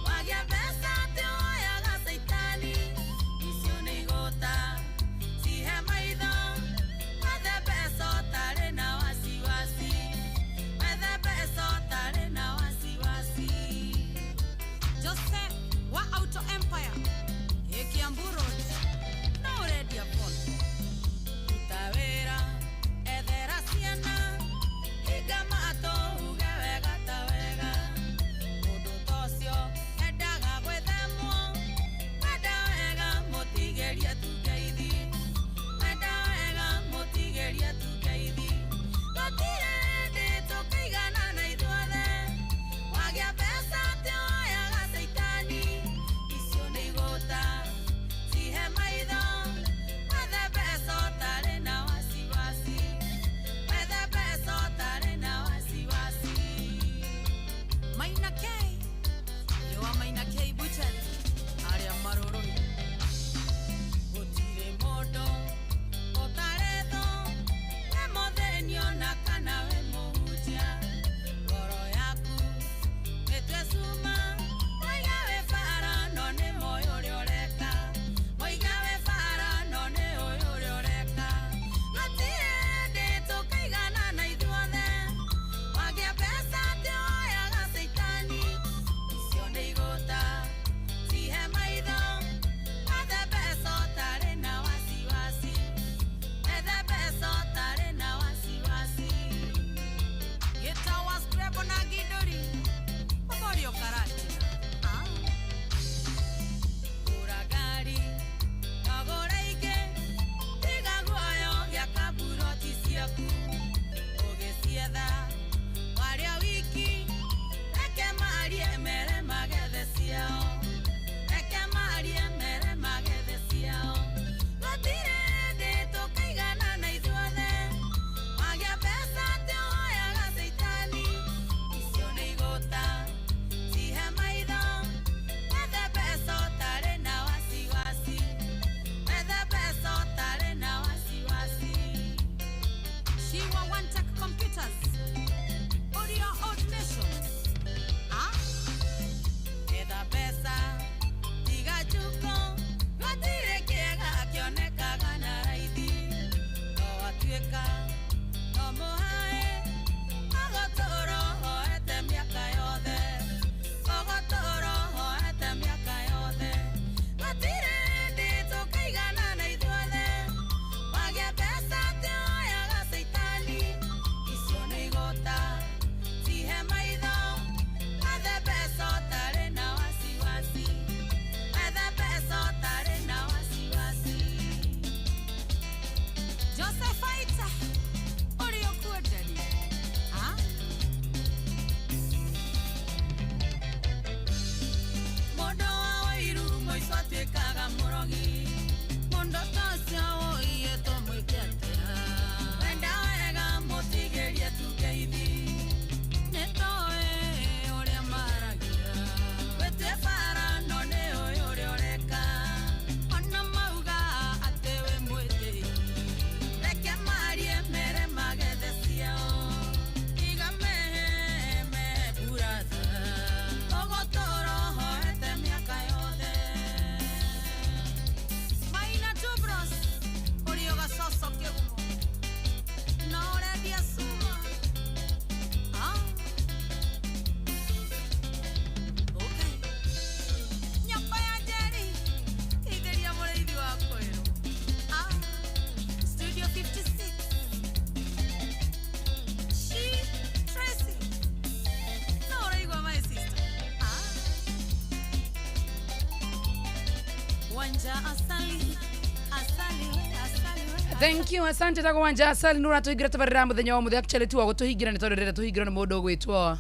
[SPEAKER 11] wagĩa mbeca atĩ woyaga caitani icio nĩ igũta cihe maitho wethe mbeca ũtarĩ na wasiwasi wethe mbeca ũtarĩ na wasiwasi. Jose wa Auto Empire Kiambu Road no ũrendia phone ruta wĩra ethera ciana hinga matũ uge wega ta wega mũndũ ta ũcio endaga gwĩthemwo wenda wega mũtigĩrie tu ngeithi wenda wega mũtigĩrie tu ngeithi gũtirĩ hĩndĩ tũkaigana na ithuothe wagĩa mbeca atĩ woyaga caitani icio nĩ igũta cihe maitho wethe mbeca ũtarĩ na wasiwasi wethe mbeca ũtarĩ na wasiwasi. Maina K yowa Maina K Butchery arĩa marũrũi gũtirĩ mũndũ ũtarĩ thũ wĩ mũthĩni ona kana wĩ mũhunjia ngoro yaku ĩtue cuma mũiga wĩ bara no nĩ mũĩ ũrĩa ũreka mũiga wĩ bara no nĩ ũĩ ũrĩa ũreka gũtirĩ hĩndĩ tũkaigana na ithuothe wagĩa mbeca atĩ woyaga caitani icio nĩ igũta cihe maitho wethe mbeca ũtarĩ na wasiwasi wethe mbeca ũtarĩ na wasiwasi. Gĩtawa Scrabble na Ngindũri Mũmorio Karatina gũra ngari ndogũra ingĩ tiga guoya ũgĩaka mburoti ciaku ũgĩcietha waria wiki reke marie mere magethe ciao reke marie mere magethe ciao gũtirĩ hĩndĩ tũkaigana na ithuothe wagĩa mbeca atĩ woyaga caitani icio nĩ igũta cihe maitho wethe mbeca ũtarĩ na wasiwasi wethe mbeca ũtarĩ na wasiwasi. Shiwa One Tech Computers Audio Old Nation etha mbeca tiga njuko gũtirĩ kĩega kĩonekaga na raithi no watuĩka no mũhae ũgũtũũra ũhoete mĩaka yothe ũgũtũũra ũhoete mĩaka yothe gũtirĩ hĩndĩ tũkaigana na ithuothe wagĩa mbeca atĩ woyaga caitani icio nĩ igũta cihe maitho wethe mbeca ũtarĩ na wasiwasi wethe mbeca ũtarĩ na wasiwasi. Josephaita ũrĩa ũkuendani mũndũ wa ũiru mũico atuĩkaga mũrogi mũndũ ta ũcio ũiyĩtwo mwĩke atĩa wenda wega mũtigĩrie tu ngeithi nĩ tũĩ ũrĩa maragia wĩtue bara no nĩ ũĩ ũrĩa ũreka ona mauga atĩ wĩ mwĩtĩi reke marie mere magethe ciao tiga mehe mehe buratha ũgũtũũra ũhoete mĩaka yothe. Maina Tubros ũrĩa ũgacoco kĩgumo no ũrendia cuma okay. Nyũmba ya Njeri ithĩria mũrĩithi wa kwĩrwo Studio 56 She Tracy no ũraigua my sister Wanja asali
[SPEAKER 6] Thank you, asante tagwo Wanja Asali nä ũratũhingĩra tabarĩra mũthenya wa mũthĩ. Actually tu wa gũtũhingĩra nĩ tondũ ndĩrenda tũhingĩrwo nĩ mũndũ ũgwĩtwo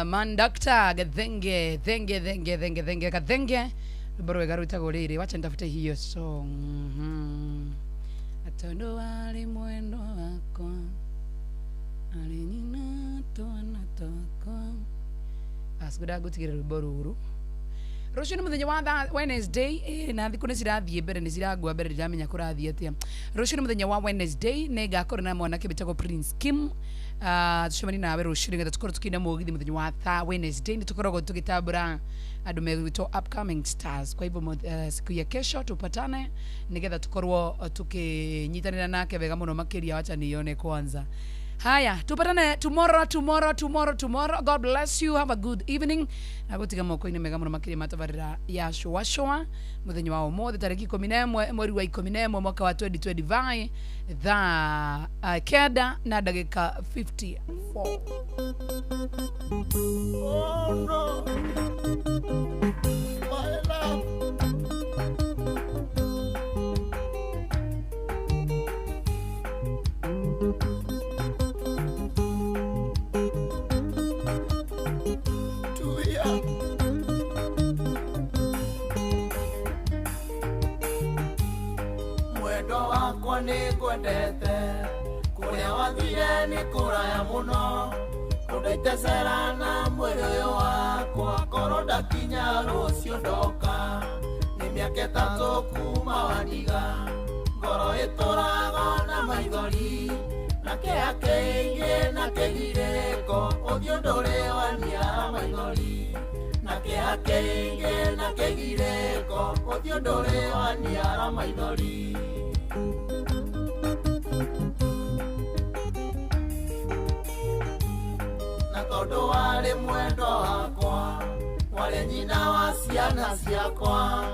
[SPEAKER 6] man Dr. Gathenge Thenge Thenge Thenge Thenge Gathenge, rwĩmbo rwega rwĩtagwo rĩrĩ, wacha nitafute hiyo song. Tondũ warĩ mwendwa wakwa arĩ nyina twana twakwa asikuda ngũtigĩre rwĩmbo rũrũ. Rũciũ nĩ mũthenya wa Wednesday, na thikũ nĩ cirathiĩ mbere, nĩ cirangua mbere, ndiramenya kũrathiĩ atĩa. Rũciũ nĩ mũthenya wa Wednesday, nĩ ngakorwo na mwanake wĩtagwo Prince Kim. Tucemanie nawe rũciũ nĩgetha tũkorwo tũkĩina mũgithi mũthenya wa Wednesday. Nĩ tũkoragwo tũgĩtambũra andũ megwĩtwo upcoming stars. Kwa hivyo siku ya kesho tupatane nĩgetha tũkorwo tukĩnyitanĩra nake wega mũno makĩria. Wacha nione kwanza. Haya, tupatane tomorrow, tomorrow, tomorrow, tomorrow. God bless you, have a good evening. Na gutiga moko-inĩ mega mũno makĩria matabarĩra ya shũa shũa mũthenya wa ũmũthĩ tarĩki 11 mweri wa 11 mwaka wa 2025 thaa 9 na ndagĩka 54.
[SPEAKER 7] Oh no, my love. Tulia. Mwendo wakwa nĩ ngwendete, kũrĩa wathire nĩ kũraya mũno, kũndaitecera na mwĩrĩ ũyũ wakwa, korwo ndakinya rũciũ ndoka, nĩ mĩaka 3 kuma wandiga, ngoro ĩtũraga na maithori, na kĩeha kĩingĩ na kĩgirĩko, ũthiũ ndũrĩ waniara maithori, na kĩeha kĩingĩ na kĩgirĩko, ũthiũ ndũrĩ waniara maithori. Na tondũ warĩ mwendwa wakwa, warĩ nyina wa ciana ciakwa,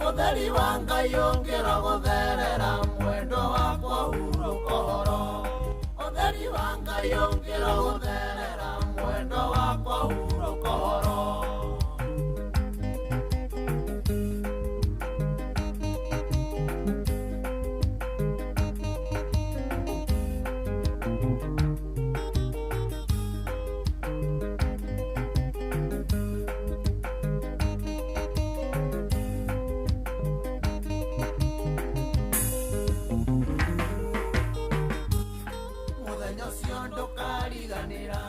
[SPEAKER 7] ũtheri wa Ngai ũngĩra gũtherera, mwendwa wakwa hurũka ũhoro. Ũtheri wa Ngai ũngĩra gũtherera, mwendwa wakwa hurũka ũhoro. Mũthenya ũcio ndũkariganĩra,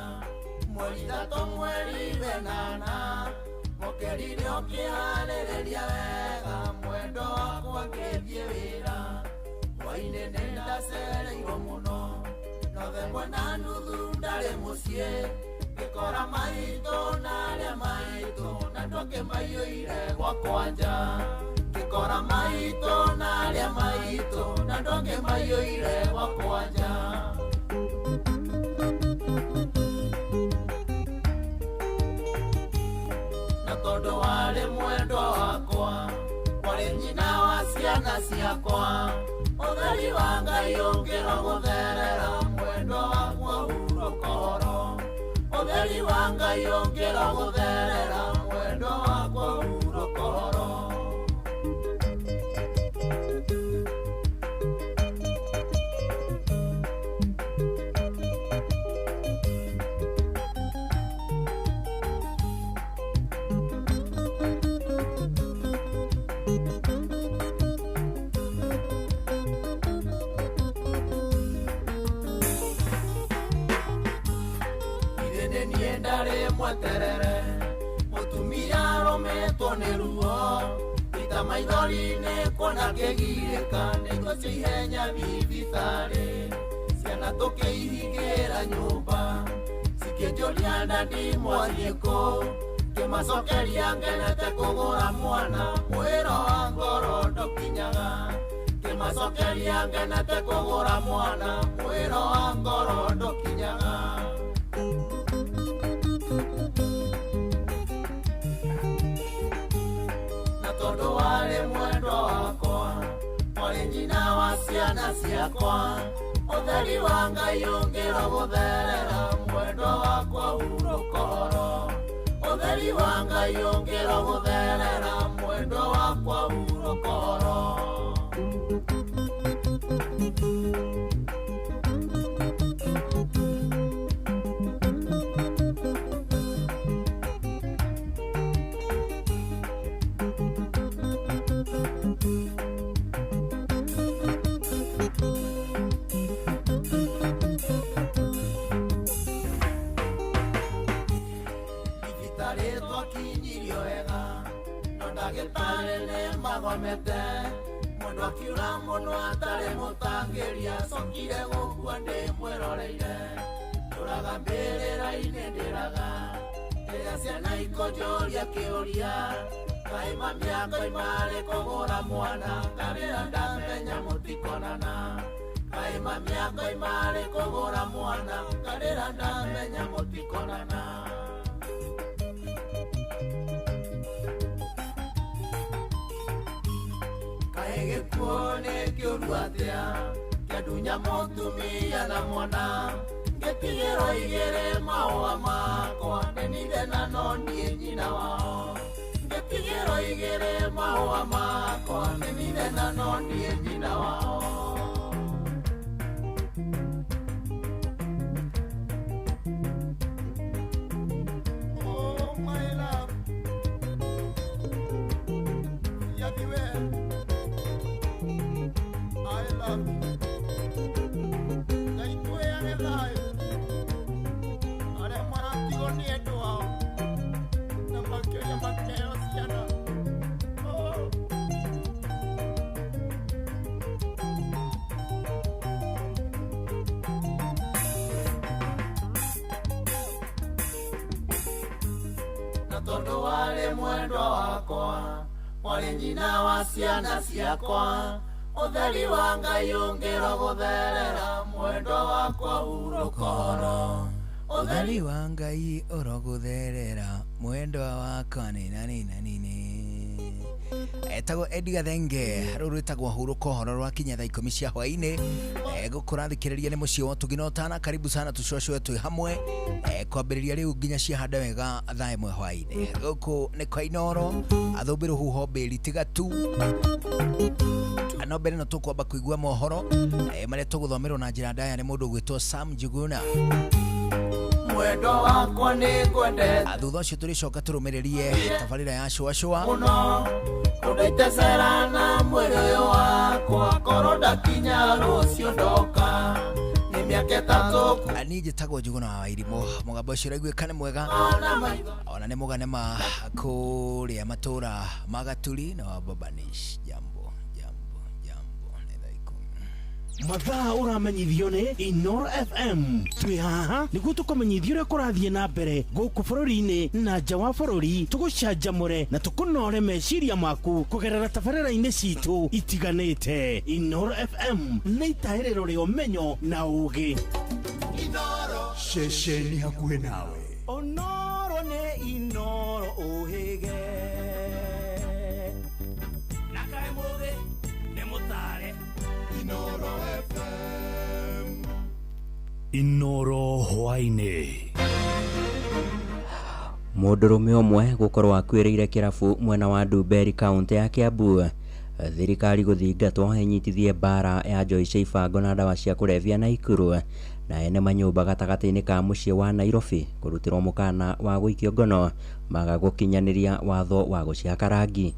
[SPEAKER 7] mweri 3 mweri 8, mũkĩrire ũkĩharĩrĩria wega, mwendwa wakwa ngĩthiĩ wĩra, hwainĩ nĩ ndacereirwo mũno, no thaa 1:30 ndarĩ mũciĩ, ngĩkora maitũ na arĩa maitũ, na andũ angĩ maiyũire gwakwa nja, ngĩkora maitũ na arĩa maitũ, na andũ angĩ maiyũire gwakwa nja. Na tondũ warĩ mwendwa wakwa, warĩ nyina wa ciana ciakwa, ũtheri wa Ngai ũngĩra gũtherera, mwendwa wakwa hurũka ũhoro. Ũtheri wa Ngai ũngĩra gũtherera, mwendwa wakwa hurũka ũhoro. Ithe niĩ ndarĩ mweterere, mũtumia arũmĩtwo nĩ ruo, ita maithori nĩ kuona kĩgirĩka, nĩguo cia ihenya thibitarĩ, ciana tũkĩihingĩra nyũmba, cikĩnjũria ndandi mwathiĩ kũ, ngĩmacokeria ngenete kũgũra mwana, mwĩro wa ngoro ndũkinyaga, ngĩmacokeria ngenete kũgũra mwana, mwĩro wa ngoro ndũkinyaga. Na tondũ warĩ mwendwa wakwa, warĩ nyina wa ciana ciakwa, ũtheri wa Ngai ũngĩra gũtherera, mwendwa wakwa hurũka ũhoro. Ũtheri wa Ngai ũngĩra gũtherera, mwendwa wakwa hurũka ũhoro. Thibitarĩ twakinyirio wega no ndagĩtarĩ nĩ magomete mũndũ akiura mũno atarĩ mũtangĩria acokire gũkua ndĩ mwĩroreire ndũraga mbĩrĩra-inĩ ndĩraga rĩrĩa ciana ikũnjũria kĩũria kaĩ mami akoima rĩ kũgũra mwana ngarĩra ndamenya mũtikonana kaĩ mami akoima rĩ kũgũra mwana ngarĩra ndamenya mũtikonana. Kaĩ gĩkuũ nĩ kĩũru atĩa kĩandunya mũtumia na mwana ngĩtigĩrwo igĩrĩ mahũa makwa ndenire na no niĩ nyina wao ngĩtigĩrwo igĩrĩ mahũa makwa ndenire na no niĩ nyina wao. Oh my love, Yadiwe, I love you. Ngai twĩyage thayũ arĩa maratigwo nĩ endwa ao na makĩria makĩheo ciana. Oh. Na tondũ warĩ mwendwa wakwa warĩ nyina wa ciana ciakwa ũtheri wa Ngai ũngĩrogũtherera mwendwa wakwa hurũka ũhoro
[SPEAKER 8] ũtheri wa Ngai ũrogũtherera mwendwa wakwa nĩ na nĩ na nĩ nĩ etagwo Edi Gathenge rũrũ rwĩtagwo hurũka ũhoro rwakinya thaa 10 cia hwaĩ-inĩ. Gũkũrathikĩrĩria nĩ mũciĩ wa ũtugi na ũtana. Karibu sana tũcocwe twĩ hamwe kwambĩrĩria rĩu nginya ciahanda wega thaa 1 hwaĩ-inĩ. Gũkũ nĩ kwa Inoro athũmbĩ rũhuho mbĩri tiga tu no mbere no tũkwamba kũigua mohoro marĩa tũgũthomerwo na njĩra ndaya nĩ mũndũ ũgwĩtwo Sam Njuguna.
[SPEAKER 7] Mwendwa wakwa nĩ ngwendete.
[SPEAKER 8] Thutha ũcio tũrĩcoka tũrũmĩrĩrie tabarĩra ya cũa cũa
[SPEAKER 7] mũno ũndaitecera na mwĩrĩ ũyũ wakwa korwo ndakinya rũciũ ndoka nĩ mĩaka 3.
[SPEAKER 8] Niĩ njĩtagwo Njuguna wa Wairimũ. Mũgambo ũcio ũraiguĩka nĩ mwega ona nĩ mũgane ma kũrĩa matũra ma Gaturi na wa Bobanish. Jambo jambo jambo nĩ thaa 10.
[SPEAKER 20] Mathaa ũramenyithio nĩ Inoro FM. Twĩ haha nĩguo tũkũmenyithia ũrĩa kũrathiĩ na mbere gũkũ bũrũri-inĩ na nja wa bũrũri, tũgũcanjamũre na tũkũnore meciria maku kũgerera tabarĩra-inĩ citũ itiganĩte. Inoro FM nĩ itahĩrĩro rĩa ũmenyo na ũũgĩ.
[SPEAKER 1] Ceceni hakuhĩ nawe.
[SPEAKER 7] Onoro nĩ Inoro ũhĩge
[SPEAKER 20] na kaĩ mũthĩ nĩ mũtare.
[SPEAKER 1] Inoro FM.
[SPEAKER 20] Inoro hwaĩ-inĩ.
[SPEAKER 10] Mũndũrũme ũmwe gũkorwo akuĩrĩire kĩrabu mwena wa Ndumberi kaũntĩ ya Kiambu. Thirikari gũthingatwo ĩnyitithie mbara ya njohi cia ibango na ndawa cia kũrebia Naikuru na ene manyũmba gatagatĩ-inĩ ka mũciĩ wa Nairobi kũrutĩrwo mũkana wa gũikio ngono maga gũkinyanĩria watho wa gũcihaka rangi.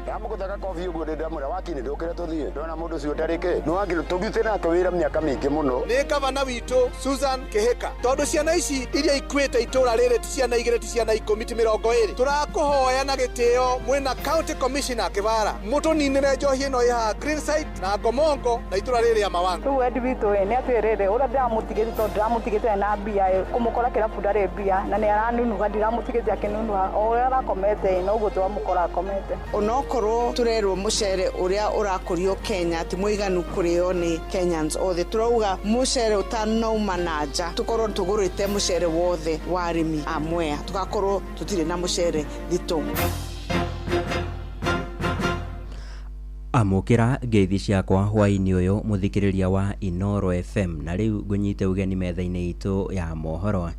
[SPEAKER 12] Ndamũgũthaga kobi ũguo ndĩ ndamwĩra wakini ndũkĩre tũthiĩ ndona mũndũ ũcio ũtarĩ kĩ nĩ wangĩ tũrutĩte nake wĩra mĩaka mĩingĩ mũno.
[SPEAKER 19] Nĩ gavana witũ Susan Kihika tondũ ciana ici iria ikuĩte itũra rĩrĩ ti ciana 2 ti ciana 10 ti 20 tũrakũhoya na gĩtĩo mwĩna county commissioner Kĩbara mũtũninĩre njohi ĩno ĩ haha Greenside na Ngomongo na itũra rĩrĩ rĩa Mawanga.
[SPEAKER 21] Rĩu wendi witũ ĩ nĩ atĩrĩrĩ ũrĩa ndĩramũtigĩte tondũ ndĩramũtigĩte na mbia ĩ kũmũkora kĩrabu ndarĩ mbia na nĩ aranunuha ndiramũtigĩte akĩnunuha o ũrĩa arakomete ĩ noguo twamũkora akomete.
[SPEAKER 22] Onokorwo turerwo mucere uria urakurio Kenya ti muiganu kurio ni Kenyans othe turauga mucere utanauma na nja tukorwo tugurite mucere wothe wa arimi a Mwea tugakorwo tutire na mucere thitu.
[SPEAKER 10] Amũkĩra ngeithi ciakwa hwaĩ-inĩ ũyũ mũthikĩrĩria wa Inoro FM na rĩu ngũnyite ũgeni metha-inĩ itũ ya mohoro.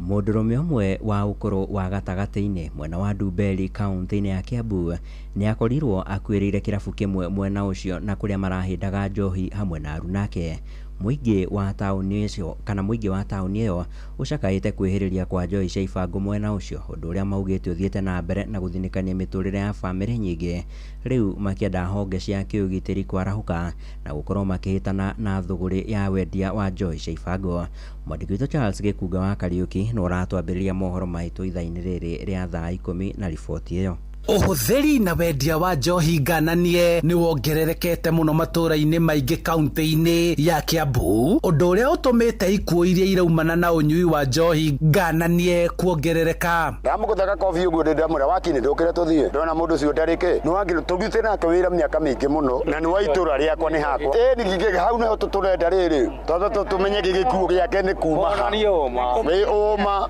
[SPEAKER 10] Mũndũrũme ũmwe wa ũkũrũ wa gatagatĩ-inĩ mwena wa Ndumberi kaũntĩ-inĩ ya Kiambu nĩ akorirwo akuĩrĩire kĩrabu kĩmwe mwena ũcio na kũrĩa marahĩndaga njohi hamwe na arunake. Mũingĩ wa taũni ũcio kana mũingĩ wa taũni ĩyo ũcakaĩte kwĩhĩrĩria kwa njohi cia ibango mwena ũcio, ũndũ ũrĩa maugĩte ũthiĩte na mbere na gũthinĩkania mĩtũrĩre ya bamĩrĩ nyingĩ, rĩu makĩenda honge cia kĩũgitĩri kwarahũka na gũkorwo makĩhĩtana na thũgũrĩ ya wendia wa njohi cia ibango. Mwandĩki witũ Charles Gĩkunga wa Kariũki nĩ ũratwambĩrĩria mohoro maitũ ithaa-inĩ rĩrĩ rĩa thaa 10 na riboti ĩyo.
[SPEAKER 3] Ũhũthĩri na wendia wa njohi ngananie nĩ wongererekete mũno matũũra-inĩ maingĩ kaũntĩ-inĩ ya Kiambu, ũndũ ũrĩa ũtũmĩte ikuũ iria iraumana na ũnyui wa njohi ngananie kuongerereka.
[SPEAKER 12] Ndamũgũthaga kobi ũguo ndĩ ndamwĩra wakini ndũkĩre tũthiĩ, ndona mũndũ ũcio ndarĩ kĩ nĩ wangĩ tũrutĩte nake wĩra mĩaka mĩingĩ mũno na nĩ wa itũra rĩakwa nĩ hakwa. Ĩni hau nĩho tũrenda rĩrĩ tondũ tũmenye gĩkuũ gĩake nĩ kuma ha nĩ ũma,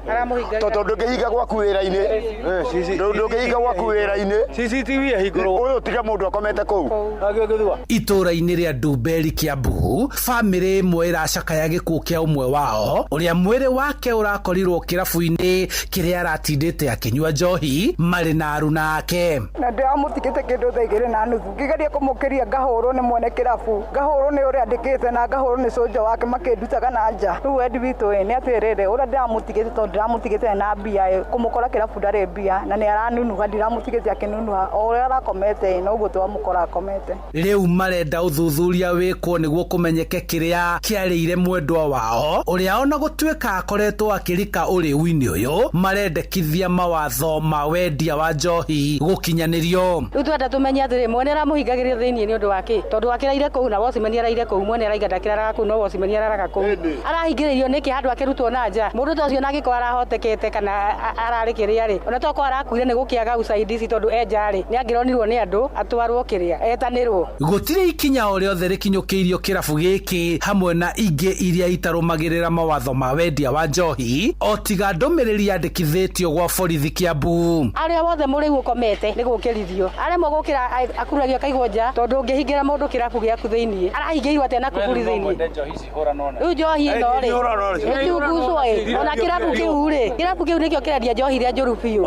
[SPEAKER 12] tondũ ndũngĩhinga gwaku wĩra-inĩ, ndũngĩhinga gwaku wĩra-inĩ
[SPEAKER 13] CCTV ĩhingũrwo
[SPEAKER 12] ũyũ tiga mũndũ akomete kũu.
[SPEAKER 3] Itũũra-inĩ rĩa Ndumberi Kiambu, bamĩrĩ ĩmwe ĩracakaya gĩkuũ kĩa ũmwe wao ũrĩa mwĩrĩ wake ũrakorirwo kĩrabu-inĩ kĩrĩa aratindĩte akĩnyua njohi marĩ na aruna ake.
[SPEAKER 21] Na ndĩramũtigĩte kĩndũ thaa 2:30 ngĩgeria kũmũkĩria ngahũrwo nĩ mwene kĩrabu, ngahũrwo nĩ ũrĩa andĩkĩte na ngahũrwo nĩ cũnjo wake makĩndutaga na nja. Rĩu wendi witũ ĩ nĩ atĩrĩrĩ, ũrĩa ndĩramũtigĩte tondũ ndĩramũtigĩte na mbia, kũmũkora kĩrabu ndarĩ mbia na nĩ aranunuha, ndiramũtigĩte akĩnunuha o ũrĩa arakomete noguo twamũkora akomete.
[SPEAKER 3] Rĩu marenda ũthuthuria wĩkwo nĩguo kũmenyeke kĩrĩa kĩarĩire mwendwa wao ũrĩa ona gũtuĩka akoretwo akĩrika ũrĩu-inĩ ũyũ, marendekithia mawatho ma wendia wa njohi gũkinyanĩrio.
[SPEAKER 14] Rĩu twenda tũmenye atĩrĩ, mwene aramũhingagĩria thĩiniĩ nĩ ũndũ wa kĩ? Tondũ akĩraire kũu na watchman araire kũu, mwene araiga ndakĩraraga kũu no watchman araraga kũu. Arahingĩrĩirio nĩkĩ handũ akĩrutwo na nja? Mũndũ ta ũcio na angĩkorwo arahotekete kana ararĩ kĩrĩa rĩ, ona tokorwo arakuire nĩ gũkĩaga usaidizi tondũ enja rĩ, nĩ angĩronirwo nĩ andũ atwarwo kĩrĩa etanĩrwo.
[SPEAKER 3] Gũtirĩ ikinya o rĩothe rĩkinyũkĩirio kĩrabu gĩkĩ hamwe na ingĩ iria itarũmagĩrĩra mawatho ma wendia wa njohi, o tiga ndũmĩrĩri yandĩkithĩtio gwa borithi Kiambu.
[SPEAKER 14] Arĩa wothe mũrĩu ũkomete nĩ gũkĩrithio, arĩa mũgũkĩra akuragio akaigwo nja, tondũ ũngĩhingĩra mũndũ kĩrabu gĩaku thĩiniĩ arahingĩirwo atĩa na kuburi thĩiniĩ? Rĩu njohi ĩno rĩ ĩtungucwo ĩ, ona kĩrabu kĩu rĩ, kĩrabu kĩu nĩkĩo kĩrendia njohi iria njũru biũ,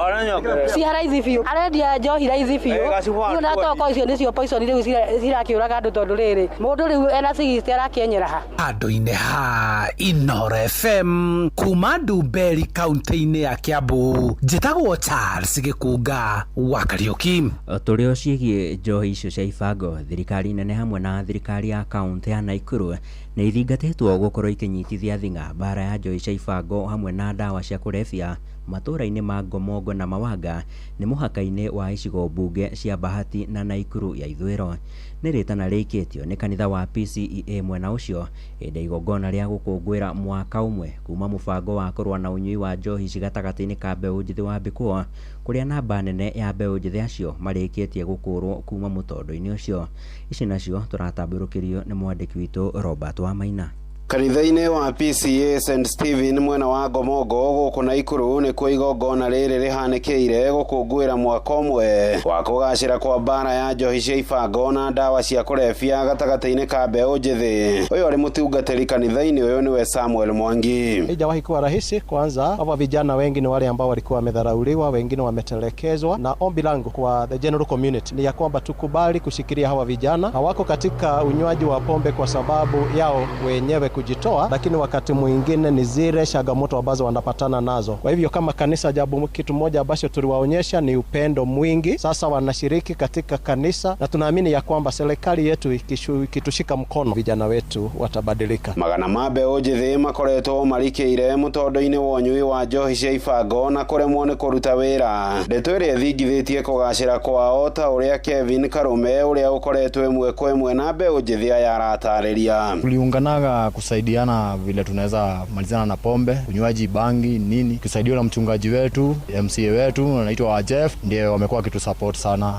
[SPEAKER 14] cia raithi biũ, arendia njohi raithi biũ. Rĩu na toko icio nĩcio poison rĩu cirakĩũraga andũ, tondũ rĩrĩ mũndũ rĩu ena 60 arakĩenyera ha.
[SPEAKER 3] Handũ-inĩ ha Inooro FM kuma Ndumberi kaũntĩ-inĩ ya Kiambu, njĩtagwo Charles Gĩkunga wa Kariũki.
[SPEAKER 10] Tũrĩ o ciĩgiĩ njohi icio cia ibango, thirikari nene hamwe na thirikari ya kaũntĩ ya Nakuru nĩ ithingatĩtwo gũkorwo ikĩnyitithia thing'a mbara ya njohi cia ibango hamwe na ndawa cia kũrebia matũũra-inĩ ma Ngomongo na Mawanga nĩ mũhaka-inĩ wa icigo mbunge cia Bahati na Nakuru ya ithũĩro. Nĩ rĩtana rĩikĩtio nĩ kanitha wa PCEA mwena ũcio hĩndĩ ya igongona rĩa gũkũngũĩra mwaka ũmwe kuma mũbango wa kũrũa na ũnyui wa njohi ci gatagatĩ-inĩ ka mbeũ njĩthĩ wambĩkwo, kũrĩa namba nene ya mbeũ njĩthĩ acio marĩkĩtie gũkũrwo kuma mũtondo-inĩ ũcio. Ici nacio tũratambũrũkĩrio nĩ mwandĩki witũ Robert Wamaina.
[SPEAKER 23] Kanitha-inĩ wa PCA St Stephen mwena wa Ngomongo gũkũ Naikuru nĩkuo igongona rĩrĩ rĩhanĩkĩire gũkũngũĩra mwaka ũmwe wa kũgacĩra kwa mbara ya njohi cia ibango na ndawa cia kũrebia gatagatĩ-inĩ ka mbeũ njĩthĩ. Ũyũ arĩ mũtungatĩri kanitha-inĩ ũyũ nĩwe Samuel Mwangi.
[SPEAKER 24] Haijawahi kuwa rahisi. Kwanza hawa vijana wengi ni wale ambao walikuwa wamedharauliwa, wengine wametelekezwa, na ombi langu kwa the general community ni ya kwamba tukubali kushikilia hawa vijana. Hawako katika unywaji wa pombe kwa sababu yao wenyewe kujitoa, lakini wakati mwingine ni zile changamoto ambazo wanapatana nazo. Kwa hivyo kama kanisa, jambo kitu moja ambacho tuliwaonyesha ni upendo mwingi. Sasa wanashiriki katika kanisa na tunaamini ya kwamba serikali yetu ikitushika mkono, vijana wetu watabadilika.
[SPEAKER 23] Magana ma mbeũ njĩthĩ makoretwo marikĩire mũtondo-inĩ wa ũnyui wa njohi cia ibango na kũremwo nĩ kũruta wĩra, ndeto ĩrĩa ĩthingithĩtie kũgacĩra kwao ta ũrĩa Kevin Karume ũrĩa ũkoretwo ĩmwe kwa ĩmwe na mbeũ njĩthĩ aya aratarĩria.
[SPEAKER 26] Tuliunganaga kusaidiana vile tunaweza malizana na pombe, unywaji bangi nini, kusaidiwa na mchungaji wetu, MCA wetu anaitwa Jeff, ndiye wamekuwa wakitusupport sana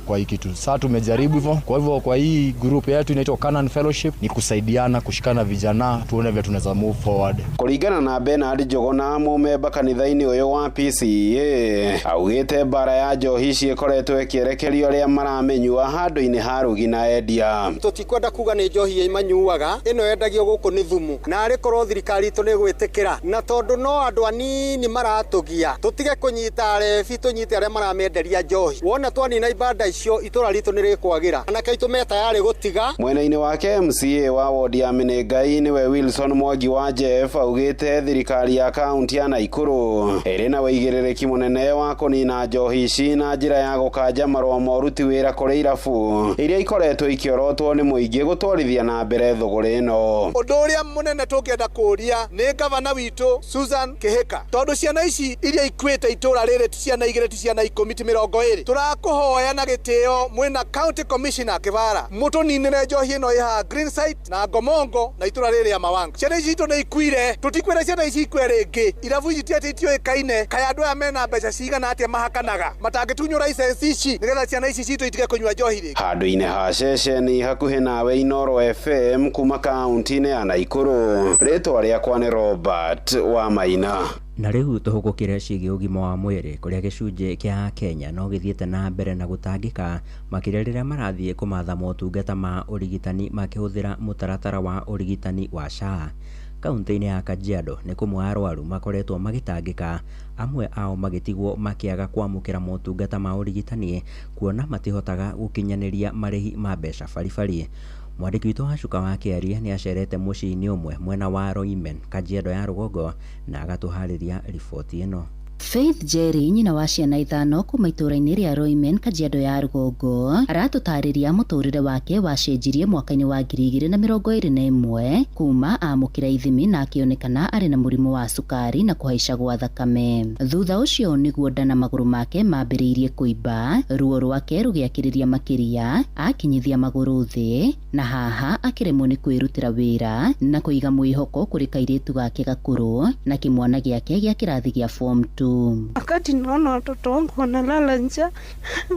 [SPEAKER 26] kwa hii kitu. Sasa tumejaribu hivyo. Kwa hivyo kwa hii group yetu inaitwa Canaan Fellowship ni kusaidiana, kushikana vijana, tuone vile tunaweza move forward.
[SPEAKER 23] Kũringana na Bernard Njuguna mũmemba kanitha-inĩ ũyũ wa PCEA, augĩte mbara ya njohi ici ĩkoretwo ĩkĩerekerio arĩa maramĩnyua handũ-inĩ ha rugi na endia.
[SPEAKER 27] Tũtikwenda kuga nĩ njohi manyuaga, ĩno yendagio
[SPEAKER 4] Gũkũ nĩ thumu, na arĩ korwo thirikari itũ nĩ ĩgwĩtĩkĩra, na tondũ no andũ anini maratũgia, tũtige kũnyita arebi, tũnyite arĩa maramenderia njohi. Wona twanina ibanda icio, itũra ritũ nĩ rĩkwagĩra. Anake aitũ me tayarĩ gũtiga.
[SPEAKER 23] Mwena-inĩ wake, MCA wa wodi ya Menengai nĩwe Wilson Mwangi wa Jeff augĩte thirikari ya kaunti ya Naikuru ĩrĩ na wĩigĩrĩrĩki mũnene wa kũnina njohi ici na njĩra ya gũkanja marũa ma ũruti wĩra kũrĩ irabu iria ikoretwo ikĩorotwo nĩ mũingĩ gũtwarithia na mbere thũgũrĩ ĩno.
[SPEAKER 19] Ũndũ ũrĩa mũnene tũngĩenda kũũria nĩ gavana witũ Susan Kĩhĩka, tondũ ciana ici iria ikuĩte itũra rĩrĩ ti ciana 2, ti ciana 10, ti 20. Tũrakũhoya na gĩtĩo mwĩna county commissioner Kĩbara, mũtũninĩre njohi ĩno ĩ haha Green Site na Ngomongo na itũra rĩrĩ rĩa Mawanga. Ciana ici citũ nĩ ikuire, tũtikwĩra ciana ici ikue rĩngĩ. Irabu ici ti atĩ itiũĩkaine, kaĩ andũ aya mena mbeca cigana atĩa mahakanaga matangĩtunywo license ici nĩgetha ciana ici citũ itige kũnyua njohi rĩngĩ.
[SPEAKER 23] Handũ-inĩ ha ceceni hakuhĩ nawe Inoro FM kuma kaunti-inĩ ya Naikuru, rĩtwa rĩakwa nĩ Robert wa Maina.
[SPEAKER 10] Na rĩu tũhũgũkĩre ciĩgiĩ ũgima wa mwĩrĩ, kũrĩa gĩcunjĩ kĩa Kenya no gĩthiĩte na mbere na gũtangĩka makĩria rĩrĩa marathiĩ kũmatha motungata ma ũrigitani makĩhũthĩra mũtaratara wa ũrigitani wa SHA. Kaunti-inĩ ya Kajiado nĩ kũmwe arwaru makoretwo magĩtangĩka, amwe ao magĩtigwo makĩaga kwamũkĩra motungata ma ũrigitani kuona matihotaga gũkinyanĩria marĩhi ma mbeca baribari. Mwandĩki witũ wa Cuka wa Kĩaria nĩ acerete mũciĩ-inĩ ũmwe mwena wa Roimen, Kajiado ya rũgongo, na agatũharĩria riboti ĩno.
[SPEAKER 5] Faith Jerry, nyina wa ciana 5 kuma itũũra-inĩ rĩa Roimen, Kajiado ya rũgongo, aratũtarĩria mũtũrĩre wake wacenjirie mwaka-inĩ wa 2021 kuma amũkĩra ithimi na akĩonekana arĩ na mũrimũ wa cukari na kũhaica gwa thakame. Thutha ũcio nĩguo nda na magũrũ make mambĩrĩirie kũimba, ruo rwake rũgĩakĩrĩria makĩria, akinyithia magũrũ thĩ, na haha akĩremwo nĩ kwĩrutĩra wĩra na kũiga mwĩhoko kũrĩ kairĩtu gake gakũrũ na kĩmwana gĩake gĩa kĩrathi gĩa form 2.
[SPEAKER 9] Wakati naona watoto wangu wanalala njaa,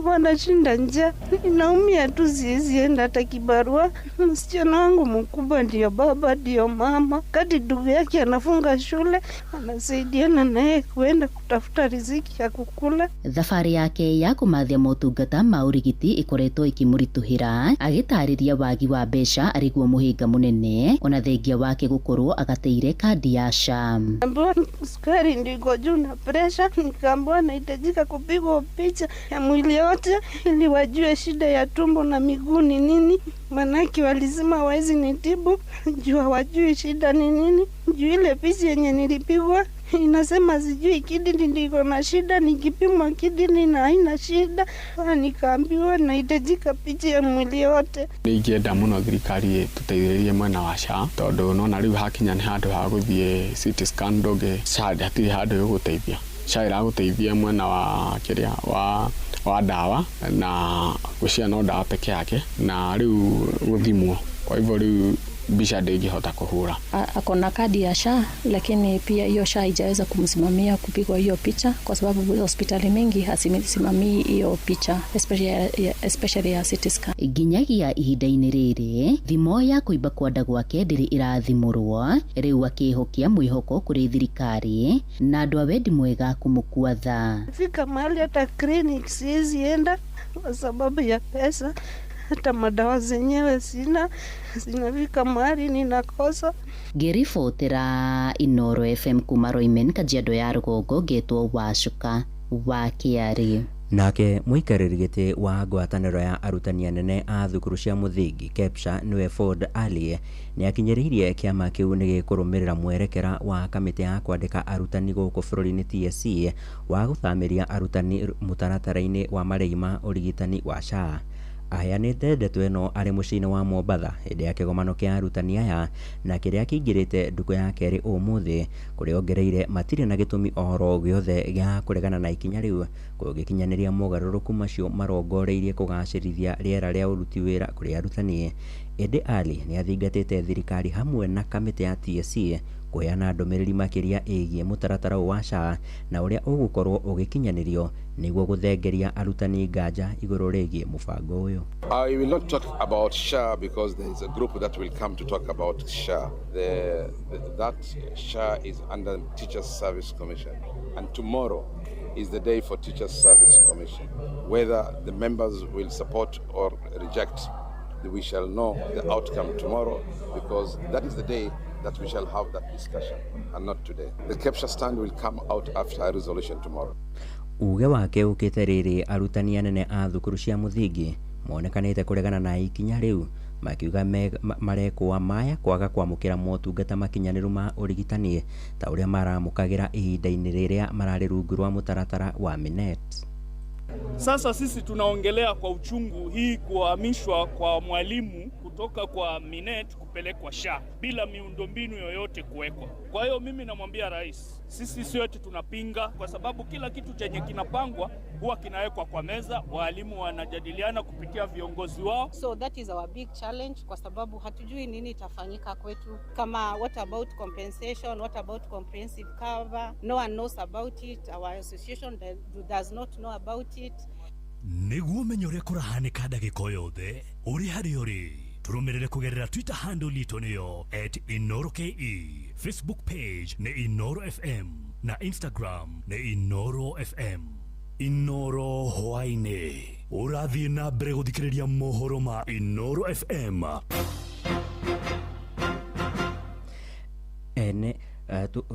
[SPEAKER 9] wanashinda njaa, naumia tu, siwezi enda hata kibarua. Msichana wangu mkubwa ndio baba ndio mama, kati ndugu yake anafunga shule, anasaidiana naye kuenda kutafuta riziki ya kukula.
[SPEAKER 5] Thabarĩ yake ya kũmathia motungata ma ũrigiti ĩkoretwo ĩkĩmũritũhĩra, agĩtarĩria wagi wa mbeca arĩguo mũhĩnga mũnene, ona thengia wake gũkorwo agateire kandi ya SHA.
[SPEAKER 9] Ambiwa sukari ndio iko juu na presha, nikaambiwa nahitajika kupigwa picha ya mwili yote ili wajue shida ya tumbo na miguu ni nini, manake walizima waezi nitibu juu hawajui shida ni nini. Juu ile picha yenye nilipigwa inasema sijui kidney ndio na shida, nikipimwa kidney na haina shida. Nikaambiwa nahitajika picha ya mwili yote.
[SPEAKER 13] Nĩ ingĩenda mũno thirikari ĩtũteithĩrĩrie mwena wa SHA, tondũ nona rĩu hakinya nĩ handũ ha gũthiĩ CT scan, ndũngĩ SHA hatirĩ handũ ĩgũgũteithia. SHA ĩragũteithia mwena wa kĩrĩa wa ndawa, na gwĩciria no ndawa peke yake, na rĩu gũthimwo, kwa hivyo rĩu mbica ndĩngĩhota kũhũra.
[SPEAKER 15] Ako na kadi ya SHA, lakini pia hiyo SHA haijaweza kumsimamia kupigwa hiyo picha, kwa sababu hospitali mingi hasimamii hiyo picha, especially ya CT scan.
[SPEAKER 5] Nginyagia ihinda-inĩ rĩrĩ, thimo ya kũimba kwa nda gwake ndĩrĩ ĩrathimũrwo, rĩu akĩhokia mwĩhoko kũrĩ thirikari na andũ a wendi mwega kũmũkua tha.
[SPEAKER 9] Fika mahali hata clinic siwezi enda kwa sababu ya pesa, hata madawa zenyewe sina, zinafika mahali ninakosa.
[SPEAKER 5] Ngĩribotera Inoro FM kuma Roimen, Kajiado ya rũgongo, ngetwo Wacuka wa Kĩarĩ.
[SPEAKER 10] Nake mũikarĩri gĩtĩ wa ngwatanĩro ya arutani anene a thukuru cia mũthingi KEPSHA nĩwe Ford Ali nĩ akinyĩrĩirie kĩama kĩu nĩ gĩkũrũmĩrĩra mwerekera wa kamĩtĩ ya kwandĩka arutani gũkũ bũrũri-inĩ TSC wa gũthamĩria arutani mũtaratara-inĩ wa marĩhi ma ũrigitani wa SHA. Aheanĩte ndeto ĩno arĩ mũciĩ-inĩ wa Mombatha hĩndĩ ya kĩgomano kĩa arutani aya na kĩrĩa kĩingĩrĩte ndukũ ya kerĩ ũmũthĩ, kũrĩa ongereire matirĩ na gĩtũmi oro gĩothe gĩa kũregana na ikinya rĩu kũngĩkinyanĩria mogarũrũku macio marongoreirie kũgacĩrithia rĩera rĩa ũruti wĩra kũrĩ arutani. Ĩndĩ Ali nĩ athingatĩte thirikari hamwe na kamĩtĩ ya TSC kũheana ndũmĩrĩri makĩria ĩgiĩ mũtaratara wa SHA na ũrĩa ũgũkorwo ũgĩkinyanĩrio nĩguo gũthengeria arutani nganja igũrũ rĩgiĩ mũbango ũyũ.
[SPEAKER 17] I will not talk about SHA because there is a group that will come to talk about SHA. That SHA is under Teachers Service Commission, and tomorrow is the day for Teachers Service Commission. Whether the members will support or reject We shall know the outcome tomorrow, because that is the day that we shall have that discussion, and not today. The KEPSHA stand will come out after a resolution tomorrow.
[SPEAKER 10] Uge wake ukite riri arutani anene a thukuru cia muthingi monekanite kuregana na ikinya riu makiuga marekwa maya kwaga kwamukira motungata makinyaniru ma urigitani ta uria maramukagira ihinda-ini riria marari rungu rwa mutaratara wa Minet.
[SPEAKER 2] Sasa sisi tunaongelea kwa uchungu hii kuhamishwa kwa mwalimu kutoka kwa Minet kupelekwa SHA bila miundombinu yoyote kuwekwa. Kwa hiyo mimi namwambia rais, sisi sio eti tunapinga, kwa sababu kila kitu chenye kinapangwa huwa kinawekwa kwa meza, walimu wanajadiliana kupitia viongozi wao.
[SPEAKER 6] So that is our big challenge, kwa sababu hatujui nini itafanyika kwetu. Kama what about compensation, what about comprehensive cover? No one knows about it. Our association does not know about it.
[SPEAKER 11] Niguo menye uria kurahanika ndagika o yothe uri hari uri turumirire kugerera Twitter handle itu niyo @InoroKE, Facebook page ni Inoro FM na Instagram ni Inoro FM. Inoro hwaini urathie na mbere guthikiriria mohoro ma Inoro FM.
[SPEAKER 10] Ene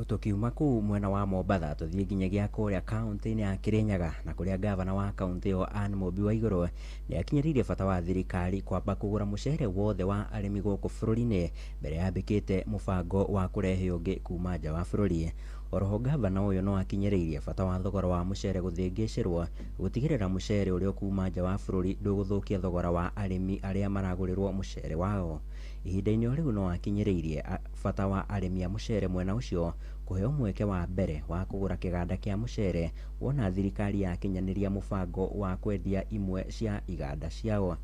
[SPEAKER 10] tukiuma kuu mwena wa Mombatha tuthie nginyagia kuria kaunti-ini ya Kirinyaga na kuria gavana wa kaunti iyo Anne Mumbi Waiguru ni akinyiririe bata wa thirikari kwamba kugura mucere wothe wa arimi guku bururi-ini mbere yambikite mubango wa kurehe ungi kuma nja wa bururi. Oroho gavana uyu no akinyiririe bata wa thogora wa mucere guthingicirwo gutigirira mucere uria ukuma nja wa bururi nduguthukia thogora wa arimi aria maragurirwo mucere wao. Ihinda-inĩ o rĩu no akinyĩrĩirie bata wa arĩmi a mũcere mwena ũcio kũheo mweke wa mbere wa kũgũra kĩganda kĩa mũcere wona thirikari yakinyanĩria mũbango wa kwendia imwe cia iganda ciao.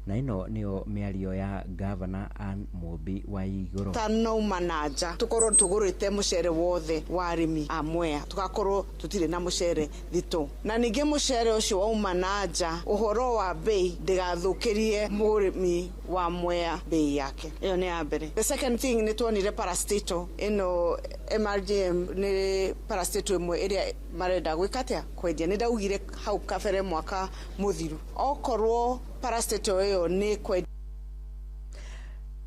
[SPEAKER 10] Na ĩno nĩyo mĩario ya Gavana Anne Mumbi Waiguru.
[SPEAKER 22] Tanauma na nja tukorwo tugurite mucere wothe wa arimi a Mwea, tugakorwo tutire na mucere thito, na ningi mucere ucio wauma na nja uhoro wa bei ndigathukirie murimi wa Mwea bei yake. Iyo ni ya mbere. The second thing ni tuonire parastatal ino MRGM ni parastatal imwe iria marenda gwika atia kwendia. Ni ndaugire hau kabere mwaka muthiru okorwo parastatal iyo ni kwendia.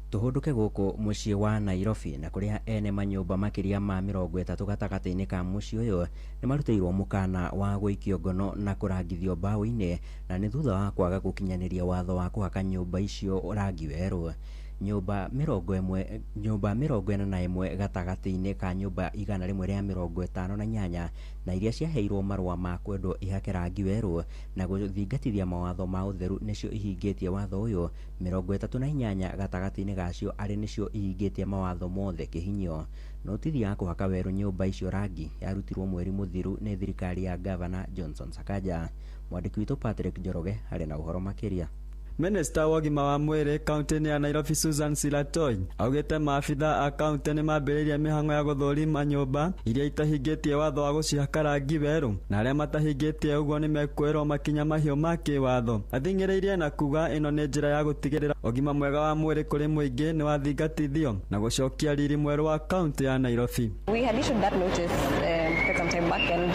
[SPEAKER 10] Tuhunduke guku muciĩ wa Nairobi na kuria ene manyũmba makĩria ma 30 gatagatĩ-inĩ ka muciĩ ũyũ nĩ marutĩirwo mũkana wa gũikio ngono na kũrangithio mbaũ-inĩ na nĩ thutha wa kwaga gũkinyanĩria watho wa kũhaka nyũmba icio rangi werũ. Nyũmba 41 gatagatĩ-inĩ ka nyũmba 158 na iria ciaheirwo marũa ma kwendwo ihake rangi werũ na gũthingatithia mawatho ma ũtheru nĩcio ihingĩtie watho ũyũ. 38 gatagatĩ-inĩ gacio arĩ nĩcio ihingĩtie mawatho mothe kĩhinyio. Notithi ya kũhaka werũ nyũmba icio rangi yarutirwo mweri mũthiru nĩ thirikari ya Gavana Johnson Sakaja. Mwandĩki witũ Patrick Njoroge arĩ na ũhoro makĩria.
[SPEAKER 16] Minista wa ũgima wa mwĩrĩ kaunti-inĩ ya Nairobi Susan Silatoi augĩte maabitha a kaunti nĩ mambĩrĩirie mĩhang'o ya gũthũrima nyũmba iria itahingĩtie watho wa gũcihaka rangi werũ na arĩa matahingĩtie ũguo nĩ mekuoerwo makinya mahiũ ma kĩwatho. Athing'ĩrĩirie na kuga ĩno nĩ njĩra ya gũtigĩrĩra ũgima mwega wa mwĩrĩ kũrĩ mũingĩ nĩ wathingatithio na gũcokia riri mwerũ wa kaunti ya Nairobi.
[SPEAKER 18] We had issued that notice quite some time back, and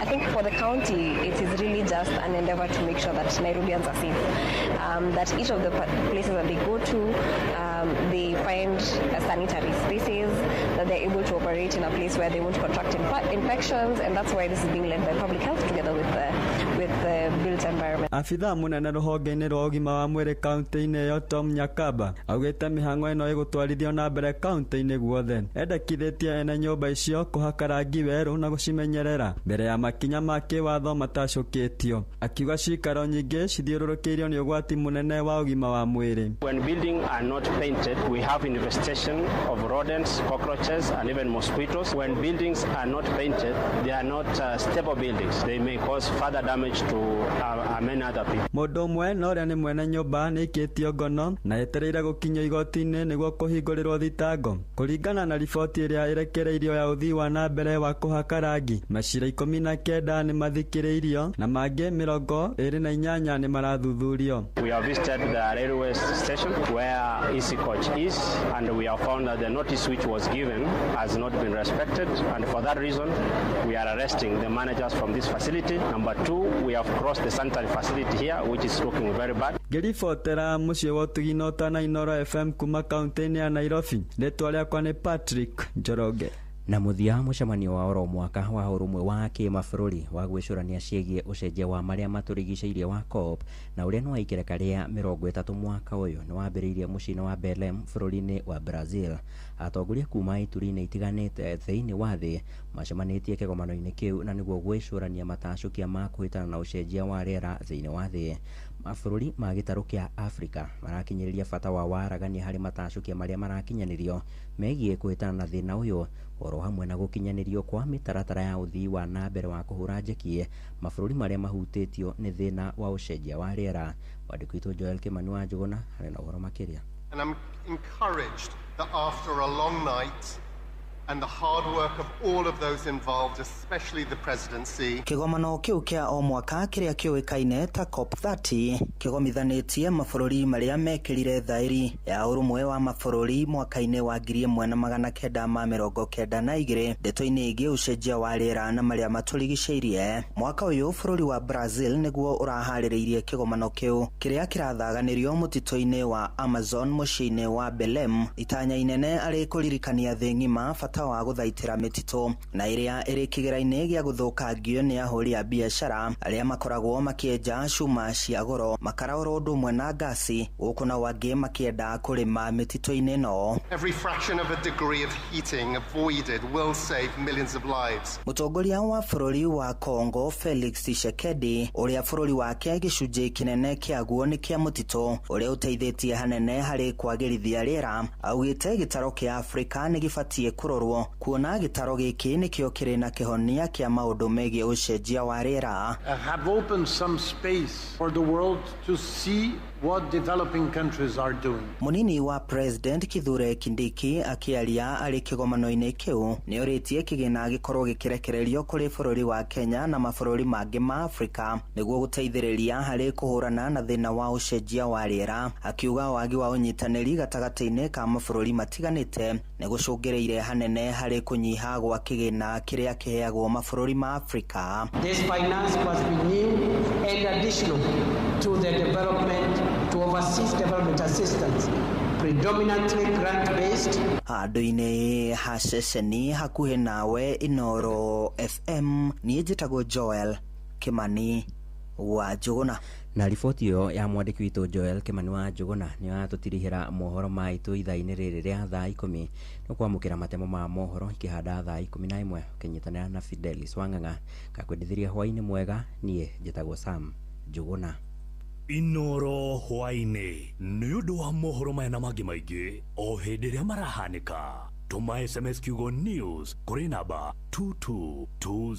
[SPEAKER 18] I think for the county it is really just an endeavor to make sure that Nairobians are safe. That each of the places that they go to, they find sanitary spaces, that they're able to operate in a place where they won't contract infections, and that's why this is being led by public health together with the built environment.
[SPEAKER 16] Afitha munene rũhonge-inĩ rwa ũgima wa mwĩrĩ kaunti-inĩ ĩyo Tom Nyakaba augĩte mĩhang'o ĩno ĩgũtwarithio na mbere kaunti-inĩ guothe. Endekithĩtie ene nyũmba icio kũhaka rangi werũ na gũcimenyerera mbere ya makinya ma kĩwatho matacũkĩtio. Akiuga cikaro nyingĩ cithiũrũrũkĩirio nĩ ũgwati mũnene wa ũgima wa mwĩrĩ.
[SPEAKER 25] When buildings are not painted, we have infestation of rodents, cockroaches and even mosquitoes. When buildings are not painted, they are not stable buildings. They may cause further damage to many other people.
[SPEAKER 16] Mũndũ ũmwe na ũrĩa nĩ mwene nyũmba nĩ aikĩtio ngono na etereire gũkinyio igoti-inĩ nĩguo kũhingũrĩrwo thitango. Kũringana na riboti ĩrĩa ĩrekereirio ya ũthii wa na mbere wa kũhaka rangi, macira 19 nĩ mathikĩrĩirio na mangĩ 28 nĩ marathuthurio.
[SPEAKER 25] We have visited the railway station where Easy Coach is, and we have found that the notice which was given has not been respected, and for that reason we are arresting the managers from this facility. Number two, we have crossed the sanitary facility. facility here which is looking very bad.
[SPEAKER 16] Ngĩribotera mũciĩ wa ũtugi na ũtana Inooro FM kuma kaunti-inĩ ya Nairobi, rĩtwa rĩakwa nĩ Patrick Njoroge.
[SPEAKER 10] Na mũthia, mũcemanio wa oro mwaka wa ũrũmwe wa kĩmabũrũri wa gwĩcũrania ciĩgiĩ ũcenjia wa marĩa matũrigicĩirie wa COP, na ũrĩa nĩ wa ikereka rĩa 30 mwaka ũyũ, nĩ wambĩrĩirie mũciĩ-inĩ wa Belem bũrũri-inĩ wa Brazil. Atongoria kuma ituri-inĩ itiganĩte thĩinĩ wa thĩ macemanĩtie kĩgomano-inĩ kĩu na nĩguo gwĩcũrania matacũkia ma kũhĩtana na ũcenjia wa rĩera thĩinĩ wa thĩ. Mabũrũri ma gĩtarũ kĩa Afrika marakinyĩrĩria bata wa waragania harĩ matacũkia marĩa marakinyanĩrio megiĩ kũhĩtana na thĩna ũyũ, oro hamwe na gũkinyanĩrio kwa mĩtaratara ya ũthii wa na mbere wa kũhũra njeki mabũrũri marĩa mahutĩtio nĩ thĩna wa ũcenjia wa rĩera. Mwandĩki witũ Joel Kĩmani wa Njũgũna arĩ na ũhoro makĩria.
[SPEAKER 1] And I'm encouraged that after a long night and the hard work of all of those involved, especially the presidency.
[SPEAKER 7] Kĩgomano kĩu kĩa o mwaka kĩrĩa kĩũĩkaine ta COP30 kĩgomithanĩtie mabũrũri marĩa mekĩrire thaĩri ya ũrũmwe wa mabũrũri mwaka-inĩ wa 1992 ndeto-inĩ ĩgiĩ ũcenjia wa rĩera na marĩa matũrigicĩirie. Mwaka ũyũ bũrũri wa Brazil nĩguo ũraharĩrĩirie kĩgomano kĩu kĩrĩa kĩrathaganĩrio mũtitũ-inĩ wa Amazon mũciĩ-inĩ wa Belem, itanya inene arĩ kũririkania thĩ ng'ima bata wa gũthaitĩra mĩtitũ na ĩrĩa ĩrĩ kĩgera-inĩ gĩa gũthũkangio nĩ ahũri a biacara arĩa makoragwo makĩenja cuma cia goro, makara oro ũndũ ũmwe na ngasi, gũkũ nao angĩ makĩenda kũrĩma mĩtitũ-inĩ ĩno.
[SPEAKER 1] Every fraction of a degree of heating avoided will save millions of lives.
[SPEAKER 7] Mũtongoria wa bũrũri wa Congo Felix Tshisekedi, ũrĩa bũrũri wake gĩcunjĩ kĩnene kĩaguo nĩ kĩa mũtitũ ũrĩa ũteithĩtie hanene harĩ kwagĩrithia rĩera, augĩte gĩtaro kĩa Afrika nĩ gĩbatiĩ kũrorwo kuona gĩtaro gĩkĩ nĩkĩo kĩrĩ na kĩhonia kĩa maũndũ megiĩ ũcenjia wa rĩera.
[SPEAKER 8] Have opened some space for the world to see what developing countries are doing.
[SPEAKER 7] Mũnini wa President Kithure Kindiki akĩaria arĩ kĩgomano-inĩ kĩu nĩorĩtie kĩgĩna gĩkorwo gĩkĩrekererio kũrĩ bũrũri wa Kenya na mabũrũri mangĩ ma Afrika nĩguo gũteithĩrĩria harĩ kũhũrana na thĩna wa ũcenjia wa rĩera, akiuga wagi wa ũnyitanĩri gatagatĩ-inĩ ka mabũrũri matiganĩte nĩ gũcũngĩrĩire hanene harĩ kũnyiha gwa kĩgĩna kĩrĩa kĩheagwo mabũrũri ma Afrika.
[SPEAKER 12] This finance must be new and additional to the development, to overseas development assistance, predominantly grant-based.
[SPEAKER 7] Handũ-inĩ ha ceceni hakuhĩ nawe Inooro FM, niĩ njĩtagwo Joel Kĩmani wa Njũgũna.
[SPEAKER 10] Na riboti ĩyo ya mwandĩki witũ Joel Kĩmani wa Njũgũna nĩyo yatũtirihĩra mohoro maitũ ithaa-inĩ rĩrĩ rĩa thaa 10. Nĩ kwamũkĩra matemo ma mohoro ikĩhanda thaa 11 ũkĩnyitanĩra na Fidelis Wang'ang'a. Ngakwendithĩria hwaĩ-inĩ mwega, niĩ njĩtagwo Sam Njũgũna.
[SPEAKER 11] Inooro hwaĩ-inĩ nĩ ũndũ wa mohoro maya na mangĩ maingĩ o hĩndĩ ĩrĩa marahanĩka. Tũma SMS kiugo news kũrĩ namba 222.